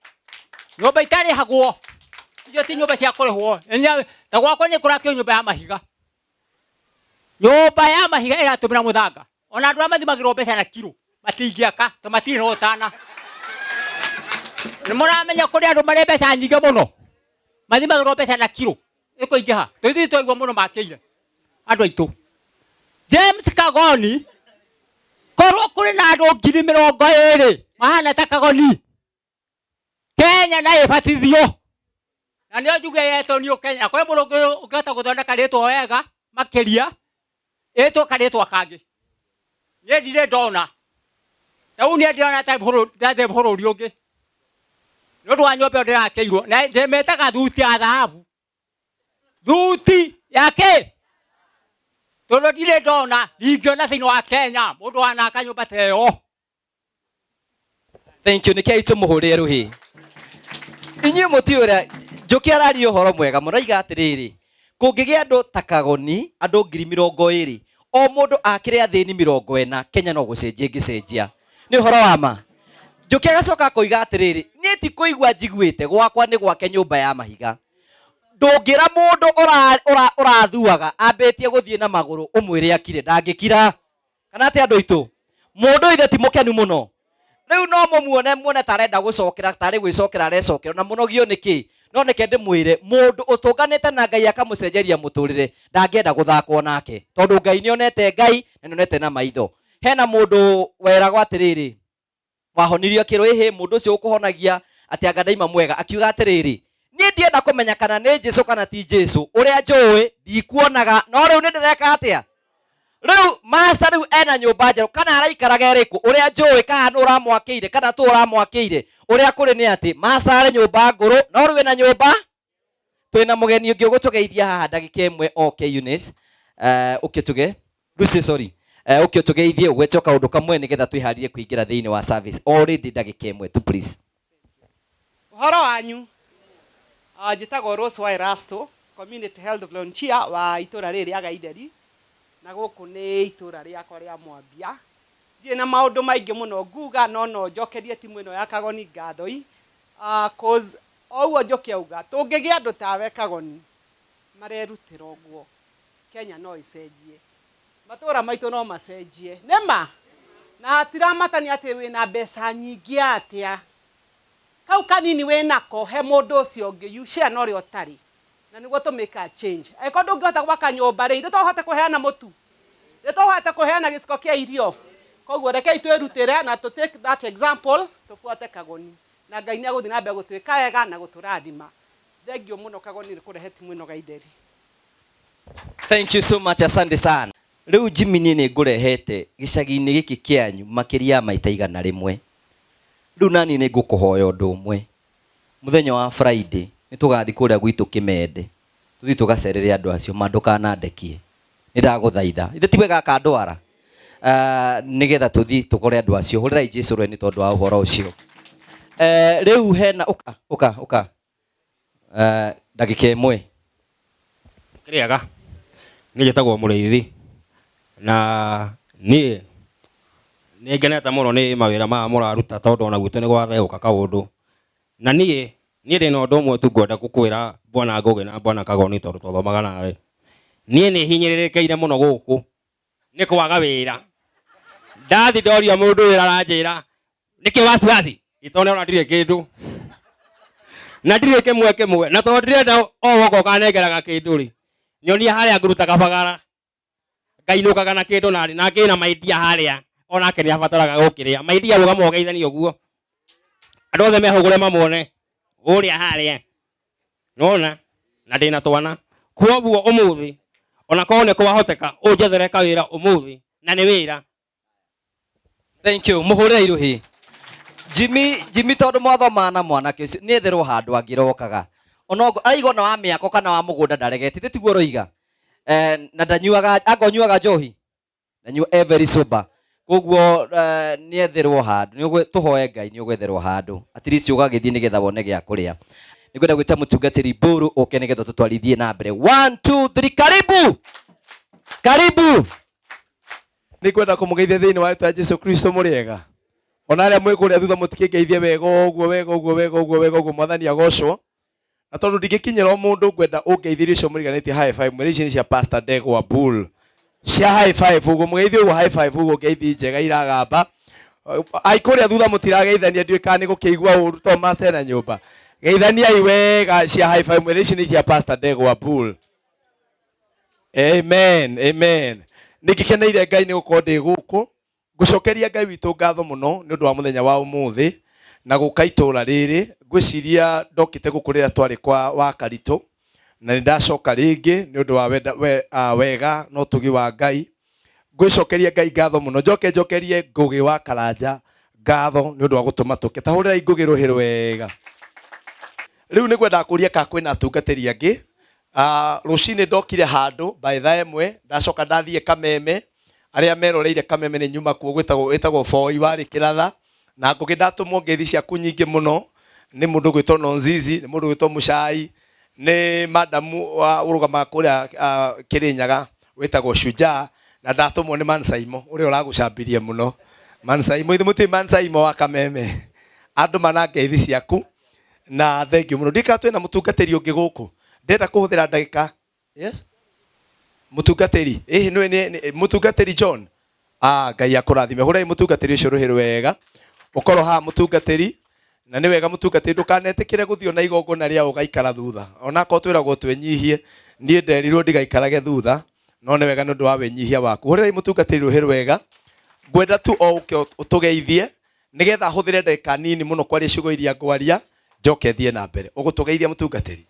S12: nyũmba itarĩhagwo, icio ti nyũmba cia kũrĩhwo. Ta gwakwa nĩ kũrakĩrwo nyũmba ya mahiga. Nyũmba ya mahiga ĩratũmĩra mũthanga. Ona andũ arĩa mathimagĩrwo mbeca na kiro matingĩaka to matirĩ na ũtana. Nĩ mũramenya kũrĩ andũ marĩ mbeca nyingĩ mũno mathimagĩrwo mbeca na kiro ĩkũingĩha. Tũithuĩ twaigua mũno makĩire andũ aitũ. James Kagoni, korwo kũrĩ na andũ 20,000 mahana ta Kagoni, Kenya na ĩbatithio. Na nĩo njuge yetwo New Kenya. Kũrĩ mũndũ ũngĩhota gũthondeka rĩtwa wega makĩria, ĩtwo karĩtwa kangĩ. Niĩ ndirĩ ndona. Ta rĩu niĩ ndĩrona ta bũrũri ũngĩ. Nĩ ũndũ wa nyũmba ĩyo ndĩrakĩirwo. Na ndĩmĩtaga thuti ya thahabu. Thuti ya kĩ? Tondũ ndirĩ ndona, ndingĩona thĩinĩ wa Kenya mũndũ wanaka nyũmba ta ĩyo.
S3: Thank you. Nĩkĩai tũmũhũrĩre rũhĩ. Inyuĩ mũtiũĩ ũrĩa Njũkĩ araria ũhoro mwega mũno, aiga atĩrĩrĩ, kũngĩgĩa andũ ta Kagoni, andũ 20,000, o mũndũ akĩre athĩni 40, Kenya no gũcenjia ĩngĩcenjia. Nĩ ũhoro wa ma. Njũkĩ agacoka akoiga atĩrĩrĩ, niĩ ti kũigua njiguĩte, gwakwa nĩ gwake nyũmba ya mahiga. Ndũngĩra mũndũ ũrathuaga ambĩtie gũthiĩ na magũrũ ũmwĩre akire, ndangĩkira. Kana atĩ andũ aitũ, mũndũ ithe ti mũkenu mũno. Rĩu no mũmuone muone ta arenda gũcokera, tarĩ gwĩcokera arecokera, na mũnogio nĩ kĩ? No nĩke ndĩmwĩre, mũndũ ũtũnganĩte na Ngai akamũcenjeria mũtũrĩre, ndangĩenda gũthakwo nake. Tondũ Ngai nĩonete Ngai, na nĩonete na maitho. Hena mũndũ weragwo atĩrĩrĩ, wahonirio akĩrwo ĩhĩ, mũndũ ũcio ũkũhonagia atĩ anga ndaima mwega, akiuga atĩrĩrĩ, niĩ ndienda kũmenya kana nĩ Jesu kana ti Jesu, ũrĩa njũĩ ndikuonaga, no rĩu nĩ ndĩreka atĩa? Rĩu master rĩu ena nyũmba njerũ, kana araikaraga ĩrĩkũ, ũrĩa njũĩ kana nũ ũramwakĩire kana tũ ũramwakĩire, ũrĩa kũrĩ nĩ atĩ master arĩ nyũmba ngũrũ, no rĩu ena nyũmba. Twĩna mũgeni ũngĩ ũgũtũgeithia haha ndagĩka ĩmwe oke Eunice, ũkĩtũge Lucy, sorry, ũkĩ ũtũgeithie ũgwete o kaũndũ kamwe nĩgetha twĩharĩrie kũingĩra thĩinĩ wa service already ndagĩka ĩmwe tu please.
S13: Ũhoro wanyu, njĩtagwo Rose wa Erasto, community health volunteer wa itũra rĩrĩ rĩa Gaitheri, na gũkũ nĩ itũra rĩakwa rĩa Mwambia. Ndirĩ na maũndũ maingĩ mũno nguga, no no njokerie timu ĩno ya Kagoni ngathoi, cause o ũguo Njũkĩ auga, tũngĩgĩa andũ tawe Kagoni marerutĩra ũguo, Kenya no ĩcenjie, matũra maitũ no macenjie. Nĩ ma? Na hatiramatania atĩ wĩna mbeca nyingĩ atĩa, kau kanini wĩnako he mũndũ ũcio ũngĩ, you share na ũrĩa ũtarĩ, na nĩguo tũ make a change. Angĩkorwo ndũngĩhota gwaka nyũmba rĩ, ithuĩ tũhote kũheana mũtu, ithuĩ tũhote kũheana gĩciko kĩa irio. Koguo rekei twĩrutĩre na tũ take that example, tũbuate Kagoni, na Ngai nĩ agũthiĩ na mbere gũtwĩka wega na gũtũrathima. Thengiũ mũno Kagoni nĩ kũrehe timu ĩno Gaitheri.
S3: Thank you so much, asante sana. Rĩu Jimmy niĩ nĩ ngũrehete gĩcagi-inĩ gĩkĩ kĩanyu makĩria ya maita 100. Rĩu naniĩ nĩ ngũkũhoya ũndũ ũmwe. Mũthenya wa Friday nĩ tũgathiĩ kũrĩa gwitũ Kĩmende, tũthiĩ tũgacerere andũ acio, ma ndũkanandekie. Nĩ ndagũthaitha. Ithe ti wega akandwara. Nĩgetha tũthiĩ tũkore andũ acio. Hũrĩrai Jesu rũĩ nĩ tondũ wa ũhoro ũcio. Rĩu hena ũka, ũka, ũka. Ndagĩka ĩmwe.
S14: Kĩrĩaga. Niĩ njĩtagwo Mũrĩithi. Na niĩ nĩ ngenete mũno nĩ mawĩra maya mũraruta tondũ ona gwitũ nĩ gwatheũka kaũndũ. Na niĩ ndĩna ũndũ ũmwe tu ngwenda gũkwĩra Bwana Ngũgĩ na Bwana Kagoni tondũ twathomaga nawe. Niĩ nĩ hinyĩrĩrĩkĩire mũno gũkũ nĩ kwaga wĩra. Ndathi ndoria mũndũ wĩra aranjĩra nĩkĩ wasiwasi, itone ona ndirĩ kĩndũ. Na ndirĩ kĩmwe kĩmwe, na tondũ ndirenda o woka ũkanengeraga kĩndũ rĩ, nyonia harĩa ngũruta kabagara. Ngainũkaga na kĩndũ narĩ, na ngĩna maidia harĩa, onake nĩ abataraga gũkĩrĩa. Maidia rũgama ũgeithanie ũguo. Andũ othe mehũgũre mamwone, ũrĩa harĩa. Nĩwona? Na ndĩna twana. Kwoguo ũmũthĩ, ona korwo nĩ kwahoteka, ũnjethere kawĩra ũmũthĩ, na nĩ wĩra.
S3: Thank you. Muhũrĩre iruhi. Jimmy, Jimmy tondũ mwathomaga na mwanake ũcio nĩ etherwo handũ angĩrokaga. Onogo araiga ona wa mĩako kana wa mũgũnda ndaregete, ithe tiguo ũroiga. Eh, na ndanyuaga, anga ũnyuaga njohi? Ndanyua eh, very sober. Koguo eh, nĩ etherwo handũ, nĩ ũgwe- tũhoe Ngai nĩ ũgwetherwo handũ. At least ũgagĩthiĩ nĩgetha wone gĩa kũrĩa. Nĩngwenda gwĩta mũtungatĩri Mbũrũ ũke nĩgetha tũtwarithie na mbere. One, two, three, karibu! Karibu!
S1: Nĩngwenda kũmũgeithia thĩinĩ wa rĩtwa rĩa Jesu Kristo mũrĩ ega. Ona arĩa mwĩ kũrĩa thutha mũtikĩngeithie wega ũguo wega ũguo wega ũguo wega ũguo mwathani agocwo. Na tondũ ndingĩkinyĩra o mũndũ ngwenda ũngeithĩrie icio mũriganĩtie high five mwĩre ici nĩ cia Pastor Ndegwa Bull. Cia high five ũguo mũgeithie ũguo high five ũguo ngeithi njega iragamba. Ai kũrĩa thutha mũtirageithania ndiũĩ kana nĩ gũkĩigua ũru tondũ master ena nyũmba. Geithaniai wega cia high five mwĩre ici nĩ cia Pastor Ndegwa Bull. Amen, amen. Nĩngĩkeneire Ngai nĩ gũkorwo ndĩ gũkũ. Ngũcokeria Ngai witũ ngatho mũno nĩ ũndũ wa mũthenya wa ũmũthĩ na gũka itũra rĩrĩ. Ngwĩciria ndokĩte gũkũ rĩrĩa twarĩ kwa wa Karitũ na nĩ ndacoka rĩngĩ nĩ ũndũ wa wenda, we, uh, wega na ũtugi wa Ngai. Ngwĩcokeria Ngai ngatho mũno. Njoke njokerie Ngũgĩ wa Karanja ngatho nĩ ũndũ wa gũtũma tũke. Ta hũrĩrai Ngũgĩ rũhĩ rwega. Rĩu nĩ ngwendaga kũria kana kwĩna atungatĩri angĩ. Rũcinĩ ndokire handũ by thaa ĩmwe, ndacoka ndathiĩ Kameme, arĩa meroreire Kameme nĩ nyuma kuo gwĩtagwo ĩtagwo Boi warĩ Kĩratha, na Ngũgĩ ndatũmwo ngeithi ciaku nyingĩ mũno nĩ mũndũ ũgwĩtwo Nonzizi, nĩ mũndũ ũgwĩtwo Mũcai, nĩ madamu wa ũrũgamaga kũrĩa Kĩrĩnyaga wĩtagwo Shujaa, na ndatũmwo nĩ Man Saimo ũrĩa ũragũcambirie mũno. Man Saimo, ithuĩ mũtiũĩ Man Saimo wa Kameme? Andũma na ngeithi ciaku. Na thengiũ mũno. Ndiũĩ kana twĩna mũtungatĩri ũngĩ gũkũ. Ndĩrenda kũhũthĩra ndagĩka. Yes? Mũtungatĩri. Ĩhĩ nĩwe nĩ mũtungatĩri John. Ah, Ngai akũrathime. Hũrai mũtungatĩri ũcio rũhĩ rwega. Ũkorwo haha mũtungatĩri. Na nĩ wega mũtungatĩri ndũkanetĩkĩre gũthiĩ na igongona rĩa ũgaikara thutha. Onakorwo twĩragwo twĩnyihie, niĩ nderirwo ndigaikarage thutha, no nĩ wega nĩ ũndũ wa wĩnyihia waku. Hũrĩrai mũtungatĩri rũhĩ rwega. Ngwenda tu o ũke ũtũgeithie Nĩgetha hũthĩre ndagĩka nini mũno kwaria ciugo iria ngwaria, njoke thiĩ na mbere. Ũgũtũgeithia mũtungatĩri?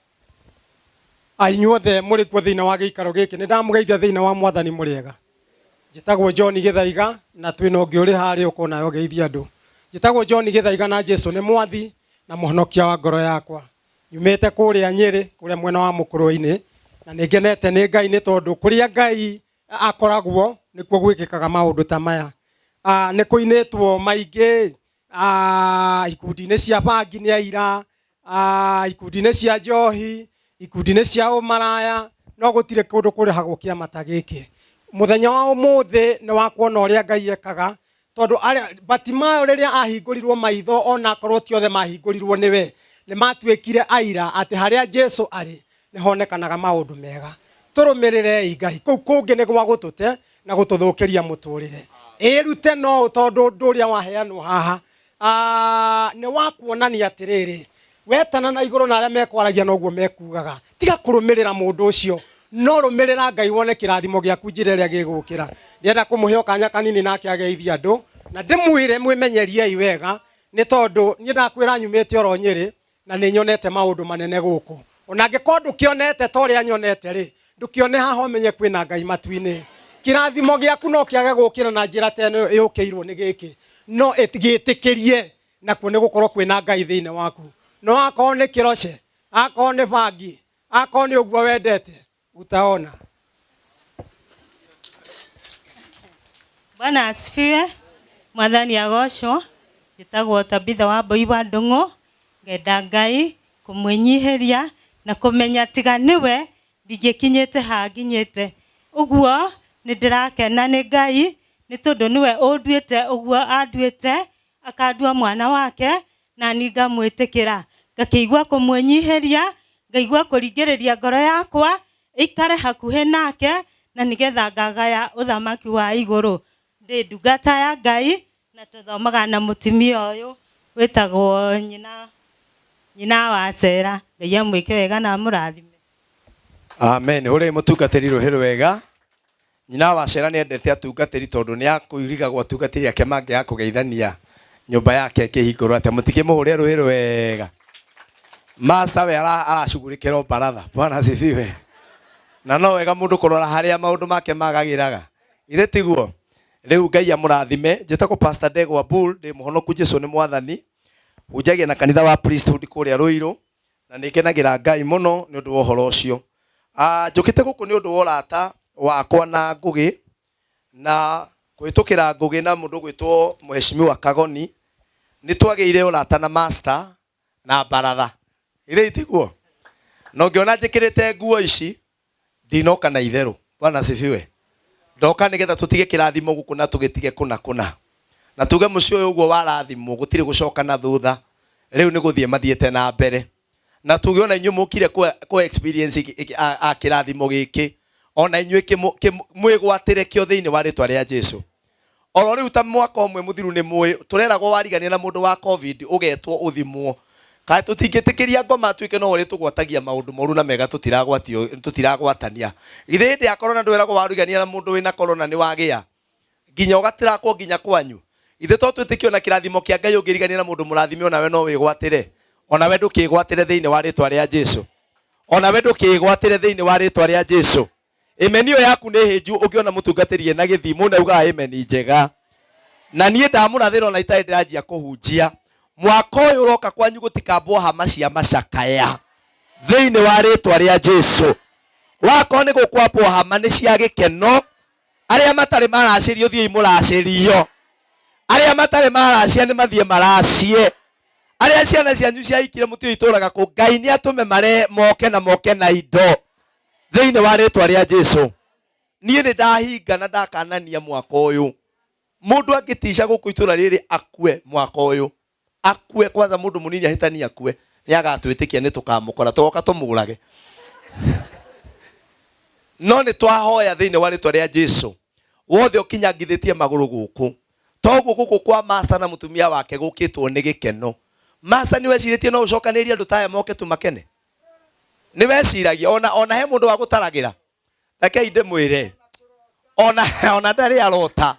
S15: A Inyuothe mũrĩ kuo thĩinĩ wa gĩikaro gĩkĩ, nĩ ndamũgeithia thĩinĩ wa Mwathani. Mũrĩ ega? Njĩtagwo John Gĩthaiga, na twĩ na ũngĩ ũrĩ harĩa ũkorwo nawe ũgeithie andũ. Njĩtagwo John Gĩthaiga na Jesu nĩ Mwathi na Mũhonokia wa ngoro yakwa. Nyumĩte kũrĩa Nyĩrĩ, kũrĩa mwena wa Mũkũrwe-inĩ, na nĩ ngenete nĩ Ngai nĩ tondũ kũrĩa Ngai akoragwo nĩkuo gwĩkĩkaga maũndũ ta maya. Ah, nĩ kũinĩtwo maingĩ ah, ikundi-inĩ cia bangi nĩ aira ah, ikundi-inĩ cia njohi ikundi-inĩ cia ũmaraya no gũtirĩ kũndũ kũrĩhagwo kĩama ta gĩkĩ mũthenya wa ũmũthĩ nĩ wa kuona ũrĩa Ngai ekaga tondũ arĩa Batimayo rĩrĩa ahingũrirwo maitho ona akorwo ti othe mahingũrirwo nĩwe nĩ matuĩkire aira atĩ harĩa Jesu arĩ nĩ honekanaga maũndũ mega tũrũmĩrĩrei Ngai kũu kũngĩ nĩ gwa gũtũte na gũtũthũkĩria mũtũrĩre ĩrute no tondũ ũndũ ũrĩa waheanwo haha ah, nĩ wa kuonania atĩrĩrĩ wetana na igũrũ na arĩa mekwaragia noguo mekugaga tiga kũrũmĩrĩra mũndũ ũcio no rũmĩrĩra Ngai wone kĩrathimo gĩaku njĩra ĩrĩa gĩgũkĩra ndĩrenda kũmũhe o kanya kanini nake ageithie andũ na ndĩmwĩre mwĩmenyeriei wega nĩ tondũ niĩ ndakwĩra nyumĩte oro Nyĩrĩ na nĩ nyonete maũndũ manene gũkũ ona angĩkorwo ndũkĩonete ta ũrĩa nyonete rĩ ndũkĩone haha ũmenye kwĩna Ngai matu-inĩ kĩrathimo gĩaku no kĩage gũkĩra na njĩra ta ĩno yũkĩirwo nĩ gĩkĩ no gĩtĩkĩrie nakuo nĩ gũkorwo kwĩna Ngai thĩinĩ waku no akorwo nĩ kĩroce akorwo nĩ bangi akorwo nĩ ũguo wendete utaona
S16: Bwana asifiwe. Mwathani agocwo. Njĩtagwo Tabitha wa Mbui wa Ndung'u. Ngenda Ngai kũmwĩnyihĩria na kũmenya tiga nĩwe ndingĩkinyĩte haha nginyĩte. Ũguo nĩ ndĩrakena nĩ Ngai nĩ tondũ nĩwe ũnduĩte ũguo anduĩte akandua mwana wake na niĩ ngamwĩtĩkĩra. Ngakĩigua kũmwĩnyihĩria, ngaigua kũringĩrĩria ngoro yakwa ĩikare hakuhĩ nake na nĩgetha ngagaya ũthamaki wa igũrũ. Ndĩ ndungata ya Ngai na tũthomaga na mũtumia ũyũ wĩtagwo nyina, nyina wa Sera. Ngai amwĩke wega na amũrathime.
S1: Amen. Hũrĩrai mũtungatĩri rũhĩ rwega. Nyina wa Cera nĩ endete atungatĩri tondũ nĩ akũirigagwo atungatĩri ake mangĩaga kũgeithania nyũmba yake ĩkĩhingũrwo atĩa. Mũtikĩmũhũre rũhĩ rwega. Master we aracugurĩkĩra o baratha. Bwana asifiwe. Na no wega mũndũ kũrora harĩa maũndũ make magagĩraga. Githĩ tiguo? Rĩu Ngai amũrathime. Njĩtagwo Pastor Ndegwa Bull, ndĩ mũhonoku Jesu nĩ mwathani. Hunjagia na kanitha wa Priesthood kũrĩa Rũirũ na nĩ ngenagĩra Ngai mũno nĩ ũndũ wa ũhoro ũcio. Ah, njũkĩte gũkũ nĩ ũndũ wa ũrata wakwa na Ngũgĩ na kũhĩtũkĩra Ngũgĩ na mũndũ ũgwĩtwo Mheshimiwa Kagoni nĩ twagĩire ũrata na master na baratha. Githĩ tiguo? Na ũngĩona njĩkĩrĩte nguo ici ndinoka na itherũ. Bwana asifiwe. Ndoka nĩgetha tũtige kĩrathimo gũkũ na tũgĩtige kũna kũna. Na tuge mũciĩ ũyũ ũguo warathimwo gũtirĩ gũcoka na thutha. Rĩu nĩ gũthiĩ mathiĩte na mbere. Na tuge ona inyuĩ mũkire kũ experience kĩrathimo gĩkĩ. Ona inyuĩ mwĩgwatĩre kĩo thĩinĩ wa rĩtwa rĩa Jesu. Oro rĩu ta mwaka ũmwe mũthiru nĩ mũĩ tũreragwo warigania na mũndũ wa covid ũgetwo ũthimwo. Kaĩ tũtingĩtĩkĩria ngoma atuĩke no ũrĩtũgwatagia maũndũ moru na mega tũtiragwatio tũtiragwatania. Githĩ hĩndĩ ya corona ndwĩragwo warigania na mũndũ wĩna corona nĩ wagĩa nginya ũgatirakwo nginya kwanyu. Githĩ to twĩtĩkie ona kĩrathimo kĩa Ngai ũngĩrigania na mũndũ mũrathime onawe no wĩgwatĩre. Onawe ndũkĩgwatĩre thĩinĩ wa rĩtwa rĩa Jesu. Onawe ndũkĩgwatĩre thĩinĩ wa rĩtwa rĩa Jesu. Amen ĩyo yaku nĩ hĩnju ũngĩona mũtungatĩri ena gĩthimo na ugaga amen njega. Na niĩ ndamũrathĩra ona itarĩ ndĩranjia kũhunjia. Mwaka ũyũ ũroka kwanyu gũtikambwo hama cia macakaya thĩinĩ wa rĩtwa rĩa Jesu. Wakorwo nĩ gũkwambwo hama nĩ cia gĩkeno, arĩa matarĩ maracĩrio thiĩi mũracĩrio, arĩa matarĩ maracia nĩ mathiĩ maracie, arĩa ciana cianyu ciahikire mũtiũĩ itũraga kũ, Ngai nĩ atũme mare moke na moke na indo thĩinĩ wa rĩtwa rĩa Jesu. Niĩ nĩ ndahinga na ndakanania mwaka ũyũ, mũndũ angĩtica gũkũ itũra rĩrĩ akue mwaka ũyũ, akue kwanza, mũndũ mũnini ahĩtanie akue, nĩ agatwĩtĩkia nĩ tũkamũkora tũgoka tũmũrage. No nĩ twahoya thĩinĩ wa rĩtwa rĩa Jesu, wothe ũkinyangithĩtie magũrũ gũkũ, toguo gũkũ kwa master na mũtumia wake gũkĩtwo nĩ gĩkeno. Master nĩ wecirĩtie no ũcokanĩrĩrie andũ ta aya moke tu makene? Nĩ weciragia ona ona he mũndũ wa gũtaragĩra? Rekei ndĩmwĩre, ona ona ndarĩ arota.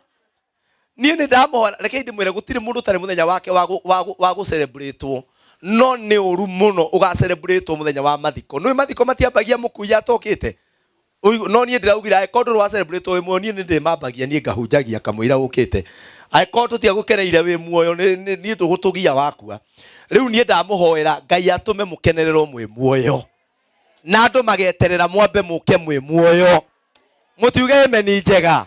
S1: Niĩ nĩ ndamũhoera, rekei ndĩmwĩre, gũtirĩ mũndũ ũtarĩ mũthenya wake wa wa gũ celebrate no nĩ ũru mũno ũga celebrate mũthenya wa mathiko. Nĩũĩ mathiko matiambagia mũkui atokĩte? No niĩ ndĩraugire angĩkorwo ndũrĩ wa celebrate wĩ muoyo, niĩ nĩ ndĩmambagia, niĩ ngahunjagia kamũira ũkĩte. Angĩkorwo tũtiagũkeneire wĩ muoyo, niĩ tũgũtũgia wakua. Rĩu niĩ ndamũhoera Ngai atũme mũkenererwo mwĩ muoyo, na andũ mageterera mwambe mũke mwĩ muoyo. Mũtiuge amen njega.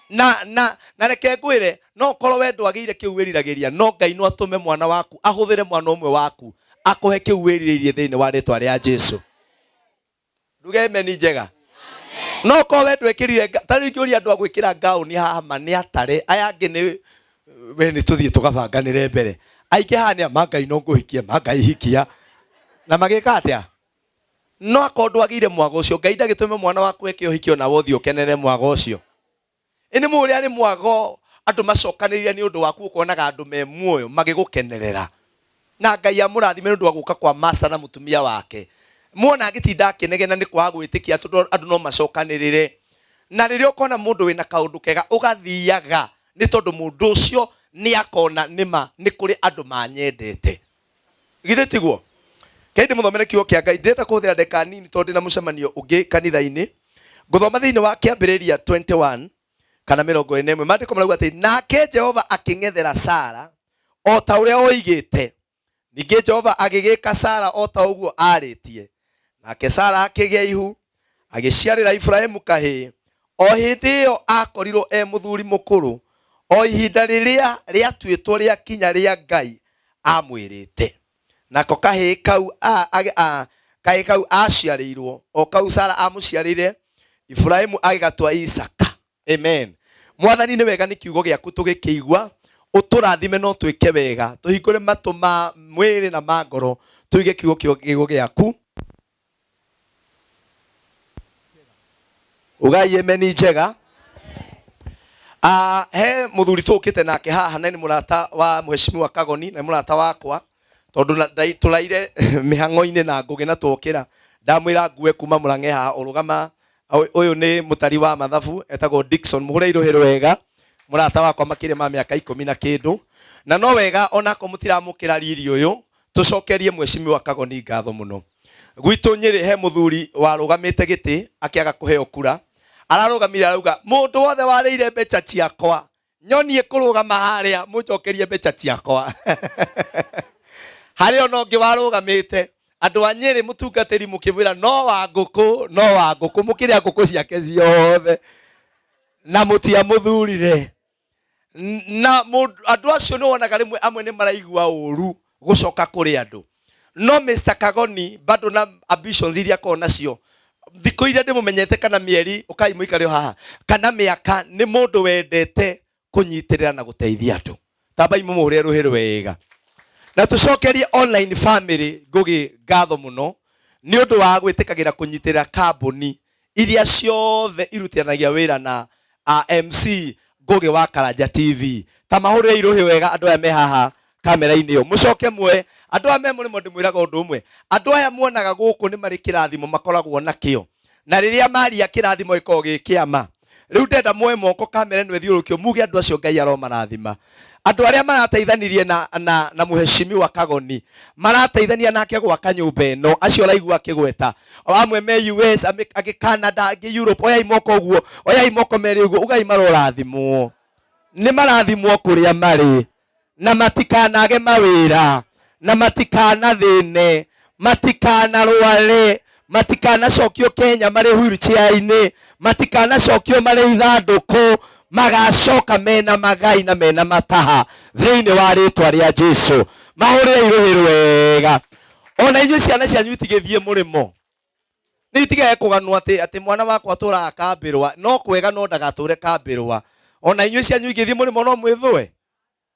S1: Na na na reke ngwĩre, no korwo we ndwagĩire kĩu wĩriragĩria, no Ngai no atũme mwana waku ahũthĩre mwana ũmwe waku akũhe kĩu wĩrirĩirie thĩinĩ wa rĩtwa rĩa Jesu. Nduge amen njega. No korwo we ndwekĩrire, ta rĩu ingĩũria andũ a gwĩkĩra ngaũni haha ma nĩ atare, aya angĩ nĩ we nĩ tũthiĩ tũgabanganĩre mbere. Aingĩ haha nĩ a ma Ngai no ngũhikie, ma Ngai hikia. Na magĩka atĩa? No akorwo ndwagĩire mwago ũcio, Ngai ndagĩtũme mwana waku eke ũhiki onawe ũthiĩ ũkenere mwago ũcio. Ĩ nĩ mũĩ ũrĩa arĩ mwago andũ macokanĩrĩire nĩ ũndũ waku, ũkonaga andũ me muoyo magĩgũkenerera. Na Ngai amũrathime nĩ ũndũ wa gũka kwa master na mũtumia wake. Muona agĩtinda akĩnegena nĩ kwaga gwĩtĩkia tondũ andũ no macokanĩrĩre. Na rĩrĩa ũkona mũndũ wĩna kaũndũ kega ũgathiaga nĩ tondũ mũndũ ũcio nĩ akona nĩma nĩ kũrĩ andũ manyendete. Githĩ tiguo? Rekei ndĩmũthomere kiugo kĩa Ngai. Ndĩrenda kũhũthĩra ndagĩka nini tondũ ndĩna mũcemanio ũngĩ kanitha-inĩ. Ngũthoma thĩinĩ wa Kĩambĩrĩria 21 kana 41. Maandĩko marauga atĩ nake Jehova akĩng'ethera Sara o ta ũrĩa oigĩte. Ningĩ Jehova agĩgĩka Sara o ta ũguo aarĩtie. Nake Sara akĩgĩa ihu, agĩciarĩra Iburahimu kahĩĩ. O hĩndĩ ĩyo aakorirwo e mũthuri mũkũrũ, o ihinda rĩrĩa rĩatuĩtwo rĩakinya rĩa Ngai aamwĩrĩte. Nako kahĩĩ kau kahĩĩ kau aaciarĩirwo, o kau Sara aamũciarĩire, Iburahimu agĩgatua Isaaka. Amen. Mwathani nĩ wega nĩ kiugo gĩaku tũgĩkĩigua, ũtũrathime no twĩke wega, tũhingũre matũ ma mwĩrĩ na ma ngoro, tũige kiugo kiugo gĩaku. Ugai amen njega. Ah, he muthuri tũkĩte nake haha na nĩ mũrata wa mheshimiwa Kagoni na nĩ mũrata wakwa tondũ tũraire mĩhang'o-inĩ na ngũgĩ na twokĩra ndamwĩra ngue kuma Mũrang'e haha ũrũgama. Ũyũ nĩ mũtari wa mathabu etagwo Dickson, mũhũre irũhĩ wega, mũrata wakwa makĩria ma mĩaka ikũmi na kĩndũ, na no wega onako mũtiramũkĩra riri ũyũ, tũcokerie mheshimiwa Kagoni ngatho mũno. Gwitũ Nyĩrĩ he mũthuri warũgamĩte gĩtĩ akĩaga kũheo kura, Ararũgamire arauga mũndũ wothe warĩire mbeca ciakwa nyonie kũrũgama harĩa mũnjokerie mbeca ciakwa. Harĩ ona ũngĩ warũgamĩte andũ a Nyĩrĩ mũtungatĩri mũkĩmwĩra no wa ngũkũ no wa ngũkũ mũkĩrĩa ngũkũ ciake ciothe na mũtiamũthurire. Na andũ acio nĩ wonaga rĩmwe amwe nĩ maraigua ũru gũcoka kũrĩ andũ no Mr Kagoni bado na ambitions iria akoragwo nacio thikũ iria ndĩmũmenyete kana mĩeri ũkai mũikare o haha kana mĩaka nĩ mũndũ wendete kũnyitĩrĩra na gũteithia andũ tambai mũmũhũrĩre rũhĩ rwega na tũcokerie online family Ngũgĩ ngatho mũno nĩ ũndũ wa gwĩtĩkagĩra kũnyitĩrĩra kambuni iria ciothe irutithanagia wĩra na MC Ngũgĩ wa Karanja TV. Ta mahũrĩrei rũhĩ wega andũ aya me haha kamera-inĩ ĩyo mũcoke muoe andũ aya me mũrĩmo ndĩmwĩraga ũndũ ũmwe andũ aya muonaga gũkũ nĩ marĩ kĩrathimo makoragwo nakĩo na rĩrĩa maria kĩrathimo gĩkoragwo gĩ kĩama rĩu ndenda muoe moko kamera ĩno ĩthiũrũrũkio muge andũ acio Ngai aromarathima andũ arĩa marateithanirie na, na, na mũheshimiwa Kagoni marateithania nake gwaka nyũmba ĩno acio ũraigua akĩgweta amwe me US angĩ Canada angĩ Europe oyai moko ũguo oyai moko merĩ ũguo ugai marorathimwo nĩ marathimwo kũrĩa marĩ na matikanage mawĩra na matikanathĩne matikanarware matikanacokio Kenya marĩ wheelchair-inĩ matikanacokio marĩ ithandũkũ magacoka mena magai na mena mataha thĩinĩ wa rĩtwa rĩa Jesu mahũrĩre irũhĩ rwega ona inyuĩ ciana cianyu itigĩthiĩ mũrĩmo nĩ itigage kũganwo atĩ atĩ mwana wakwa atũraga kambĩrwa no kwega no ndagatũre kambĩrwa ona inyuĩ cianyu igĩthiĩ mũrĩmo no mwĩthũe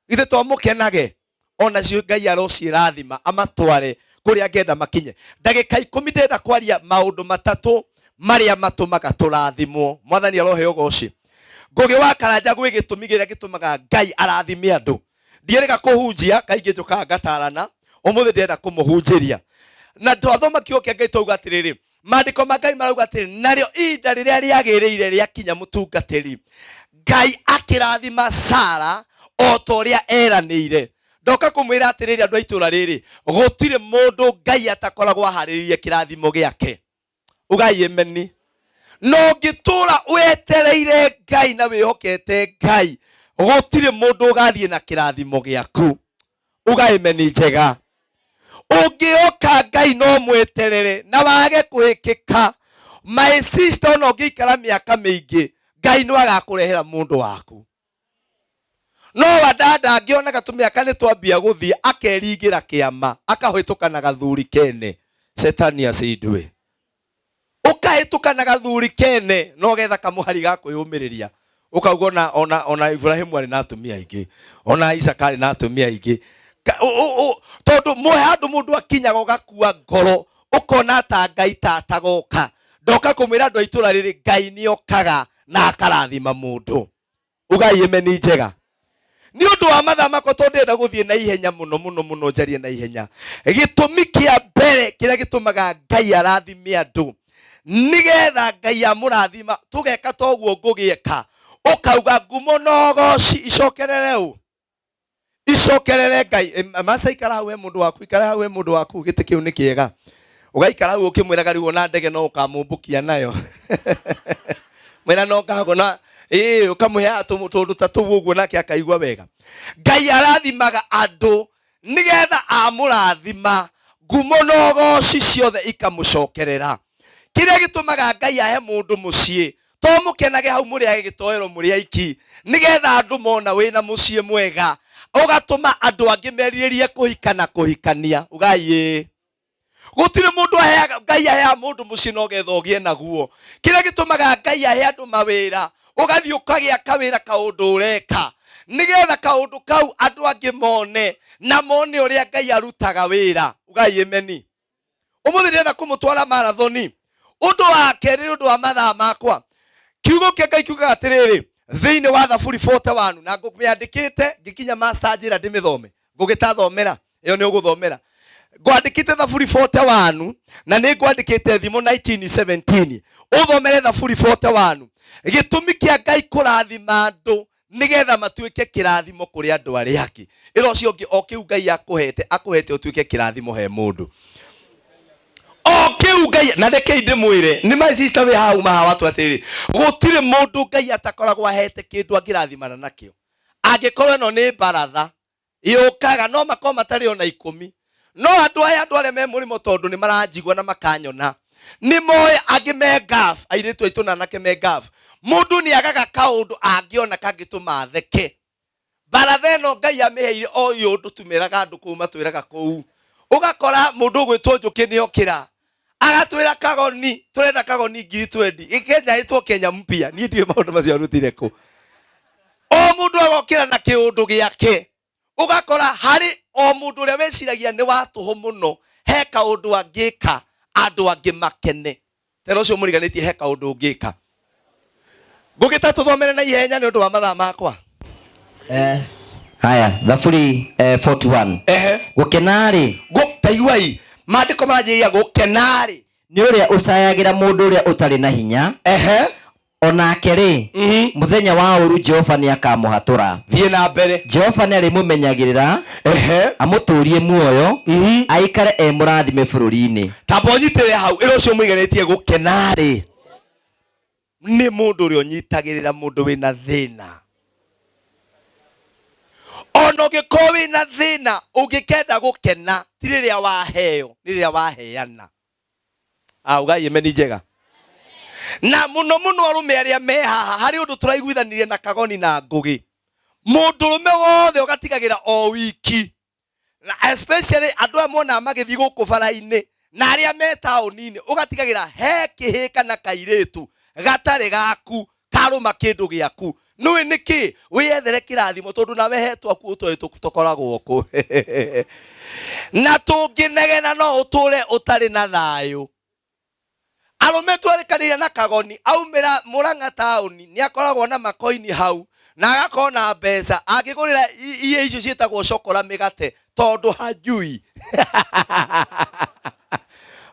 S1: ithe to mũkenage ona cio Ngai arociĩrathima amatware kũrĩa angĩenda makinye ndagĩka 10 ndĩrenda kwaria maũndũ matatũ marĩa matũmaga tũrathimwo mwathani arohe ũgoci Ngũgĩ wa Karanja gwĩ gĩtũmi kĩrĩa gĩtũmaga Ngai arathime andũ ndiĩrĩga kũhunjia kaingĩ njũkaga ngatarana ũmũthĩ ndĩrenda kũmũhunjĩria na twathoma kiugo kĩa Ngai twauga atĩrĩrĩ maandĩko ma Ngai marauga atĩrĩ narĩo ihinda rĩrĩa rĩagĩrĩire rĩakinya mũtungatĩri Ngai akĩrathima Sara o ta ũrĩa eranĩire ndoka kũmwĩra atĩrĩrĩ andũ a itũũra rĩrĩ gũtirĩ mũndũ Ngai atakoragwo aharĩrĩirie kĩrathimo gĩake ugai ameni no ũngĩtũũra wetereire Ngai na wĩhokete Ngai gũtirĩ mũndũ ũgathiĩ na kĩrathimo gĩaku ugai ameni njega ũngĩoka Ngai no mweterere na wage kũhĩkĩka my sister ona ũngĩikara mĩaka mĩingĩ Ngai no agakũrehera mũndũ waku no wadada angĩonaga tũmĩaka nĩ twambia gũthiĩ akeringĩra kĩama akahĩtũka na gathuri kene Setani acindwe ũkahĩtũka na gathuri kene no getha kamũhari ga kwĩyũmĩrĩria ũkauga ona ona ona Ibrahimu arĩ na atumia aingĩ ona Isaka arĩ na atumia aingĩ tondũ mũhe handũ mũndũ akinyaga ũgakua ngoro ũkona ta Ngai ta atagoka ndoka kũmwĩra andũ a itũũra rĩrĩ Ngai nĩokaga na akarathima mũndũ ugai ameni njega nĩ ũndũ wa mathaa makwa tondũ ndĩrenda gũthiĩ na ihenya mũno mũno mũno njarie na ihenya gĩtũmi kĩa mbere kĩrĩa gĩtũmaga Ngai arathime andũ nĩgetha Ngai amũrathima tũgeka toguo ngũgĩka ũkauga ngumo na ũgoci icokerere ũ icokerere Ngai masa ikara hau he mũndũ waku ikara hau he mũndũ waku gĩtĩ kĩu nĩ kĩega ũgaikara hau ũkĩmwĩraga rĩu ona ndege no ũkamũmbũkia nayo mwĩra no ngagona ĩĩ ũkamũheaga tũndũ ta tũu ũguo nake akaigua wega Ngai arathimaga andũ nĩgetha amũrathima ngumo na ũgoci ciothe ikamũcokerera kĩrĩa gĩtũmaga Ngai ahe mũndũ mũciĩ to mũkenage hau mũrĩage gĩtoero mũrĩ aiki nĩgetha andũ mona wĩna mũciĩ mwega ũgatũma andũ angĩ merirĩrie kũhika na kũhikania ugai ĩĩ gũtirĩ mũndũ aheaga Ngai aheaga mũndũ mũciĩ no getha ũgĩe naguo kĩrĩa gĩtũmaga Ngai ahe andũ mawĩra ũgathiĩ ũkagĩa kawĩra kaũndũ ũreka nĩgetha kaũndũ kau andũ angĩ mone na mone ũrĩa Ngai arutaga wĩra ugai ameni ũmũthĩ ndĩrenda kũmũtwara marathoni ũndũ wa kerĩ ũndũ wa mathaa makwa kiugo kĩa Ngai kiugaga atĩrĩrĩ thĩinĩ wa Thaburi 41 na ngũmĩandĩkĩte ngĩkinya master njĩra ndĩmĩthome ngũgĩtathomera ĩyo nĩ ũgũthomera ngwandĩkĩte Thaburi 41 na nĩ ngwandĩkĩte Thimo 19:17 ũthomere Thaburi 41 gĩtũmi kĩa Ngai kũrathima andũ nĩgetha matuĩke kĩrathimo kũrĩ andũ arĩa angĩ ĩra ũcio ũngĩ o kĩu Ngai akũhete akũhete ũtuĩke kĩrathimo he mũndũ O kĩu Ngai na rekei ndĩmwĩre nĩ my sister wĩ hau maha watu atĩrĩrĩ, gũtirĩ mũndũ Ngai atakoragwo ahete kĩndũ angĩrathimana nakĩo. Angĩkorwo ĩno nĩ baratha yũkaga no makorwo matarĩ ona ikũmi, no andũ aya, andũ arĩa me mũrĩmo, tondũ nĩ maranjigua na makanyona, nĩ moĩ angĩ me gaf, airĩtu aitũ na anake me gaf. Mũndũ nĩ agaga kaũndũ angĩona kangĩtũma atheke. Baratha ĩno Ngai amĩheire o ũndũ tumĩraga andũ kũu, matwĩraga kũu, ũgakora mũndũ ũgwĩtwo Njũkĩ nĩ okĩra agatwĩra kagoni, tũrenda kagoni 20,000 Kenya ĩtwo Kenya mpya. Niĩ ndiũĩ maũndũ macio arutire kũ. O mũndũ agokĩra na kĩũndũ gĩake, ũgakora harĩ o mũndũ ũrĩa wĩciragia nĩ wa tũhũ mũno, he kaũndũ angĩka andũ angĩ makene. Tera ũcio mũriganĩtie, he kaũndũ ũngĩka. Ngũgĩta tũthomere na ihenya nĩ ũndũ wa mathaa makwa.
S3: Haya, Thaburi 41.
S1: Ehe.
S3: Gũkena-rĩ,
S1: Taiguai maandĩko maranjĩrĩria, gũkena-rĩ
S3: nĩ ũrĩa ũcayagĩra mũndũ ũrĩa ũtarĩ na hinya.
S1: Ehe.
S3: Onake rĩ, mũthenya wa ũũru Jehova nĩ akamũhatũra.
S1: Thiĩ na mbere.
S3: Jehova nĩ arĩmũmenyagĩrĩra,
S1: Ehe.
S3: amũtũũrie muoyo, aikare e mũrathime bũrũri-inĩ.
S1: Tamba ũnyitĩrĩre hau, ĩra ũcio mũiganĩtie, gũkena-rĩ nĩ mũndũ ũrĩa ũnyitagĩrĩra mũndũ wĩna thĩna. Ona ũngĩkorwo wĩna thĩna, ũngĩkenda gũkena ti rĩrĩa waheo, nĩ rĩrĩa waheana. Augai imeni njega. Na mũno mũno arũme arĩa me haha, harĩ ũndũ tũraiguithanirie na Kagoni na Ngũgĩ, mũndũrũme wothe ũgatigagĩra o wiki, na especially andũ aya monaga magĩthiĩ gũkũ bara-inĩ na arĩa me taũni-inĩ, ũgatigagĩra he kĩhĩ kana kairĩtu gatarĩ gaku karũma kĩndũ gĩaku. Nĩũĩ nĩkĩ? Wĩyethere kĩrathimo, tondũ nawe he twaku ũtoĩ tũkoragwo kũ na tũngĩnegena no ũtũre ũtarĩ na thayũ. Arũme twarĩkanĩire na Kagoni, aumĩra Mũrang'a taũni nĩ akoragwo na makoini hau na agakorwo na mbeca angĩgũrĩra irio icio ciĩtagwo cokora, mĩgate, tondũ hajui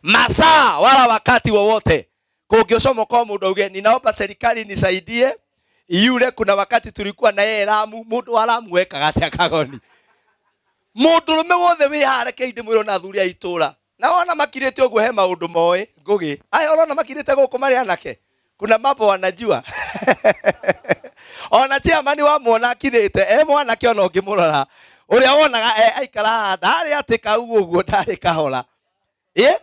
S1: masaa wala wakati wowote kũngĩcomoka mũndũ auge, "Ninaomba serikali nisaidie." Yule kuna wakati tulikuwa na yeye Lamu, mũndũ wa Lamu wekaga atĩa, Kagoni? Mũndũrũme wothe wĩ haha, rekei ndĩmwĩrwo na athuri a itũra, na wona makirĩte ũguo he maũndũ moĩ. Ngũgĩ aya ũrona makirĩte gũkũ marĩ anake, kuna mambo wanajua. Ona chairman wamuona akirĩte e mwanake, ona ũngĩmũrora ũrĩa wonaga e aikara haha, ndarĩ atĩ kau ũguo, ndarĩ kahora. Ĩ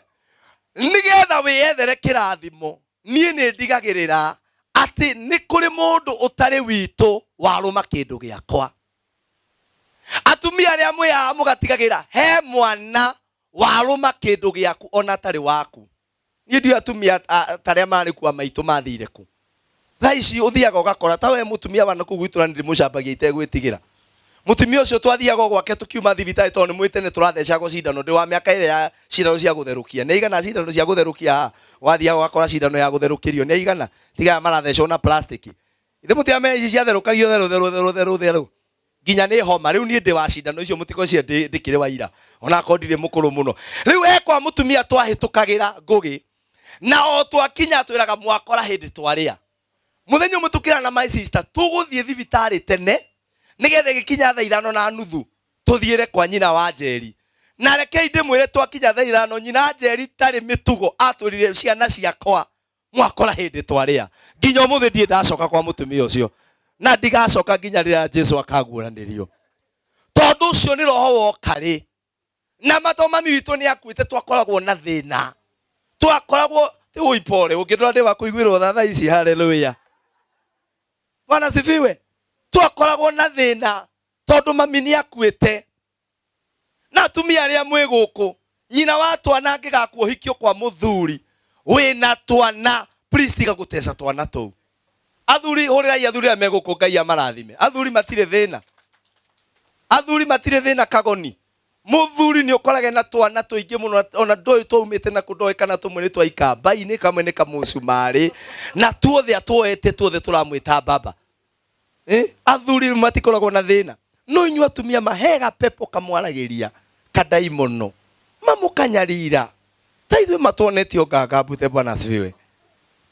S1: nĩgetha wĩyethere kĩrathimo, niĩ nĩ ndigagĩrĩra atĩ nĩ kũrĩ mũndũ ũtarĩ witũ warũma kĩndũ gĩakwa. Atumia arĩa mwĩ haha, mũgatigagĩra he mwana warũma kĩndũ gĩaku ona atarĩ waku. Niĩ ndiũĩ atumia ta arĩa marĩ kuo maitũ mathire kũ. Thaa ici ũthiaga ũgakora ta we mũtumia wa nakũu gwitũ, na ndĩmũcambagia itegwĩtigĩra. Mũtumia ũcio twathiaga o gwake tũkiuma thibitarĩ, tondũ nĩ mwĩ tene tũrathecagwo cindano, ndĩ wa mĩaka ĩrĩa ya cindano cia gũtherũkia. Nĩ aigana cindano cia gũtherũkia haha? Wathiaga ũgakora cindano ya gũtherũkĩrio nĩ aigana? Tiga aya marathecwo na plastic. Ithe mũtiramenya ici ciatherũkagio therũ therũ therũ therũ therũ nginya nĩ homa. Rĩu niĩ ndĩ wa cindano icio, mũtikocie ndĩkĩrĩ wa ira, onakorwo ndirĩ mũkũrũ mũno. Rĩu e kwa mũtumia twahĩtũkagĩra, Ngũgĩ, na o twakinya twĩraga, "Mwakora hĩndĩ twarĩa." Mũthenya ũmwe tũkĩra na my sister tũgũthiĩ thibitarĩ tene nĩgetha ĩgĩkinya thaa 5:30 tũthiĩre kwa nyina wa Njeri. Na rekei ndĩmwĩre, twakinya thaa 5, nyina Njeri tarĩ mĩtugo atwĩrire, "Ciana ciakwa, mwakora hĩndĩ twarĩa." Nginya ũmũthĩ ndirĩ ndacoka kwa mũtumia ũcio, na ndigacoka nginya rĩrĩa Jesu akaguũranĩrio, tondũ ũcio nĩ roho woka rĩ na mato mami witũ nĩ akuĩte. Twakoragwo na thĩna, twakoragwo ti ũipore ũngĩndora ndĩ wa kũiguĩrwo tha thaa ici. Haleluya, Bwana sifiwe. Twakoragwo na thĩna tondũ mami nĩ akuĩte. Na atumia arĩa mwĩ gũkũ, nyina wa twana angĩgakuohikio kwa mũthuri wĩna twana, please tiga gũteca twana tũu. Athuri, hũrĩrai athuri arĩa me gũkũ, Ngai amarathime. Athuri matirĩ thĩna, athuri matirĩ thĩna. Kagoni, mũthuri nĩ ũkorage na twana tũingĩ mũno, ona ndũĩ twaumĩte na kũ, ndoĩ kana tũmwe nĩ twa ikamba-inĩ, kamwe nĩ kamũcumarĩ, na tuothe atuoete tuothe tũramwĩta baba. Athuri matikoragwo na thĩna, no inyuĩ atumia mahega pepo kamwaragĩria kadaimono mamũkanyarira. Ta ithuĩ matuonetio nganga mbute. Bwana asifiwe.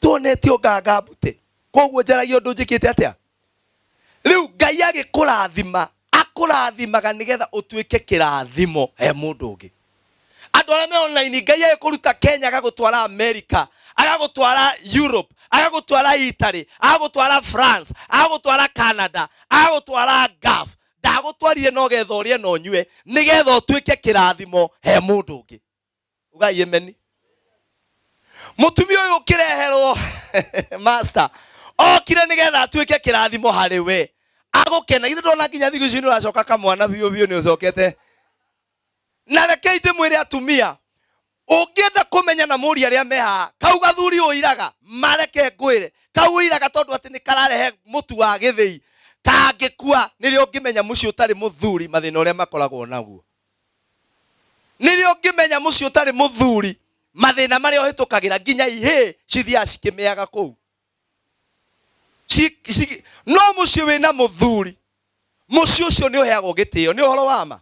S1: Tuonetio nganga mbute, koguo njaragia ũndũ njĩkĩte atĩa. Rĩu Ngai agĩkũrathima, akũrathimaga nĩgetha ũtuĩke kĩrathimo he mũndũ ũngĩ. Andũ arĩa me online, Ngai agĩkũruta Kenya agagũtwara America, agagũtwara Europe, agagũtwara Italy, agagũtwara France, agagũtwara Canada, agagũtwara Gulf. Ndagũtwarire no getha ũrĩe na ũnyue, nĩgetha ũtuĩke kĩrathimo he mũndũ ũngĩ. Ugai ameni. Mũtumia ũyũ ũkĩreherwo master okire nĩgetha atuĩke kĩrathimo harĩ we, agũkena. Githĩ ndona nginya thikũ ici nĩ ũracoka kamwana biũ biũ, nĩ ũcokete. Na rekei ndĩmwĩre atumia, ũngĩenda kũmenya na mũri arĩa me haha, kau gathuri ũiraga, mareke ngwĩre, kau ũiraga tondũ atĩ nĩ kararehe mũtu wa gĩthĩi, kangĩkua nĩrĩo ũngĩmenya mũciĩ ũtarĩ mũthuri mathĩna ũrĩa makoragwo naguo. Nĩrĩo ũngĩmenya mũciĩ ũtarĩ mũthuri mathĩna marĩa ũhĩtũkagĩra, nginya ihĩĩ cithiaga cikĩmĩaga kũu. No mũciĩ wĩna mũthuri, mũciĩ ũcio nĩ ũheagwo gĩtĩo. Nĩ ũhoro wa ma.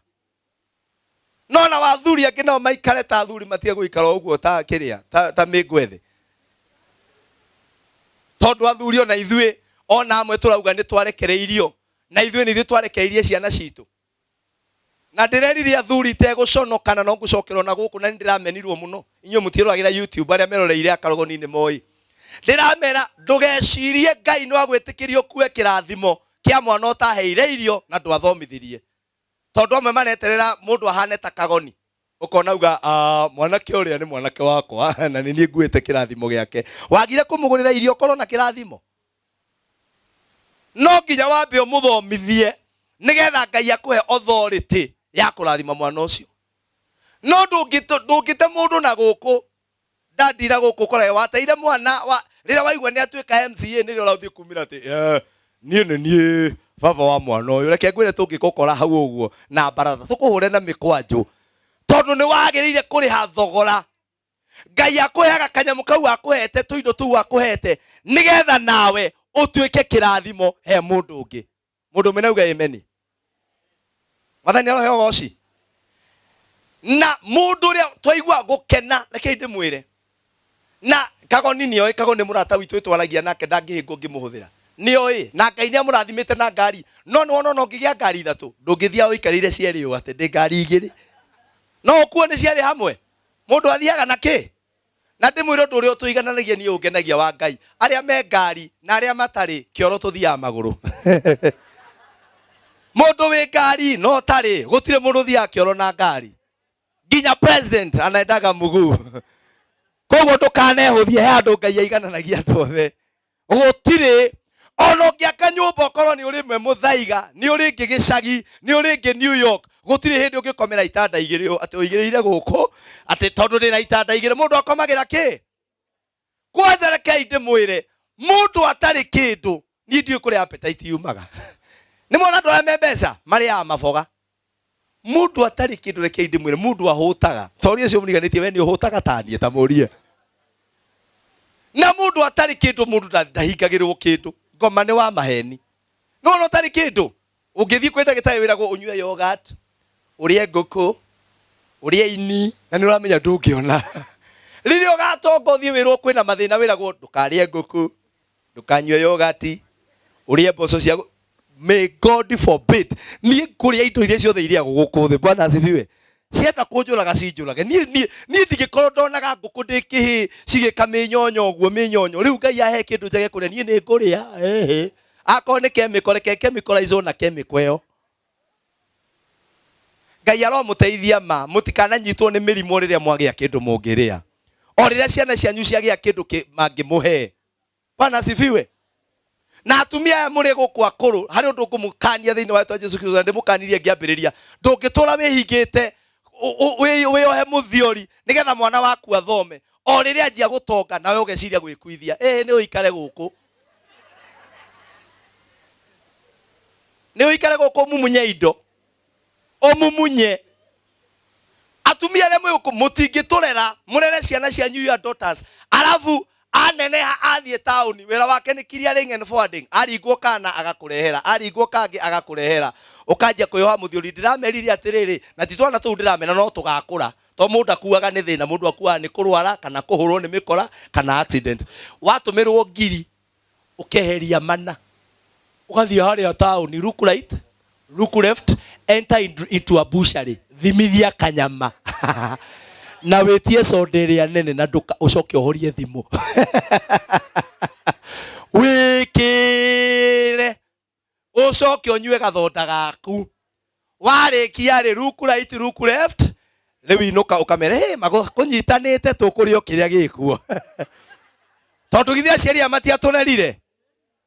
S1: No na wathuri angĩ nao maikare ta athuri, matige gũikara ũguo ta kĩrĩa ta mĩngwethe, tondũ athuri ona ithuĩ ona amwe tũrauga nĩ twarekereirio, na ithuĩ nĩ ithuĩ twarekereirie ciana citũ. Na ndĩrerire athuri itegũconoka, na no ngũcokerwo na gũkũ, na nĩ ndĩramenirwo mũno. Inyuĩ mũtiĩroragĩra YouTube, arĩa meroreire akarogoni nĩ moĩ. Ndĩramera ndũgecirie Ngai no agwĩtĩkĩrie ũkue kĩrathimo kĩa mwana ũtaheire irio na ndwathomithirie, tondũ amwe mareterera mũndũ ahane ta kagoni, ũkona uga, mwanake ũrĩa nĩ mwanake wakwa na nĩ niĩ nguĩte kĩrathimo gĩake. Wagire kũmũgũrĩra irio ũkorwo na kĩrathimo? No nginya wambe ũmũthomithie nĩgetha Ngai akũhe authority ya kũrathima mwana ũcio. No ndũngĩte mũndũ na gũkũ ndandira gũkũ ũkorage wateire mwana wa rĩrĩa waigua nĩ atuĩka MCA, nĩrĩo ũrathiĩ kumĩra atĩ, niĩ nĩ niĩ baba wa mwana ũyũ. Reke ngwĩre, tũngĩgũkora hau ũguo na baratha tũkũhũre na mĩkwanjũ, tondũ nĩ wagĩrĩire kũrĩha thogora. Ngai akũheaga kanyamũ kau akũhete, tũindo tũu akũhete, nĩgetha nawe ũtuĩke kĩrathimo he mũndũ ũngĩ. Mũndũ ũmwe nauga ameni. Mwathani arohe ũgoci. Na mũndũ ũrĩa twaigua gũkena, rekei ndĩmwĩre, na Kagoni nĩoĩ, Kagoni nĩ mũrata witũ twaragia nake, ndangĩhĩngwo ngĩmũhũthĩra, nĩoĩ. Na Ngai nĩamũrathimĩte na ngari, no nĩwona ona ũngĩgĩa ngari ithatũ, ndũngĩthiaga ũikarĩire cierĩ ũũ atĩ ndĩ ngari igĩrĩ, no ũkuo nĩ cierĩ hamwe. Mũndũ athiaga na kĩ? Na ndĩmwĩre ũndũ ũrĩa ũtũigananagia, niĩ ũngenagia wa Ngai, arĩa me ngari na arĩa matarĩ kĩoro tũthiaga magũrũ. Mũndũ wĩ ngari no ũtarĩ, gũtirĩ mũndũ ũthiaga kĩoro na ngari, nginya president anaendaga mguu. Koguo ndũkanehũthie, he handũ Ngai aigananagia andũ othe. Gũtirĩ ona ũngĩaka nyũmba ũkorwo nĩ ũrĩ Mũthaiga, nĩ ũrĩ ngĩ gĩcagi, nĩ ũrĩ ngĩ New York, gũtirĩ hĩndĩ ũngĩkomera itanda igĩrĩ ũũ, atĩ ũigĩrĩire gũkũ atĩ tondũ ndĩna itanda igĩrĩ. Mũndũ akomagĩra kĩ? Kwanza rekei ndĩmwĩre, mũndũ atarĩ kĩndũ, niĩ ndiũĩ kũrĩa appetite yumaga. Nĩ mwona andũ arĩa me mbeca marĩaga maboga. Mũndũ atarĩ kĩndũ, rekei ndĩmwĩre, mũndũ ahũtaga. Toria ũcio mũriganĩtie, we nĩ ũhũtaga ta niĩ, ta mũrie. Na mũndũ atarĩ kĩndũ, mũndũ ndahingagĩrwo kĩndũ. Ngoma nĩ wa maheni. No ona ũtarĩ kĩndũ, ũngĩthiĩ kwĩ ndagĩtarĩ wĩragwo ũnyue yogurt, ũrĩe ngũkũ, ũrĩe ini, na nĩ ũramenya ndũngĩona. Rĩrĩa ũgatonga ũthiĩ wĩrwo kwĩna mathĩna, wĩragwo ndũkarĩe ngũkũ, ndũkanyue yogurt, ũrĩe mboco cia may God forbid. Niĩ ngũrĩa indo iria ciothe irĩagwo gũkũ thĩ. Bwana asifiwe. Cienda kũnjũraga cinjũrage. Niĩ niĩ niĩ ndingĩkorwo ndonaga ngũkũ ndĩ kĩhĩ cigĩka mĩnyonyo ũguo mĩnyonyo. Rĩu Ngai ahe kĩndũ njage kũrĩa, niĩ nĩ ngũrĩa. Ehe, akorwo nĩ chemical, reke chemicalize na chemical ĩyo. Ngai aromũteithia ma mũtikananyitwo nĩ mĩrimũ rĩrĩa mwagĩa kĩndũ mũngĩrĩa, o rĩrĩa ciana cianyu ciagĩa kĩndũ mangĩmũhe. Bwana asifiwe. Na atumia aya mũrĩ gũkũ akũrũ, harĩ ũndũ ngũmũkania thĩinĩ wa rĩĩtwa Jesu Kristo, na ndĩmũkanirie ngĩambĩrĩria. Ndũngĩtũra wĩhingĩte wĩyohe mũthiori nĩgetha mwana waku athome, o rĩrĩa anjia gũtonga nawe ũgeciria gwĩkuithia. Ĩĩ, nĩ ũikare gũkũ, nĩ ũikare gũkũ ũmumunye indo, ũmumunye. Atumia arĩa mwĩ gũkũ, mũtingĩtũrera, mũrere ciana cianyu, your daughters, arabu aneneha athiĩ taũni, wĩra wake nĩ clearing and forwarding. Aringwo kana agakũrehera, aringwo kangĩ agakũrehera, ũkanjia kwĩyoha mũthiori. Ndĩramerire atĩrĩrĩ, na ti twana tũu ndĩramera, no tũgakũra, to mũndũ akuaga nĩ thĩna, mũndũ akuaga nĩ kũrwara kana kũhũrwo nĩ mĩkora kana accident. Watũmĩrwo ngiri ũkeheria mana, ũgathiĩ harĩa taũni, look right, look left, enter into a butchery, thimithia kanyama. Na wĩtie soda ĩrĩa nene na ndũka ũcoke ũhorie thimũ. Wĩkĩre ũcoke ũnyue gathonda gaku. Warĩkia rĩ look right look left rĩu inũka ũkamere hey, magũkũnyitanĩte tũkũrĩa o kĩrĩa gĩkuo. Tondũ githĩ aciari aya matiatũrerire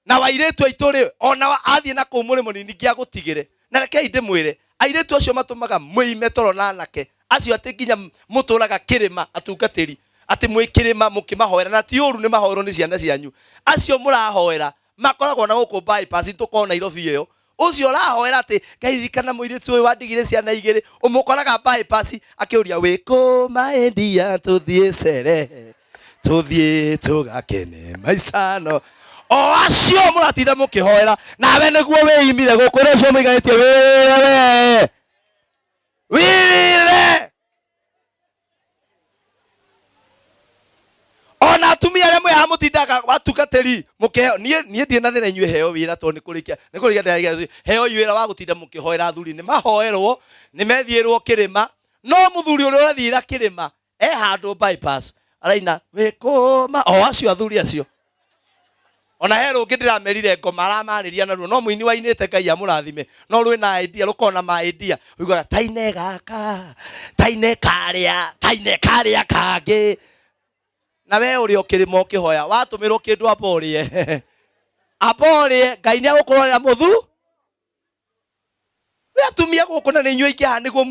S1: na wairĩtu aitũ rĩ ona athiĩ na kũu mũrĩmo nĩ ningĩ agũtigĩre. Na rekei ndĩmwĩre airĩtu acio matũmaga mwĩime toro na anake acio atĩ nginya mũtũraga kĩrĩma atungatĩri atĩ mwĩ kĩrĩma mũkĩmahoera na ti ũru nĩ mahoerwo nĩ ciana cianyu acio mũrahoera makoragwo na gũkũ bypass tũkorwo Nairobi ĩyo ũcio ũrahoera atĩ Ngai ririkana mũirĩtu ũyũ wandigire ciana igĩrĩ ũmũkoraga bypass akĩũria wĩkũ maendia tũthiĩ cerehe tũthiĩ tũgakene maicano o acio mũratinda mũkĩhoera nawe nĩguo wĩimire gũkũ rĩ ũcio mũiganĩtie wĩre we wĩrĩre ona atumia arĩa mwĩ haha mũtindaga watungatĩri mũkĩheo niĩ niĩ ndirĩ na thĩna inyuĩ heo wĩra tondũ nĩ kũrĩkia nĩ kũrĩkia ndĩrarĩkia heo wĩra wa gũtinda mũkĩhoera athuri nĩ mahoerwo nĩ methiĩrwo kĩrĩma no mũthuri ũrĩa ũrathiĩra kĩrĩma e handũ bypass araina wĩkũma o acio athuri acio ona he rũngĩ ndĩramerire ngoma aramarĩria naruo no mũini wainĩte Ngai amũrathime no rwĩna idea rũkoragwo na ma idea ũiguaga taine gaka taine karĩa taine karĩa kangĩ na we ũrĩ o kĩrĩma ũkĩhoya watũmĩrwo kĩndũ amba ũrĩe amba ũrĩe Ngai nĩ agũkũrorera mũthu nĩ atumia gũkũ na nĩ inyuĩ aingĩ haha nĩguo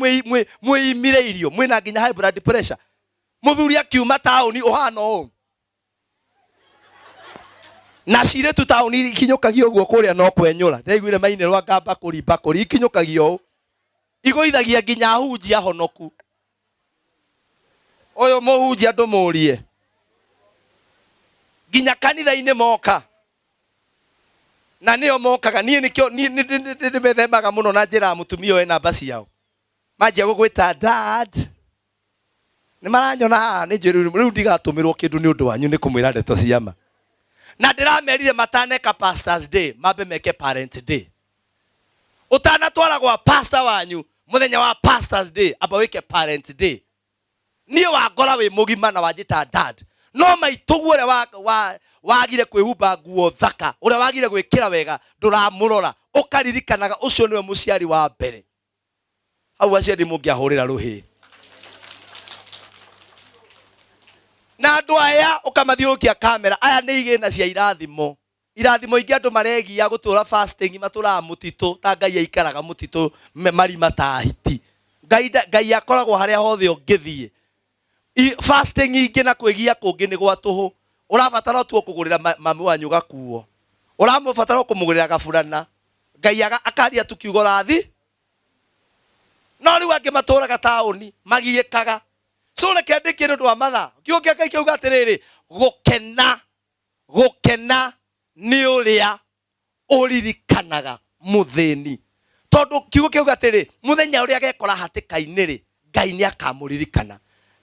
S1: mwĩimire irio mwĩna nginya high blood pressure mũthuri akiuma taũni ũhana ũũ na cirĩtu taũni ikinyũkagio ũguo kũrĩa no kwenyũra ndĩraiguire mainĩrwo anga mbakũri mbakũri ikinyũkagio ũũ igũithagia nginya ahunjia honoku ũyũ mũhunjia ndũmũrie nginya kanitha-inĩ moka na nĩo mokaga niĩ nĩkĩo niĩ nĩ ndĩmethemaga mũno na njĩra ya mũtumia oe namba ciao manjia gũgwĩta dad nĩ maranyona haha nĩ njũĩ rĩu ndigatũmĩrwo kĩndũ nĩ ũndũ wanyu nĩ kũmwĩra ndeto cia ma na ndĩramerire mataneka pastors day mambe meke parent day ũtanatwara gwa pastor wanyu mũthenya wa pastors day amba wĩke parent day niĩ wangora wĩ mũgima na wanjĩta dad no maitũguo ũrĩa wagire kwĩhumba nguo thaka ũrĩa wagire gwĩkĩra wega ndũramũrora ũkaririkanaga ũcio nĩwe mũciari wa mbere hau aciari mũngĩahũrĩra rũhĩ na andũ aya ũkamathiũrũkia kamera aya nĩ igĩna cia irathimo irathimo ingĩ andũ maregia gũtũra fasting matũraga mũtitũ ta Ngai aikaraga mũtitũ marima ta hiti Ngai Ngai akoragwo harĩa hothe ũngĩthiĩ fasting ingĩ na kwĩgia kũngĩ nĩ gwa tũhũ ũrabatara tu kũgũrĩra mami wanyu gakuo ũramũbatara kũmũgũrĩra gaburana Ngai akaria tu kiugo rathi no rĩu angĩ matũraga taũni magiĩkaga so reke ndĩkie nĩ ũndũ wa mathaa kiugo kĩa Ngai kĩauga atĩrĩrĩ gũkena gũkena nĩ ũrĩa ũririkanaga mũthĩni tondũ kiugo kĩauga atĩrĩ mũthenya ũrĩa agekora hatĩka-inĩ rĩ Ngai nĩ akamũririkana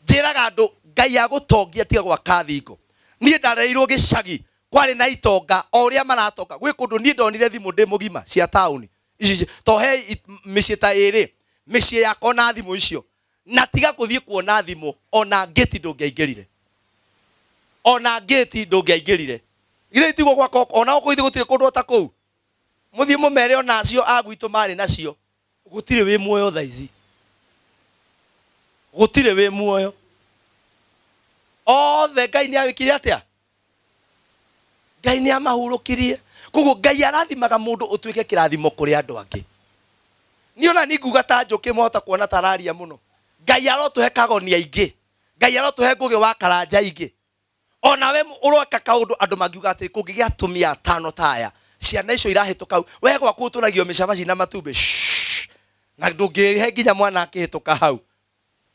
S1: njĩraga andũ Ngai agũtongia tiga gwaka thingo niĩ ndarereirwo gĩcagi kwarĩ na itonga o ũrĩa maratonga gwĩ kũndũ niĩ ndonire thimũ ndĩ mũgima cia taũni ici to he mĩciĩ ta ĩrĩ mĩciĩ yakwa na thimũ icio na tiga gũthiĩ kuona thimũ ona ngĩti ndũngĩaingĩrire ona ngĩti ndũngĩaingĩrire githĩ tiguo gwaka ona gũkũ ithuĩ gũtirĩ kũndũ ota kũu mũthiĩ mũmere ona acio a gwitũ marĩ nacio gũtirĩ wĩ muoyo thaa ici gũtirĩ wĩ muoyo othe Ngai nĩ awĩkire atĩa Ngai nĩ amahurũkirie koguo Ngai arathimaga mũndũ ũtuĩke kĩrathimo kũrĩ andũ angĩ niĩ ona ni nguga ta njũkĩ mwahota kuona ta araria mũno Ngai arotũhe kagoni aingĩ Ngai arotũhe ngũgĩ wa karanja aingĩ onawe ũroka kaũndũ andũ mangiuga atĩ kũngĩgĩa atumia atano ta aya ciana icio irahĩtũka hau we gwaku ũtũragio mĩcabaci na matumbĩ shh, na ndũngĩhe nginya mwana akĩhĩtũka hau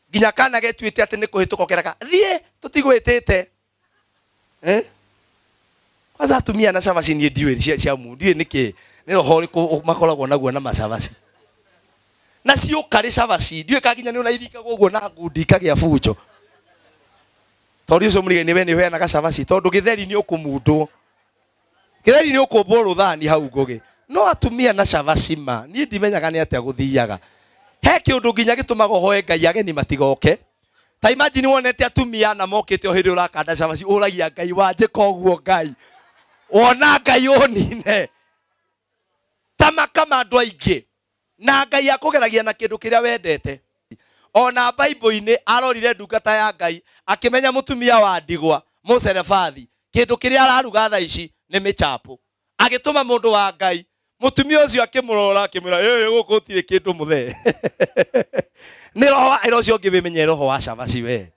S1: nginya kana getuĩte atĩ nĩ kũhĩtũka ũkeraga thiĩ tũtigwĩtĩte eh? Kwanza atumia na cabaci niĩ ndiũĩ cia cia mu ndiũĩ nĩkĩ nĩ roho ũrĩkũ makoragwo naguo na macabaci na ciũka rĩ cabaci ndiũĩ kana nginya nĩ ũrairikagwo ũguo na ngundi ikagĩa bunjo tondũ ũcio mũrigainĩ we nĩ ũheanaga cabaci tondũ gĩtheri nĩ ũkũmundwo gĩtheri nĩ ũkũmbwo rũthani hau ngũgĩ no atumia na cabaci ma niĩ ndimenyaga nĩ atĩa gũthiaga he kĩũndũ nginya gĩtũmaga ũhoe Ngai ageni matigoke Ta imagine wonete atumia na mokĩte o hĩndĩ ũrakanda cabaci ũragia Ngai wanjĩka ũguo Ngai. Wona Ngai ũnine. Ta makama andũ aingĩ. Na Ngai akũgeragia na kĩndũ kĩrĩa wendete. Ona Bible-inĩ arorire ndungata ya Ngai akĩmenya mũtumia wa ndigwa mũcerebathi kĩndũ kĩrĩa araruga thaa ici nĩ mĩchapo. Agĩtũma mũndũ wa Ngai mũtumia ũcio akĩmũrora akĩmwĩra ĩĩ gũkũ gũtirĩ kĩndũ mũthee. Nĩ roho wa ĩra ũcio ũngĩ wĩmenye roho wa cabaci we.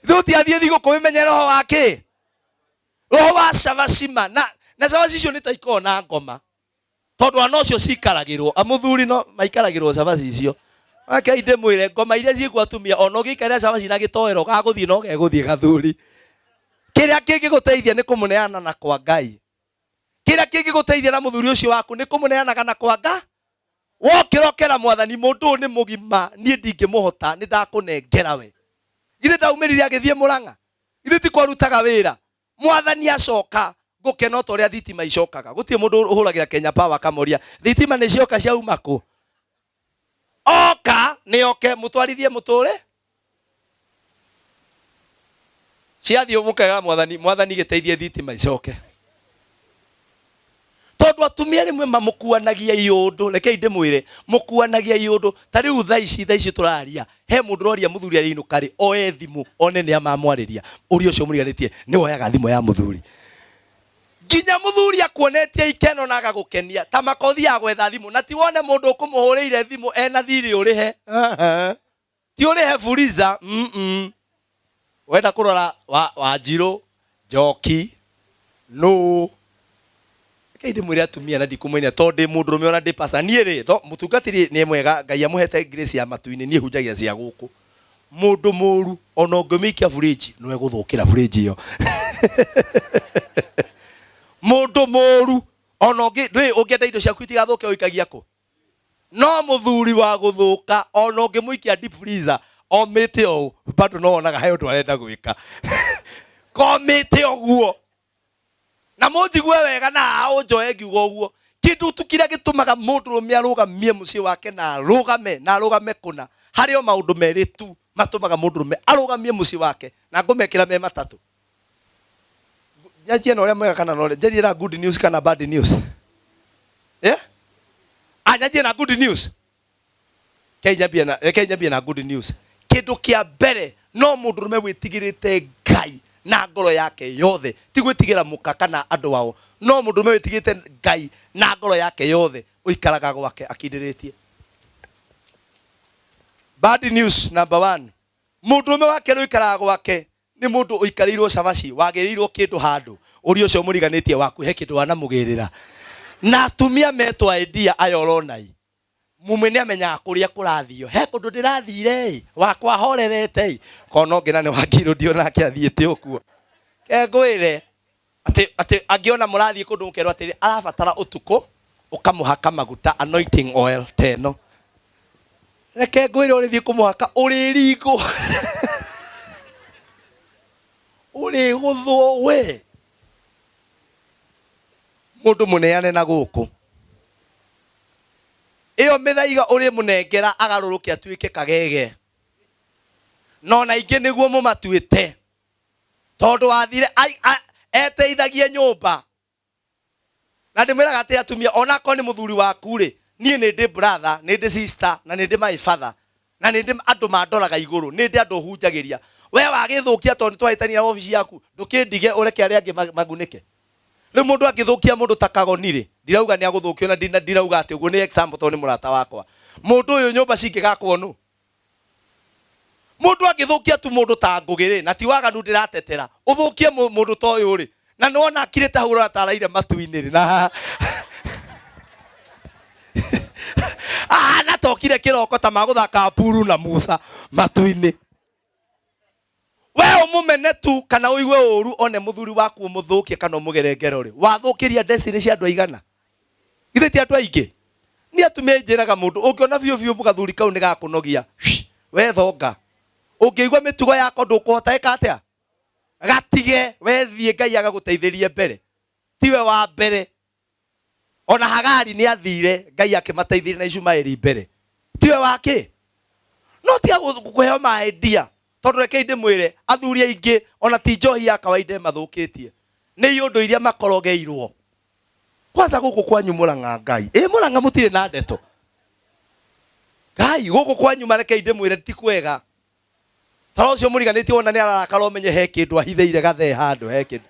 S1: Ithuĩ tũtiathiĩ thigũkũ wĩmenye roho wa kĩ? Roho wa cabaci ma. Na cabaci icio nĩ ta ikoragwo na ngoma. Tondũ ona ũcio cikaragĩrwo, amũthuri no maikaragĩrwo cabaci icio. Rekei ndĩmwĩre ngoma iria ciĩkuo atumia ona ũngĩikarĩra cabaci na gĩtoero gagũthiĩ no gegũthiĩ gathuri. Kĩrĩa kĩngĩgũteithia nĩ kũmũneana na kwa Ngai. Kĩrĩa kĩngĩgũteithia na mũthuri ũcio waku nĩ kũmũneanaga na kwa Ngai. Wokĩra ũkera mwathani mũndũ ũyũ nĩ mũgima niĩ ndingĩmũhota nĩ ndakũnengera we. Githĩ ndaumĩrire agĩthiĩ Mũrang'a? Githĩ ti kwarutaga wĩra? Mwathani acoka ngũkena o ta ũrĩa thitima icokaga. Gũtirĩ mũndũ ũhũragĩra Kenya Power akamoria thitima nĩ cioka ciauma kũ? Oka nĩ oke mũtwarithie mũtũre ciathiĩ mũkera mwathani, mwathani gĩteithie thitima icoke. Tondũ atumia rĩmwe mamũkuanagia iũndũ, rekei ndĩmwĩre, mũkuanagia iũndũ. Ta rĩu thaa ici, thaa ici tũraria, he mũndũ ũroria mũthuri arĩinũka rĩ, oe thimũ, one nĩ amamwarĩria. Ũria ũcio mũriganĩtie, nĩ woyaga thimũ ya mũthuri. Nginya mũthuri akuonetie ikeno na agagũkenia, ta makothi ya gwetha thimũ, na ti wone mũndũ ũkũmũhũrĩire thimũ ena thirĩ ũrĩhe. Ti ũrĩhe Fuliza, Wenda kũrora Wanjirũ, Njoki, nũ. Rekei ndĩmwĩre atumia na ndikũmũina tondũ ndĩ mũndũrũme ona ndĩ pastor. Niĩ rĩ, to mũtungatĩri nĩ mwega, Ngai amũhete grace ya matu-inĩ, niĩ hunjagia cia gũkũ. Mũndũ mũru ona ũngĩmũikia fridge no egũthũkĩra fridge ĩyo. Mũndũ mũru ona ũngĩ, ndũĩ ũngĩenda indo ciaku itigathũke ũikagia kũ? No mũthuri wa gũthũka ona ũngĩmũikia deep freezer omĩte ũũ bado no wonaga he ũndũ arenda gwĩka. Komĩte ũguo. Na mũnjigue wega na ũnjoe ngiuga ũguo. Kĩndũ tu kĩrĩa gĩtũmaga mũndũrũme arũgamie mũciĩ wake na arũgame na arũgame kũna, harĩ o maũndũ merĩ tu matũmaga mũndũrũme arũgamie mũciĩ wake, na ngũmekĩra me matatũ. Nyanjie na ũrĩa mwega kana na ũrĩa, njarie na good news kana bad news? Yeah? Ah, nyanjie na good news. Rekei nyambie na, rekei nyambie na good news. Kĩndũ kĩa mbere no mũndũrũme wĩtigĩrĩte Ngai na ngoro yake yothe, ti gwĩtigĩra mũka kana andũ ao, no mũndũrũme wĩtigĩrĩte Ngai na ngoro yake yothe ũikaraga gwake akindĩrĩtie. Bad news number 1, mũndũrũme wa kerĩ ũikaraga gwake nĩ mũndũ ũikarĩirwo cabaci, wagĩrĩirwo kĩndũ handũ, ũria ũcio mũriganĩtie waku he kĩndũ wanamũgĩrĩra. Na atumia metwo idea aya ũronai, mumwe nĩ amenyaga kũrĩa kũrathio, he kũndũ ndĩrathire ĩ, wakwa ahorerete ĩ, kona ũngĩ na nĩ wakirũ ndionake athiĩte ũguo. Ke ngwĩre, atĩ, atĩ angĩona mũrathiĩ kũndũ mũkerwo atĩrĩ, arabatara ũtukũ ũkamũhaka maguta anointing oil ta ĩno. Reke ngwĩre ũrĩthiĩ kũmũhaka ũrĩringwo. Ũrĩgũthwo we. Mũndũ mũneane na gũkũ. Ĩyo mĩthaiga ũrĩmũnengera agarũrũke atuĩke kagege. Na ona ingĩ nĩguo mũmatuĩte. Tondũ wathire eteithagie nyũmba. Na ndĩmwĩraga atĩ atumia ona akorwo nĩ mũthuri waku rĩ, niĩ nĩ ndĩ brother, nĩ ndĩ sister, na nĩ ndĩ my father. Na nĩ ndĩ andũ mandoraga igũrũ, nĩ ndĩ andũ hunjagĩria. We wagĩthũkia tondũ nĩ twahĩtania na obici yaku, ndũkĩndige ũreke arĩa angĩ magunĩke. Rĩu mũndũ angĩthũkia mũndũ ta Kagoni rĩ, ndirauga nĩ agũthũkio na ndirauga atĩ ũguo nĩ example tondũ nĩ mũrata wakwa. Mũndũ ũyũ nyũmba cingĩgakwo nũ? Mũndũ angĩthũkia tu mũndũ ta Ngũgĩ rĩ, na ti waganu ndĩratetera, ũthũkie mũndũ ta ũyũ rĩ, na nĩ wona akirĩte hau ũrona ta araire matu-inĩ rĩ, na ahana tokire kĩroko ta magũthaka Buru na Musa matu-inĩ. We ũmũmene tu kana ũigue ũru one mũthuri waku ũmũthũkie kana ũmũgere ngero rĩ, wathũkĩria destiny cia andũ aigana? Githĩ ti andũ aingĩ? Niĩ atumia njĩraga mũndũ ũngĩona biũ biũ gathuri kau nĩ gakũnogia, we thonga. Ũngĩigua mĩtugo yako ndũkũhota ĩka atĩa? Gatige, we thiĩ Ngai agagũteithĩrie mbere. Tiwe wa mbere. Ona Hagari nĩ athire, Ngai akĩmateithĩria na Ishumaeli mbere. Tiwe wa kĩ? No Watiga kũheo maĩ ndia tondũ rekei ndĩmwĩre athuri aingĩ ona ti njohi ya kawaida ĩmathũkĩtie nĩ iũndũ iria makorogeirwo kwanza gũkũ kwanyu Mũrang'a Ngai ĩ Mũrang'a mũtirĩ na ndeto Ngai gũkũ kwanyu marekei ndĩmwĩre ti kwega tara ũcio mũriganĩtie wona nĩ ararakara ũmenye he kĩndũ ahithĩire gathee handũ he kĩndũ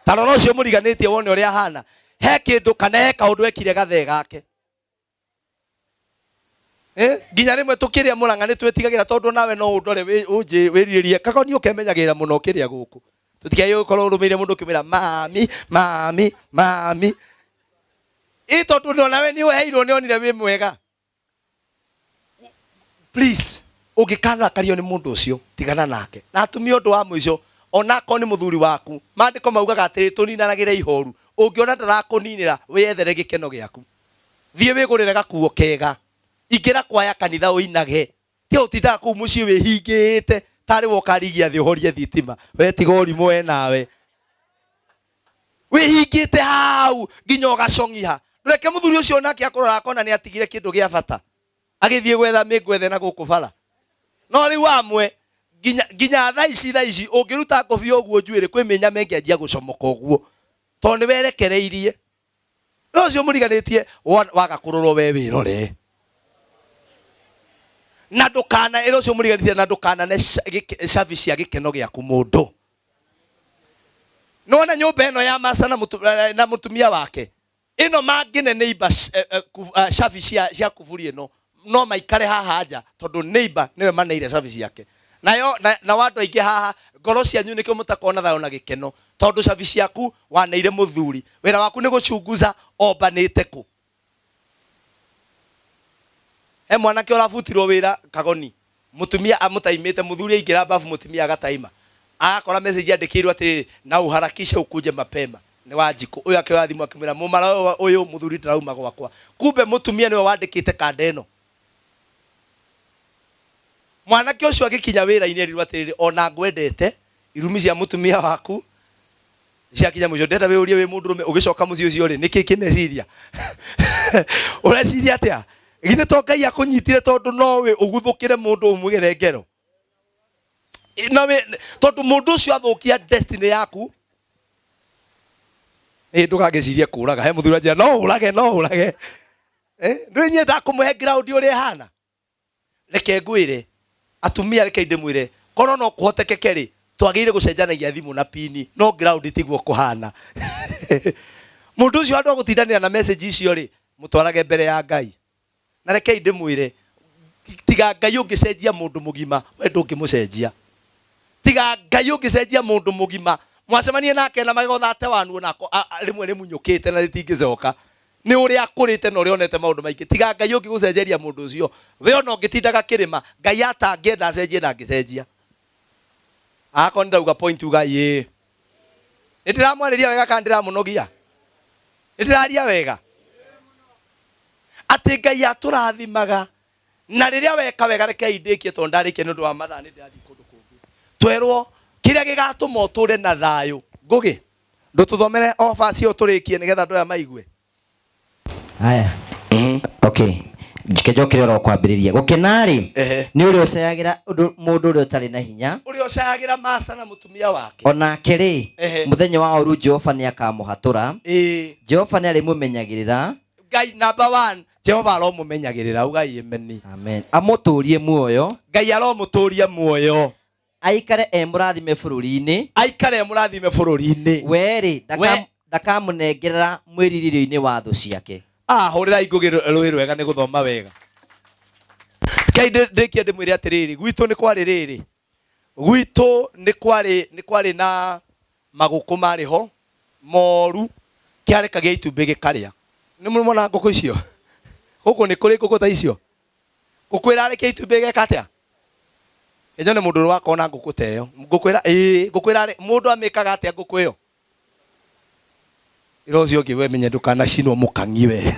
S1: tarora ũcio mũriganĩtie wone ũrĩa ahana he kĩndũ kana he kaũndũ ekire gathee gake Eh, nginya rĩmwe tũkĩrĩa Mũrang'a nĩ twĩtigagĩra tondũ nawe no ũndore wĩrirĩrie kagoni ũkemenyagĩrĩra mũno ũkĩrĩa gũkũ tũtigaire gũkorwo ũrũmĩire mũndũ ũkĩmwĩra mami mami mami ĩ tondũ nawe nĩ ũheirwo nĩ onire wĩ mwega please ũngĩkarakario nĩ mũndũ ũcio tigana nake na atumia ũndũ wa mũico onakorwo nĩ mũthuri waku maandĩko maugaga atĩrĩ tũninanagĩre ihoru ũngĩona ndarakũninĩra wĩyethere gĩkeno gĩaku thiĩ wĩgũrĩre gakuo kega ingĩra kwaya kanitha ũinage tiga ũtindaga kũu mũciĩ wĩhingĩte tarĩ woka rigia thĩ ũhorie thitima we tiga ũrimũ we nawe wĩhingĩte hau nginya ũgacong'iha ndũreke mũthuri ũcio onake akũrora akona nĩ atigire kĩndũ gĩa bata agĩthiĩ gwetha mĩngwethe na gũkũ bara no rĩu amwe nginya nginya thaa ici thaa ici ũngĩruta ngobia ũguo njuĩrĩ kwĩ mĩnyama ĩngĩanjia gũcomoka ũguo tondũ nĩ werekereirie no ũcio mũriganĩtie waga kũrorwo we wĩrore na ndũkana ĩra ũcio mũriganĩtie na ndũkanane cabi cia gĩkeno gĩaku mũndũ nĩwona nyũmba ĩno ya master na mũtumia wake ĩno mangĩne neighbor cabi cia kuburi ĩno no maikare haha nja tondũ neighbor nĩwe maneire cabi ciake nayo na andũ aingĩ haha ngoro cianyu nĩkĩo mũtakona thayũ na gĩkeno tondũ cabi ciaku waneire mũthuri wĩra waku nĩ gũchunguza ombanĩte kũ he mwanake ũrabutirwo wĩra kagoni mũtumia amũtaimĩte mũthuri aingĩra bafu mũtumia agataima agakora message yandĩkĩirwo atĩrĩrĩ na uharakishe ukuje mapema nĩ Wanjikũ ũyũ akĩoya thimũ akĩmwĩra mũmara ũyũ mũthuri ndĩrauma gwakwa kumbe mũtumia nĩwe wandĩkĩte kanda ĩno mwanake ũcio agĩkinya wĩra-inĩ erirwo atĩrĩrĩ ona ngwendete irumi cia mũtumia waku ciakinya mũico ndĩrenda wĩyũrie wĩ mũndũrũme ũgĩcoka mũciĩ ũcio rĩ nĩkĩ kĩmeciria ũreciria atĩa githĩ to Ngai akũnyitire tondũ no we ũguthũkĩre mũndũ ũmũgere ngero na we tondũ mũndũ ũcio athũkia destiny yaku ĩ ndũgagĩcirie kũraga he mũthuri anjĩra no ũrage no ũrage ndũĩ niĩ ndakũmũhe ground ũrĩa ĩhana reke ngwĩre atumia reke ndĩmwĩre korwo no kũhotekeke rĩ twagĩrĩire gũcenjanagia thimũ na pini no ground tiguo kũhana mũndũ ũcio andũ agũtindanĩra na message icio rĩ mũtwarage mbere ya Ngai na rekei ndĩmwĩre tiga Ngai ũngĩcenjia mũndũ mũgima we ndũngĩmũcenjia tiga Ngai ũngĩcenjia mũndũ mũgima mwacemanie nake na magego thate wanu onako rĩmwe rĩmunyũkĩte na rĩtingĩcoka nĩ ũrĩa akũrĩte na ũrĩa onete maũndũ maingĩ tiga Ngai ũngĩgũcenjeria mũndũ ũcio we ona ũngĩtindaga kĩrĩma Ngai atangĩenda acenjie ndangĩcenjia akorwo nĩndauga point uga ĩĩ nĩ ndĩramwarĩria wega kana ndĩramũnogia nĩ ndĩraria wega atĩ Ngai atũrathimaga na rĩrĩa weka wega rekei ndĩkie tondũ ndarĩkia nĩ ũndũ wa mathaa nĩ ndĩrathiĩ kũndũ kũngĩ twerwo kĩrĩa gĩgatũma ũtũre na thayũ Ngũgĩ ndũtũthomere o verse ĩyo tũrĩkie nĩgetha andũ aya maigue
S3: Haya. Okay. Njike njokere oro kwambĩrĩria. Gũkena-rĩ, nĩ ũrĩa ũcayagĩra ũndũ mũndũ ũrĩa ũtarĩ na hinya.
S1: Ũrĩa ũcayagĩra master na mũtumia wake.
S3: O nake-rĩ, mũthenya wa ũũru Jehova nĩakamũhatũra. Jehova nĩarĩmũmenyagĩrĩra.
S1: Ngai number one, Jehova aromũmenyagĩrĩra. Ugai amen.
S3: Amen. Amũtũũrie muoyo.
S1: Ngai aromũtũũria muoyo.
S3: Aikare e mũrathime bũrũri-inĩ.
S1: Aikare e mũrathime bũrũri-inĩ.
S3: We-rĩ, ndakamũnengerera mwĩrirĩrio-inĩ wa thũ ciake.
S1: Ah, hũrĩrai Ngũgĩ rũĩ rwega nĩ gũthoma wega. Rekei ndĩkie ndĩmwĩre atĩrĩrĩ, gwitũ nĩ kwarĩ rĩrĩ, gwitũ nĩ kwarĩ nĩ kwarĩ na magũkũ marĩ ho moru, kĩarekagia itumbĩ gĩkarĩa. Nĩ mũrĩ mwona ngũkũ icio? Gũkũ nĩ kũrĩ ngũkũ ta icio? Ngũkũ ĩrarekia itumbĩ ĩgeka atĩa? Nyone mũndũ ũrĩa wakorwo na ngũkũ ta ĩyo. Ngũkũ ĩra ĩĩ ngũkũ ĩrarĩ mũndũ amĩkaga atĩa ngũkũ ĩyo? Ĩra ũcio ũngĩ we menye ndũkanacinwo mũkang'i we.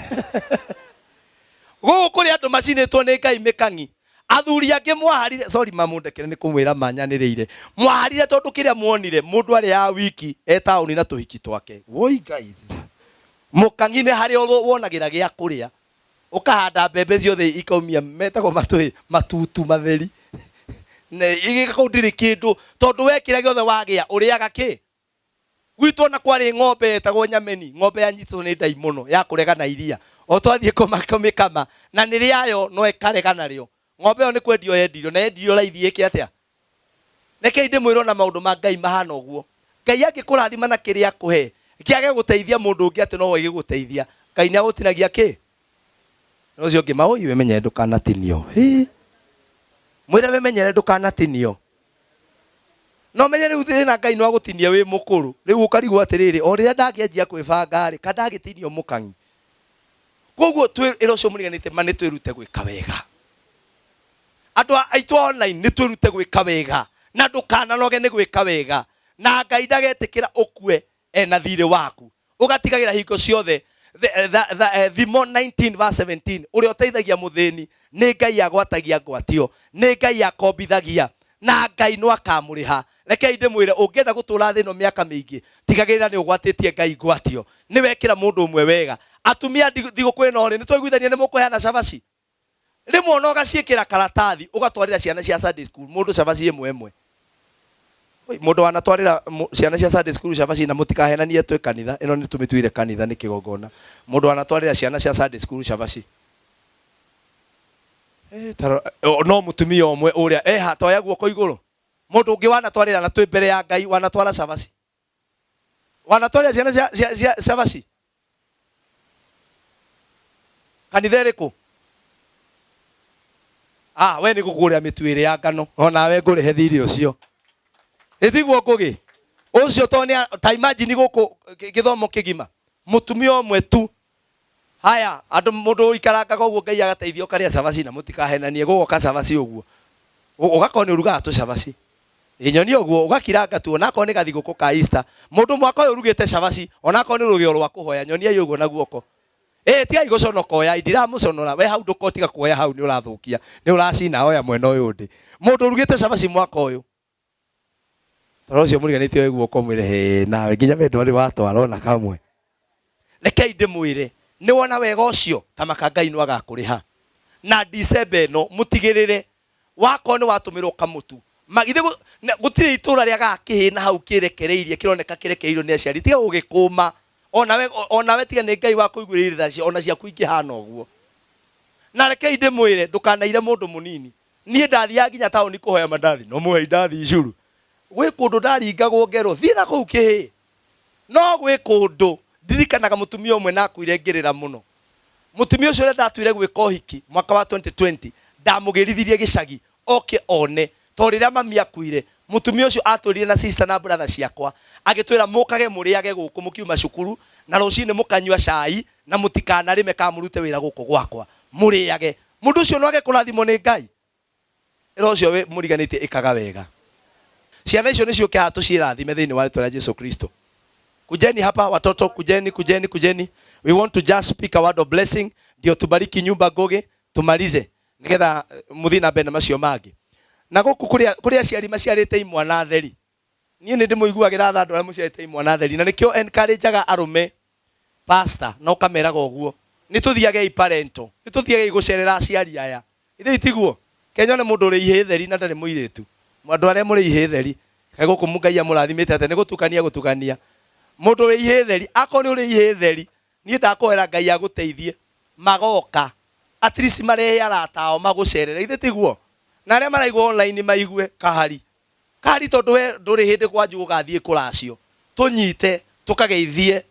S1: Gũkũ kũrĩ andũ macinĩtwo nĩ Ngai mĩkang'i. Athuri angĩ mwaharire, sorry mamũndekere nĩ kũmwĩra manyanĩrĩire. Mwaharire tondũ kĩrĩa muonire mũndũ arĩ ya wiki e taũni na tũhiki twake. Woi Ngai. Mũkang'i nĩ harĩa wonagĩra gĩa kũrĩa. Ũkahanda mbembe ciothe ikaumia metagwo matũĩ matutu matheri. Ne igĩka kũu ndĩrĩ kĩndũ tondũ we kĩrĩa gĩothe wagĩa ũrĩaga kĩ? Gwitũ ona kwarĩ ng'ombe yetagwo nyameni, ng'ombe yanyitwo nĩ ndaimono ya kũrega na iria. O twathiĩ kũmĩkama na nĩ rĩayo no ĩkarega narĩo. Ng'ombe ĩyo nĩ kwendio yendirio na yendirio raithi ĩke atĩa? Rekei ndĩmwĩre ona maũndũ ma Ngai mahana ũguo. Ngai angĩkũrathima na kĩrĩa akũhe, kĩage gũteithia mũndũ ũngĩ atĩ nowe gĩgũteithia, Ngai nĩ agũtinagia kĩ? Na ũcio ũngĩ maũi wĩmenyere ndũkanatinio. Hĩ! Mwĩre wĩmenyere ndũkanatinio. No menye rĩu thĩna Ngai no agũtinie wĩ mũkũrũ. Rĩu ũkarigwo atĩrĩrĩ, o rĩrĩa ndakĩanjia kwĩbanga rĩ, ka ndagĩtinio mũkang'i. Koguo twĩ ĩra ũcio mũriganĩte ma nĩ twĩrute gwĩka wega. Andũ aitũ a online nĩ twĩrute gwĩka wega na ndũkananoge nĩ gwĩka wega na Ngai ndagetĩkĩra ũkue ena thirĩ waku. Ũgatigagĩra hingo ciothe Thimo 19 verse 17 ũrĩa ũteithagia mũthĩni nĩ Ngai agwatagia ngwatio, nĩ Ngai akombithagia na Ngai no akamũrĩha. Rekei ndĩmwĩre ũngĩenda gũtũra thĩ ĩno mĩaka mĩingĩ tigagĩrĩra nĩ ũgwatĩtie Ngai ngwatio, nĩ wekĩra mũndũ ũmwe wega. Atumia thigũkũ ĩno rĩ, nĩ twaiguithania nĩ mũkũheana cabaci? Rĩmwe ona ũgaciĩkĩra karatathi ũgatwarĩra ciana cia Sunday school mũndũ cabaci ĩmwe ĩmwe. Oi, mũndũ wanatwarĩra ciana cia Sunday school cabaci na mũtikahenanie twĩ kanitha ĩno nĩ tũmĩtuire kanitha nĩ kĩgongona. Mũndũ wanatwarĩra ciana cia Sunday school cabaci. No mũtumia ũmwe ũrĩa eha toya guoko igũrũ. Mũndũ ũngĩ wanatwarĩra na twĩ mbere ya Ngai wanatwara cabaci. Wanatwarĩra ciana cia cabaci. Kanitha ĩrĩkũ? Ah, we nĩ gũkũgũrĩra mĩtu ĩrĩ ya ngano onawe ngũrĩhe thirĩ ũcio. Ĩtiguo ngũgĩ ũcio to nĩ ta imagine gũkũ gĩthomo kĩgima mũtumia ũmwe tu. Haya andũ mũndũ ũikarangaga ũguo Ngai agateithia ũkarĩa cabaci na mũtikahenanie gũgoka cabaci ũguo ũgakorwo nĩ ũrugaga tũcabaci. Ĩ nyonia ũguo ũgakiranga tu onakorwo nĩ gathigũkũ ka Easter. Mũndũ mwaka ũyũ ũrugĩte cabaci onakorwo nĩ rũgĩo rwa kũhoya nyoniai ũguo na guoko. Ĩ tigai gũconoka oyai ndiramũconora we hau ndũkotiga kuoya hau nĩ ũrathũkia nĩ ũracina oya mwena ũyũ ndĩ. Mũndũ ũrugĩte cabaci mwaka ũyũ. Tondũ ũcio mũriganĩtie oe guoko mwĩre hĩ nawe nginya we ndwarĩ watwara ona kamwe. Rekei ndĩmwĩre nĩ wona wega ũcio ta maka Ngai no agakũrĩha. Na December ĩno mũtigĩrĩre wakorwo nĩ watũmĩrwo kamũtu. Magithĩ gũtirĩ itũra rĩagaga kĩhĩ na hau kĩrekereirie kĩroneka kĩrekereirio nĩ aciari tiga gũgĩkũma. Onawe onawe tiga nĩ Ngai wakũiguĩrĩire tha ona ciaku ingĩhana ũguo. Na rekei ndĩmwĩre ndũkanaire mũndũ mũnini. Niĩ ndathiaga nginya taũni kũhoya mandathi no mũhe indathi icuru. Gwĩ kũndũ ndaringagwo ngerwo thiĩ na kũu kĩhĩ. No gwĩ kũndũ ndirikanaga mũtumia ũmwe na akuire ngĩrĩra mũno. Mũtumia ũcio ũrĩa ndatuire gwĩka ũhiki mwaka wa 2020 ndamũgĩrithirie gĩcagi oke one tondũ rĩrĩa mami akuire mũtumia ũcio atwĩrire na sister na brother ciakwa agĩtwĩra mũkage mũrĩage gũkũ mũkiuma cukuru na rũcinĩ mũkanyua cai na mũtikanarĩme kana mũrute wĩra gũkũ gwakwa mũrĩage. Mũndũ ũcio no age kũrathimwo nĩ Ngai? Ĩra ũcio mũriganĩtie ĩkaga wega. Ciana icio nĩ ciũke haha tũciĩrathime thĩinĩ wa rĩtwa rĩa Jesu Kristo. Kujeni hapa watoto, kujeni, kujeni, kujeni. We want to just speak a word of blessing. Ndio tubariki nyumba Ngugi, tumalize. Nigetha mũthiĩ na mbere na macio mangĩ. Na gũkũ kũrĩ aciari maciarĩte imwana theri. Niĩ nĩ ndĩmũiguagĩra tha andũ arĩa mũciarĩte imwana theri. Na nĩkĩo encourageaga arũme pastor na ũkameraga ũguo. Nĩ tũthiagei parental. Nĩ tũthiagei gũcerera aciari aya. Ithe itiguo? Kenya nĩ mũndũ ũrĩ ihĩĩ theri na ndarĩ mũirĩtu. Andũ arĩa mũrĩ ihĩĩ theri, kaĩ gũkũ Ngai amũrathimĩte atĩa? Nĩ gũtukania gũtukania. Mũndũ wĩ ihĩĩ theri, akorwo nĩ ũrĩ ihĩĩ theri, niĩ ndakũhoera Ngai agũteithie, magoka. At least marehe arata ao magũcerere. Ithe tiguo? Na arĩa maraigua online maigue, kahari. Kari tondũ we ndũrĩ hĩndĩ kwanyu gũgathiĩ kũracio. Tũnyite, tũkageithie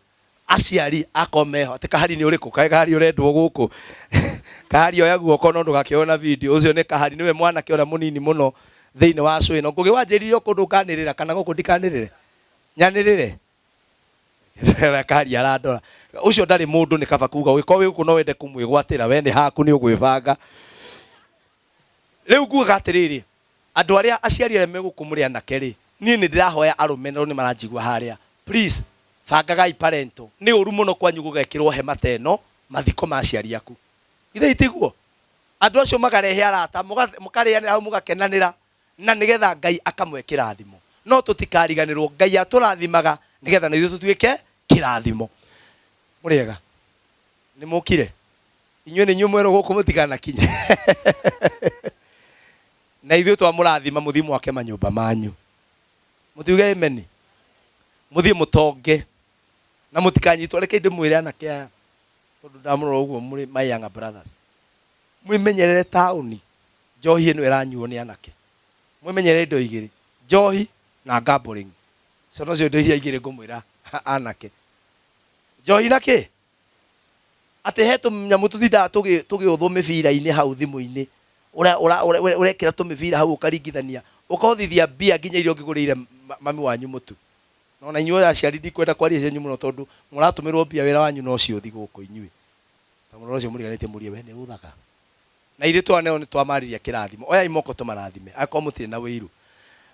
S1: aciari akorwo meho. Atĩ kahari nĩ ũrĩkũ? Kaĩ kahari ũrendwo gũkũ? Kahari oya guoko no ndũgakĩoe na video. Ũcio nĩ kahari nĩwe mwanake ũrĩa mũnini mũno thĩinĩ wa cũ ĩno. Ngũgĩ wanjĩrire o kũndũ nganĩrĩra kana gũkũ ndikanĩrĩre? Nyanĩrĩre? Kahari arandora. Ũcio ndarĩ mũndũ nĩ kaba kuga ũngĩkorwo wĩ gũkũ no wende kũmwĩgwatĩra we nĩ haku nĩ ũgwĩbanga. Rĩu ngugaga atĩrĩrĩ, andũ arĩa aciari arĩa me gũkũ mũrĩ anake rĩ, niĩ nĩ ndĩrahoya arũme na nĩ maranjigua harĩa, please bangagai parental. Nĩ ũru mũno kwanyu gũgekĩrwo hema ta ĩno mathiko ma aciari aku. Githĩ itiguo? Andũ acio magarehe arata, mũkarĩanĩra hau mũgakenanĩra na nĩgetha Ngai akamũhe kĩrathimo. No tũtikariganĩrwo Ngai atũrathimaga nĩgetha na ithuĩ tũtuĩke kĩrathimo. Mũrĩega? Nĩ mũkire? Inyuĩ nĩ inyuĩ mwerwo gũkũ mũtikanakinye. Na ithuĩ twamũrathima mũthiĩ mwake manyũmba manyu. Mũtiuge ameni. Mũthiĩ mũtonge. Na mũtikanyitwo, reke ndĩmwĩre anake aya, tondũ ndamũrora ũguo mũrĩ my younger brothers. Mwĩmenyerere taũni, njohi ĩno ĩranyuo nĩ anake. Mwĩmenyerere indo igĩrĩ, njohi na gambling. Icio nocio indo iria igĩrĩ ngũmwĩra anake. Njohi na kĩ? Atĩ he tũnyamũ tũtindaga tũgĩũthwo mĩbira-inĩ hau thimũ-inĩ, ũrekĩra tũmĩbira hau ũkaringithania, ũkothithia mbia nginya iria ũngĩgũrĩire mami wanyu mũtu. Na ona inyuĩ aciari ndikwenda kwaria cianyu mũno tondũ mũratũmĩrwo mbia wĩra wanyu no ciũthi gũkũ inyuĩ. Ta mũrora ũcio mũriganĩtie mũrie we nĩ ũthaga. Na ithuĩ twaneo nĩ twamarĩria kĩrathimo. Oyai moko tũmarathime angĩkorwo mũtirĩ na ũiru.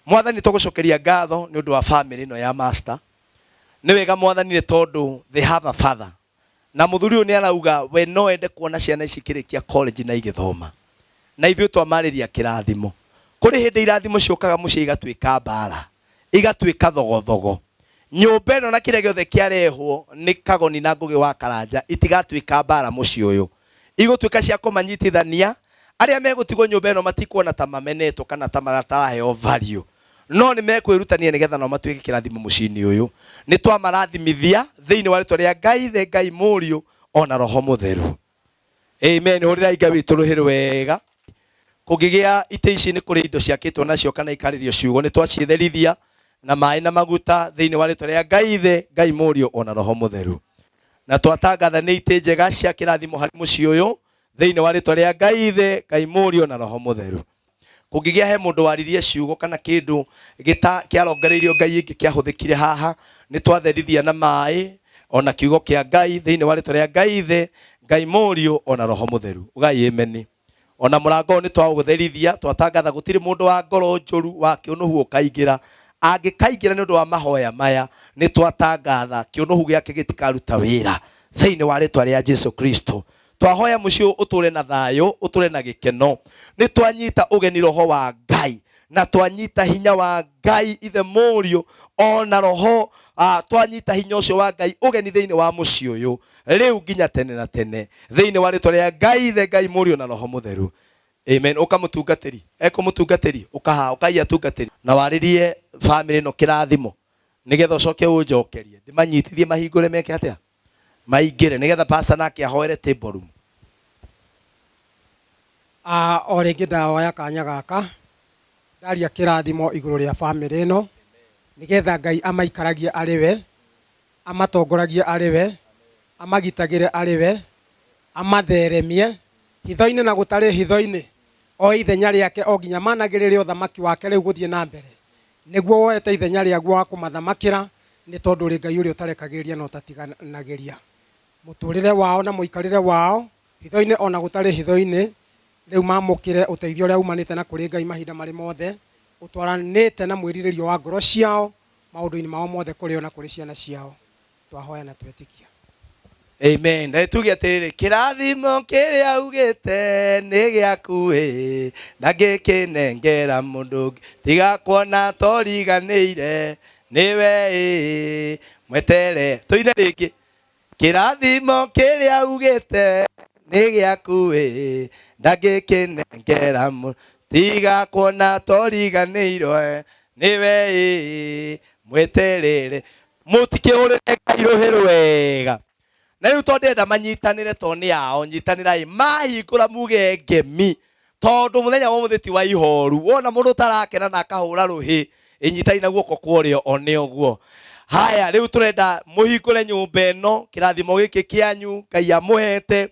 S1: Mwathani tũgũcokeria ngatho nĩ ũndũ wa famĩlĩ ĩno ya master. Nĩ wega Mwathani nĩ tondũ they have a father. Na mũthuri ũyũ nĩ arauga we no ende kuona ciana ici ikĩrĩkia college na igĩthoma. Na ithuĩ twamarĩria kĩrathimo. Kũrĩ hĩndĩ irathimo ciũkaga mũciĩ igatuĩka mbara, igatuĩka thogothogo. Nyũmba ĩno na kĩrĩa gĩothe kĩarehwo nĩ Kagoni na Ngũgĩ wa Karanja itigatuĩka mbara mũciĩ ũyũ. Igũtuĩka cia kũmanyitithania. Arĩa megũtigwo nyũmba ĩno matikuona ta mamenetwo kana ta mataraheo value. No nĩ mekwĩrutania nĩgetha nao matuĩke kĩrathimo mũciĩ-inĩ ũyũ. Nĩ twamarathimithia thĩinĩ wa rĩtwa rĩa Ngai Ithe, Ngai Mũriũ, o na Roho Mũtheru. Amen. Hũrĩrai Ngai witũ rũhĩ rwega. Kũngĩgĩa itĩ ici nĩ kũrĩ indo ciakĩtwo nacio kana ikarĩrio ciugo, nĩ twaciĩtherithia na maĩ na maguta thĩinĩ wa rĩtwa rĩa Ngai Ithe, Ngai Mũriũ, o na Roho Mũtheru. Na twatangatha nĩ itĩ njega cia kĩrathimo harĩ mũciĩ ũyũ thĩinĩ wa rĩtwa rĩa Ngai Ithe, Ngai Mũriũ, na Roho Mũtheru. Kũngĩgĩa he mũndũ waririe ciugo kana kĩndũ gĩta kĩarongereirio ngai ĩngĩ kĩahũthĩkire haha, nĩ twatherithia na maĩ o na kiugo kĩa Ngai thĩinĩ wa rĩtwa rĩa Ngai Ithe, Ngai Mũriũ, o na Roho Mũtheru. Ugai ameni. O na mũrango ũyũ nĩ twaũtherithia, twatangatha gũtirĩ mũndũ wa ngoro njũru wa kĩũnũhu ũkaingĩra. Angĩkaingĩra nĩ ũndũ wa mahoya maya, nĩ twatangatha kĩũnũhu gĩake gĩtikaruta wĩra thĩinĩ wa rĩtwa rĩa Jesu Kristo. Twahoya mũciĩ ũyũ ũtũre na thayũ, ũtũre na gĩkeno. Nĩ twanyita ũgeni roho wa Ngai na twanyita hinya wa Ngai Ithe Mũriũ o na roho twanyita hinya ũcio wa Ngai ũgeni thĩinĩ wa mũciĩ ũyũ rĩu nginya tene na tene thĩinĩ wa rĩtwa rĩa Ngai Ithe, Ngai Mũriũ na Roho Mũtheru. Amen. Ũka mũtungatĩri, ekũ mũtungatĩri, ũka haha, ũkai atungatĩri na warĩrie famĩlĩ ĩno kĩrathimo nĩgetha ũcoke ũnjokerie ndĩmanyitithie mahingũre meke atĩa maingĩre nĩgetha pastor nake ahoere table room.
S15: O rĩngĩ ndaoya kanya gaka ndaria kĩrathimo igũrũ rĩa famĩlĩ ĩno nĩgetha Ngai amaikaragie arĩ we, amatongoragie arĩ we, amagitagĩre arĩ we, amatheremie hitho-inĩ na gũtarĩ hitho-inĩ, oe ithenya rĩake o nginya managĩrĩre ũthamaki wake rĩu gũthiĩ na mbere, nĩguo woete ithenya rĩaguo wa kũmathamakĩra, nĩ tondũ ũrĩ Ngai ũrĩa ũtarekagĩrĩria na ũtatiganagĩria. Mũtũrĩre wao na mũikarĩre wao, hitho-inĩ o na gũtarĩ hitho-inĩ, rĩu mamũkĩre ũteithio ũrĩa umanĩte na kũrĩ Ngai mahinda marĩ mothe, ũtwaranĩte na mwĩrirĩrio wa ngoro ciao, maũndũ-inĩ mao mothe kũrĩ o na kũrĩ ciana ciao. Twahoya na twetĩkia.
S1: Amen. Na tuge atĩrĩrĩ, kĩrathimo kĩrĩa ugĩte nĩ gĩaku ĩ, na ngĩkĩnengera mũndũ ũngĩ, tiga kuona toriganĩire nĩwe ĩ, mwetere. Tũine rĩngĩ. Kĩrathimo kĩrĩa ugĩte nĩ gĩaku ĩ, ndangĩkĩnengera mũndũ, tiga kuona toriganĩirwo nĩwe ĩ, mweterere. Mũtikĩhũrĩre Ngai rũhĩ rwega. Na rĩu tondũ ndĩrenda manyitanĩre tondũ nĩ ao, nyitanĩrai. Mahingũra muge ngemi, tondũ mũthenya wa ũmũthĩ ti wa ihoru. Wona mũndũ ũtarakena na akahũra rũhĩ, ĩnyitai na guoko kwa ũrĩo one ũguo. Haya, rĩu tũrenda mũhingũre nyũmba ĩno, kĩrathimo gĩkĩ kĩanyu Ngai amũhete,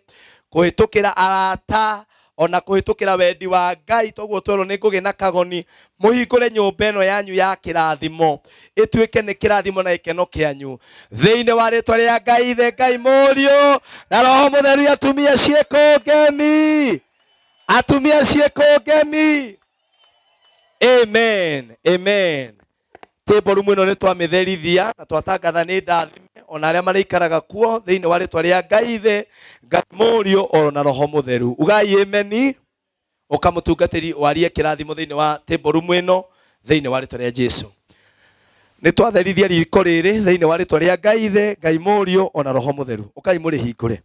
S1: kũhĩtũkĩra arata, ona kũhĩtũkĩra wendi wa Ngai, toguo twerwo nĩ Ngũgĩ na Kagoni, mũhingũre nyũmba ĩno yanyu ya kĩrathimo, ĩtuĩke nĩ kĩrathimo na gĩkeno kĩanyu. Thĩinĩ wa rĩtwa rĩa Ngai Ithe, Ngai Mũriũ na Roho Mũtheru, atumia ciĩkũ ngemi, atumia ciĩkũ ngemi. Amen, amen. Table room ĩno nĩ twamĩtherithia na twatangatha nĩ ndathime ona arĩa marĩikaraga kuo thĩinĩ wa rĩtwa rĩa Ngai Ithe, Ngai Mũriũ o na Roho Mũtheru. Ugai ameni. Ũka mũtungatĩri warie kĩrathimo thĩinĩ wa table room ĩno thĩinĩ wa rĩtwa rĩa Jesu. Nĩ twatherithia riko rĩrĩ thĩinĩ wa rĩtwa rĩa Ngai Ithe, Ngai Mũriũ o na Roho Mũtheru. Ũkai mũrĩhingũre.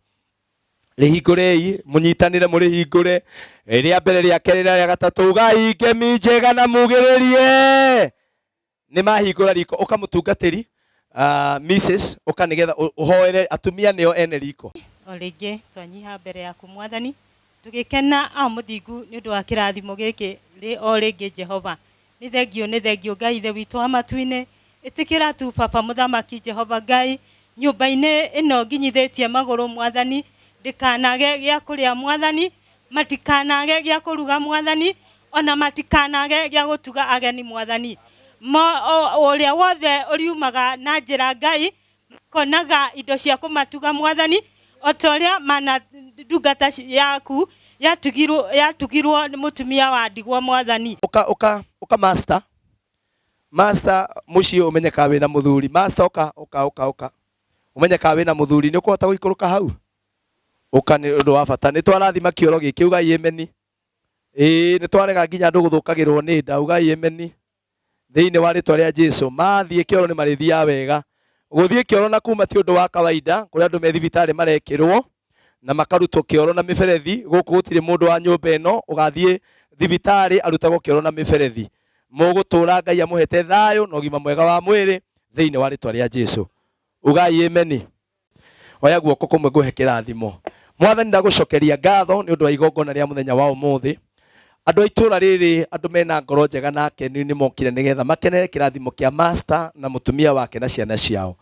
S1: Rĩhingũrei, mũnyitanĩre mũrĩhingũre. Rĩa mbere, rĩa kerĩ na rĩa gatatũ, ugai ngemi njega na mugĩrĩrie. Nĩ mahingũra riko. Ũka mũtungatĩri, Mrs. Ũka nĩgetha ũhoere atumia nĩo ene riko.
S16: O rĩngĩ twanyiha mbere yaku Mwathani, tũgĩkena a mũthingu nĩ ũndũ wa kĩrathimo gĩkĩ o rĩngĩ Jehova. Nĩ thengiũ, nĩ thengiũ Ngai Ithe witũ wa matu-inĩ. Ĩtĩkĩra tu Baba Mũthamaki Jehova Ngai, nyũmba-inĩ ĩno nginyithĩtie magũrũ Mwathani, ndĩkanage gĩa kũrĩa Mwathani, matikanage gĩa kũruga Mwathani, ona matikanage gĩa gũtuga ageni Mwathani. Ũrĩa wothe ũriumaga na njĩra Ngai, konaga indo cia kũmatuga Mwathani, o ta ũrĩa mana ndungata yaku yatugirwo nĩ mũtumia wa ndigwa Mwathani.
S1: Ũka, ũka, ũka master. Master mũciĩ ũmenyekaga wĩna mũthuri. Master ũka, ũka, ũka, ũka. Ũmenyekaga wĩna mũthuri. Nĩ ũkũhota gũikũrũka hau? Ũka nĩ ũndũ wa bata. Nĩ twarathima kĩoro gĩkĩ, ugai ameni. Ĩĩ, nĩ twarega nginya andũ gũthũkagĩrwo nĩ nda, ugai ameni. Thĩinĩ wa rĩtwa rĩa Jesu, mathiĩ kĩoro nĩ marĩthiaga wega. Gũthiĩ kĩoro na kuma ti ũndũ wa kawaida, kũrĩ andũ me thibitarĩ marekĩrwo na makarutwo kĩoro na mĩberethi. Gũkũ gũtirĩ mũndũ wa nyũmba ĩno ũgathiĩ thibitarĩ arutagwo kĩoro na mĩberethi. Mũgũtũra Ngai amũhete thayũ na ũgima mwega wa mwĩrĩ thĩinĩ wa rĩtwa rĩa Jesu. Ugai ameni. Oya guoko kũmwe ngũhe kĩrathimo. Mwathani, ndagũcokeria ngatho nĩ ũndũ wa igongona rĩa mũthenya wa ũmũthĩ. Andũ a itũra rĩrĩ, andũ mena ngoro njega na akenu nĩ mokire nĩgetha makenere kĩrathimo kĩa master na mũtumia wake na ciana ciao.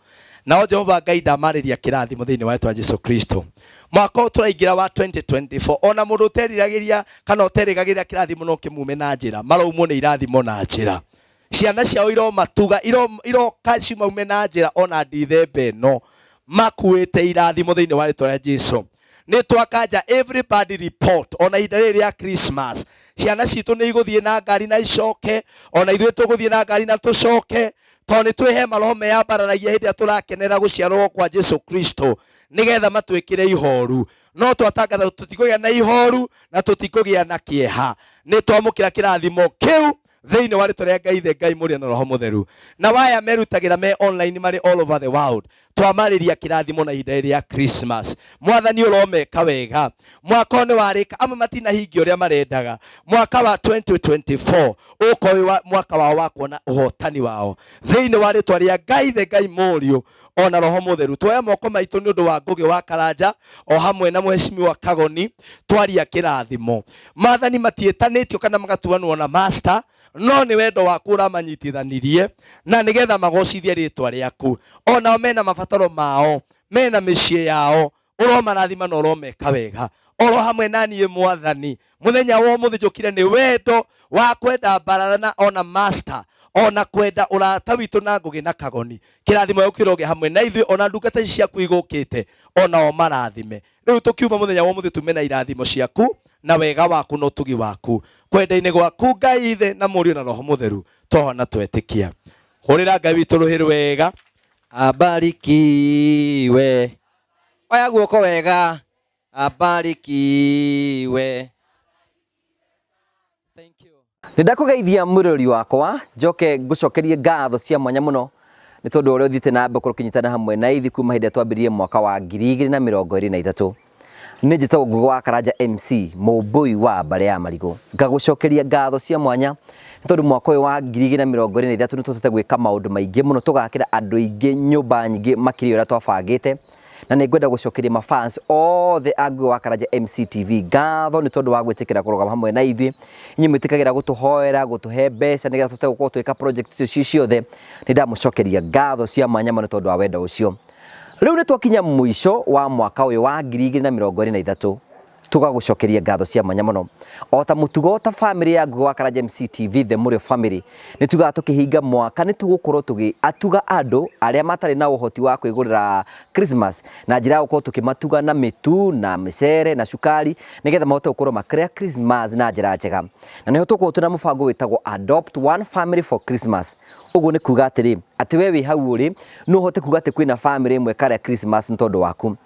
S1: Nao Jehova Ngai ndamarĩria kĩrathimo thĩinĩ wa rĩtwa Jesu Kristo. Mwaka ũyũ tũraingĩra wa 2024, ona mũndũ ũteriragĩria kana ũterĩgagĩrĩra kĩrathimo no kĩmume na njĩra, maraumwo nĩ irathimo na njĩra. Ciana ciao iromatuga, iroka cimaume na njĩra ona ndithemba ĩno, makuĩte irathimo thĩinĩ wa rĩtwa rĩa Jesu. Nĩ twakanja everybody report ona ihinda rĩrĩ rĩa Christmas. Ciana citũ nĩ igũthiĩ na ngari na icoke, ona ithuĩ tũgũthiĩ na ngari na tũcoke, tondũ nĩ twĩ he maroho meyambararagia hĩndĩ ĩrĩa tũrakenera gũciarwo kwa Jesu Kristo, nĩgetha matwĩkĩre ihoru. No twatangatha tũtikũgĩa na ihoru na tũtikũgĩa na kĩeha. Nĩ twamũkĩra kĩrathimo kĩu thĩinĩ wa rĩtwa rĩa Ngai Ithe, Ngai Mũriũ na Roho Mũtheru. Na waya merutagĩra me online marĩ all over the world, twamarĩria kĩrathimo na ihinda rĩrĩ rĩa Christmas. Mwathani ũromeka wega. Mwaka ũyũ nĩ warĩka, amwe matinahingia ũrĩa marendaga. Mwaka wa 2024 ũkorwo wĩ mwaka wao wa kuona ũhotani wao thĩinĩ wa rĩtwa rĩa Ngai Ithe, Ngai Mũriũ ona Roho Mũtheru. Tuoya moko maitũ nĩ ũndũ wa Ngũgĩ wa Karanja o hamwe na Mheshimiwa Kagoni, twaria kĩrathimo. Maathani matiĩtanĩtio kana magatuanwo na master, no nĩ wendo waku ũramanyitithanirie na nĩgetha magocithie rĩtwa rĩaku. Onao mena mabataro mao, mena mĩciĩ yao, ũromarathima na ũromeka wega. Oro hamwe na niĩ Mwathani, mũthenya wa ũmũthĩ njũkire nĩ wendo wa kwenda mbarara na ona master, ona kwenda ũrata witũ na Ngũgĩ na Kagoni. Kĩrathimo gĩaku kĩrogĩa hamwe na ithuĩ, ona ndungata ici ciaku igũkĩte, onao marathime. Rĩu tũkiuma mũthenya wa ũmũthĩ tume na irathimo ciaku na wega waku na ũtugi waku. Kwenda-inĩ gwaku Ngai Ithe na Mũriũ na Roho Mũtheru, twahoya na twetĩkia. Hũrĩra Ngai witũ rũhĩ rwega.
S3: Abarikiwe. Oya guoko wega. Abarikiwe.
S2: Nĩ ndakũgeithia mwĩroreri wakwa, njoke ngũcokerie ngatho cia mwanya mũno nĩ tondũ ũrĩa ũthiĩte na mbere gũkorwo ũkĩnyitana hamwe na ithuĩ kuma hĩndĩ ĩrĩa twambĩrĩirie mwaka wa ngiri igĩrĩ na mĩrongo ĩrĩ na ithatũ. Nĩ njĩtagwo Ngũgĩ wa Karanja MC, mũmbũi wa mbarĩ ya Marigũ. Ngagũcokeria ngatho cia mwanya nĩ tondũ mwaka ũyũ wa ngiri igĩrĩ na mĩrongo ĩrĩ na ithatũ nĩ tũhotete gwĩka maũndũ maingĩ mũno, tũgakĩra andũ aingĩ nyũmba nyingĩ makĩria ũrĩa twabangĩte. Na nĩ ngwenda gũcokeria mafans othe a Ngũgĩ wa Karanja MC TV ngatho nĩ tondũ wa gwĩtĩkĩra kũrũgama hamwe na ithuĩ. Inyuĩ mwĩtĩkagĩra gũtũhoera, gũtũhe mbeca nĩgetha tũhote gũkorwo tũgĩka project icio ci ciothe. Nĩ ndamũcokeria ngatho cia mwanya mũno nĩ tondũ wa wendo ũcio. Rĩu nĩ twakinya mũico wa mwaka ũyũ wa ngiri igĩrĩ na mĩrongo ĩrĩ na ithatũ, tũgagũcokeria ngatho cia mwanya mũno. O ta mũtugo, ta famĩlĩ ya Ngũgĩ wa Karanja MC TV, The Mũrĩo Family, nĩ tugaga tũkĩhinga mwaka nĩ tũgũkorwo tũgĩatuga andũ arĩa matarĩ na ũhoti wa kwĩgũrĩra Christmas na njĩra ya gũkorwo tũkĩmatuga na mĩtu na mĩcere na cukari nĩgetha mahote gũkorwo makĩrĩa Christmas na njĩra njega. Na nĩho tũgũkorwo twĩna mũbango wĩtagwo Adopt One Family for Christmas. Ũguo nĩ kuga atĩrĩ, atĩ we wĩ hau ũrĩ, no ũhote kuga atĩ kwĩna famĩlĩ ĩmwe ĩkarĩa Christmas nĩ tondũ waku.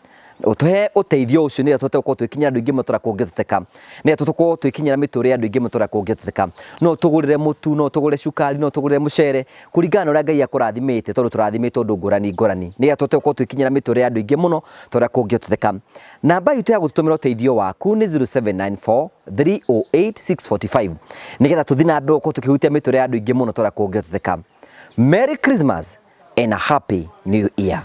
S2: Ũtũhe ũteithio ũcio nĩgetha tũhote gũkorwo twĩkinyĩra andũ aingĩ mũno tũrĩa kũngĩhoteka, nĩgetha tũkorwo twĩkinyĩra mĩtũrĩre ya andũ aingĩ mũno tũrĩa kũngĩhoteka. No ũtũgũrĩre mũtu, no ũtũgũrĩre cukari, no ũtũgũrĩre mũcere, kũringana na ũrĩa Ngai akũrathimĩte, tondũ tũrathimĩtwo ũndũ ngũrani ngũrani, nĩgetha tũhote gũkorwo twĩkinyĩra mĩtũrĩre ya andũ aingĩ mũno tũrĩa kũngĩhoteka. Namba itũ ya gũtũtũmĩra ũteithio waku nĩ 0794 308 645, nĩgetha tũthiĩ na mbere gũkorwo tũkĩhutia mĩtũrĩre ya andũ aingĩ mũno tũrĩa kũngĩhoteka. Merry Christmas and a Happy New Year.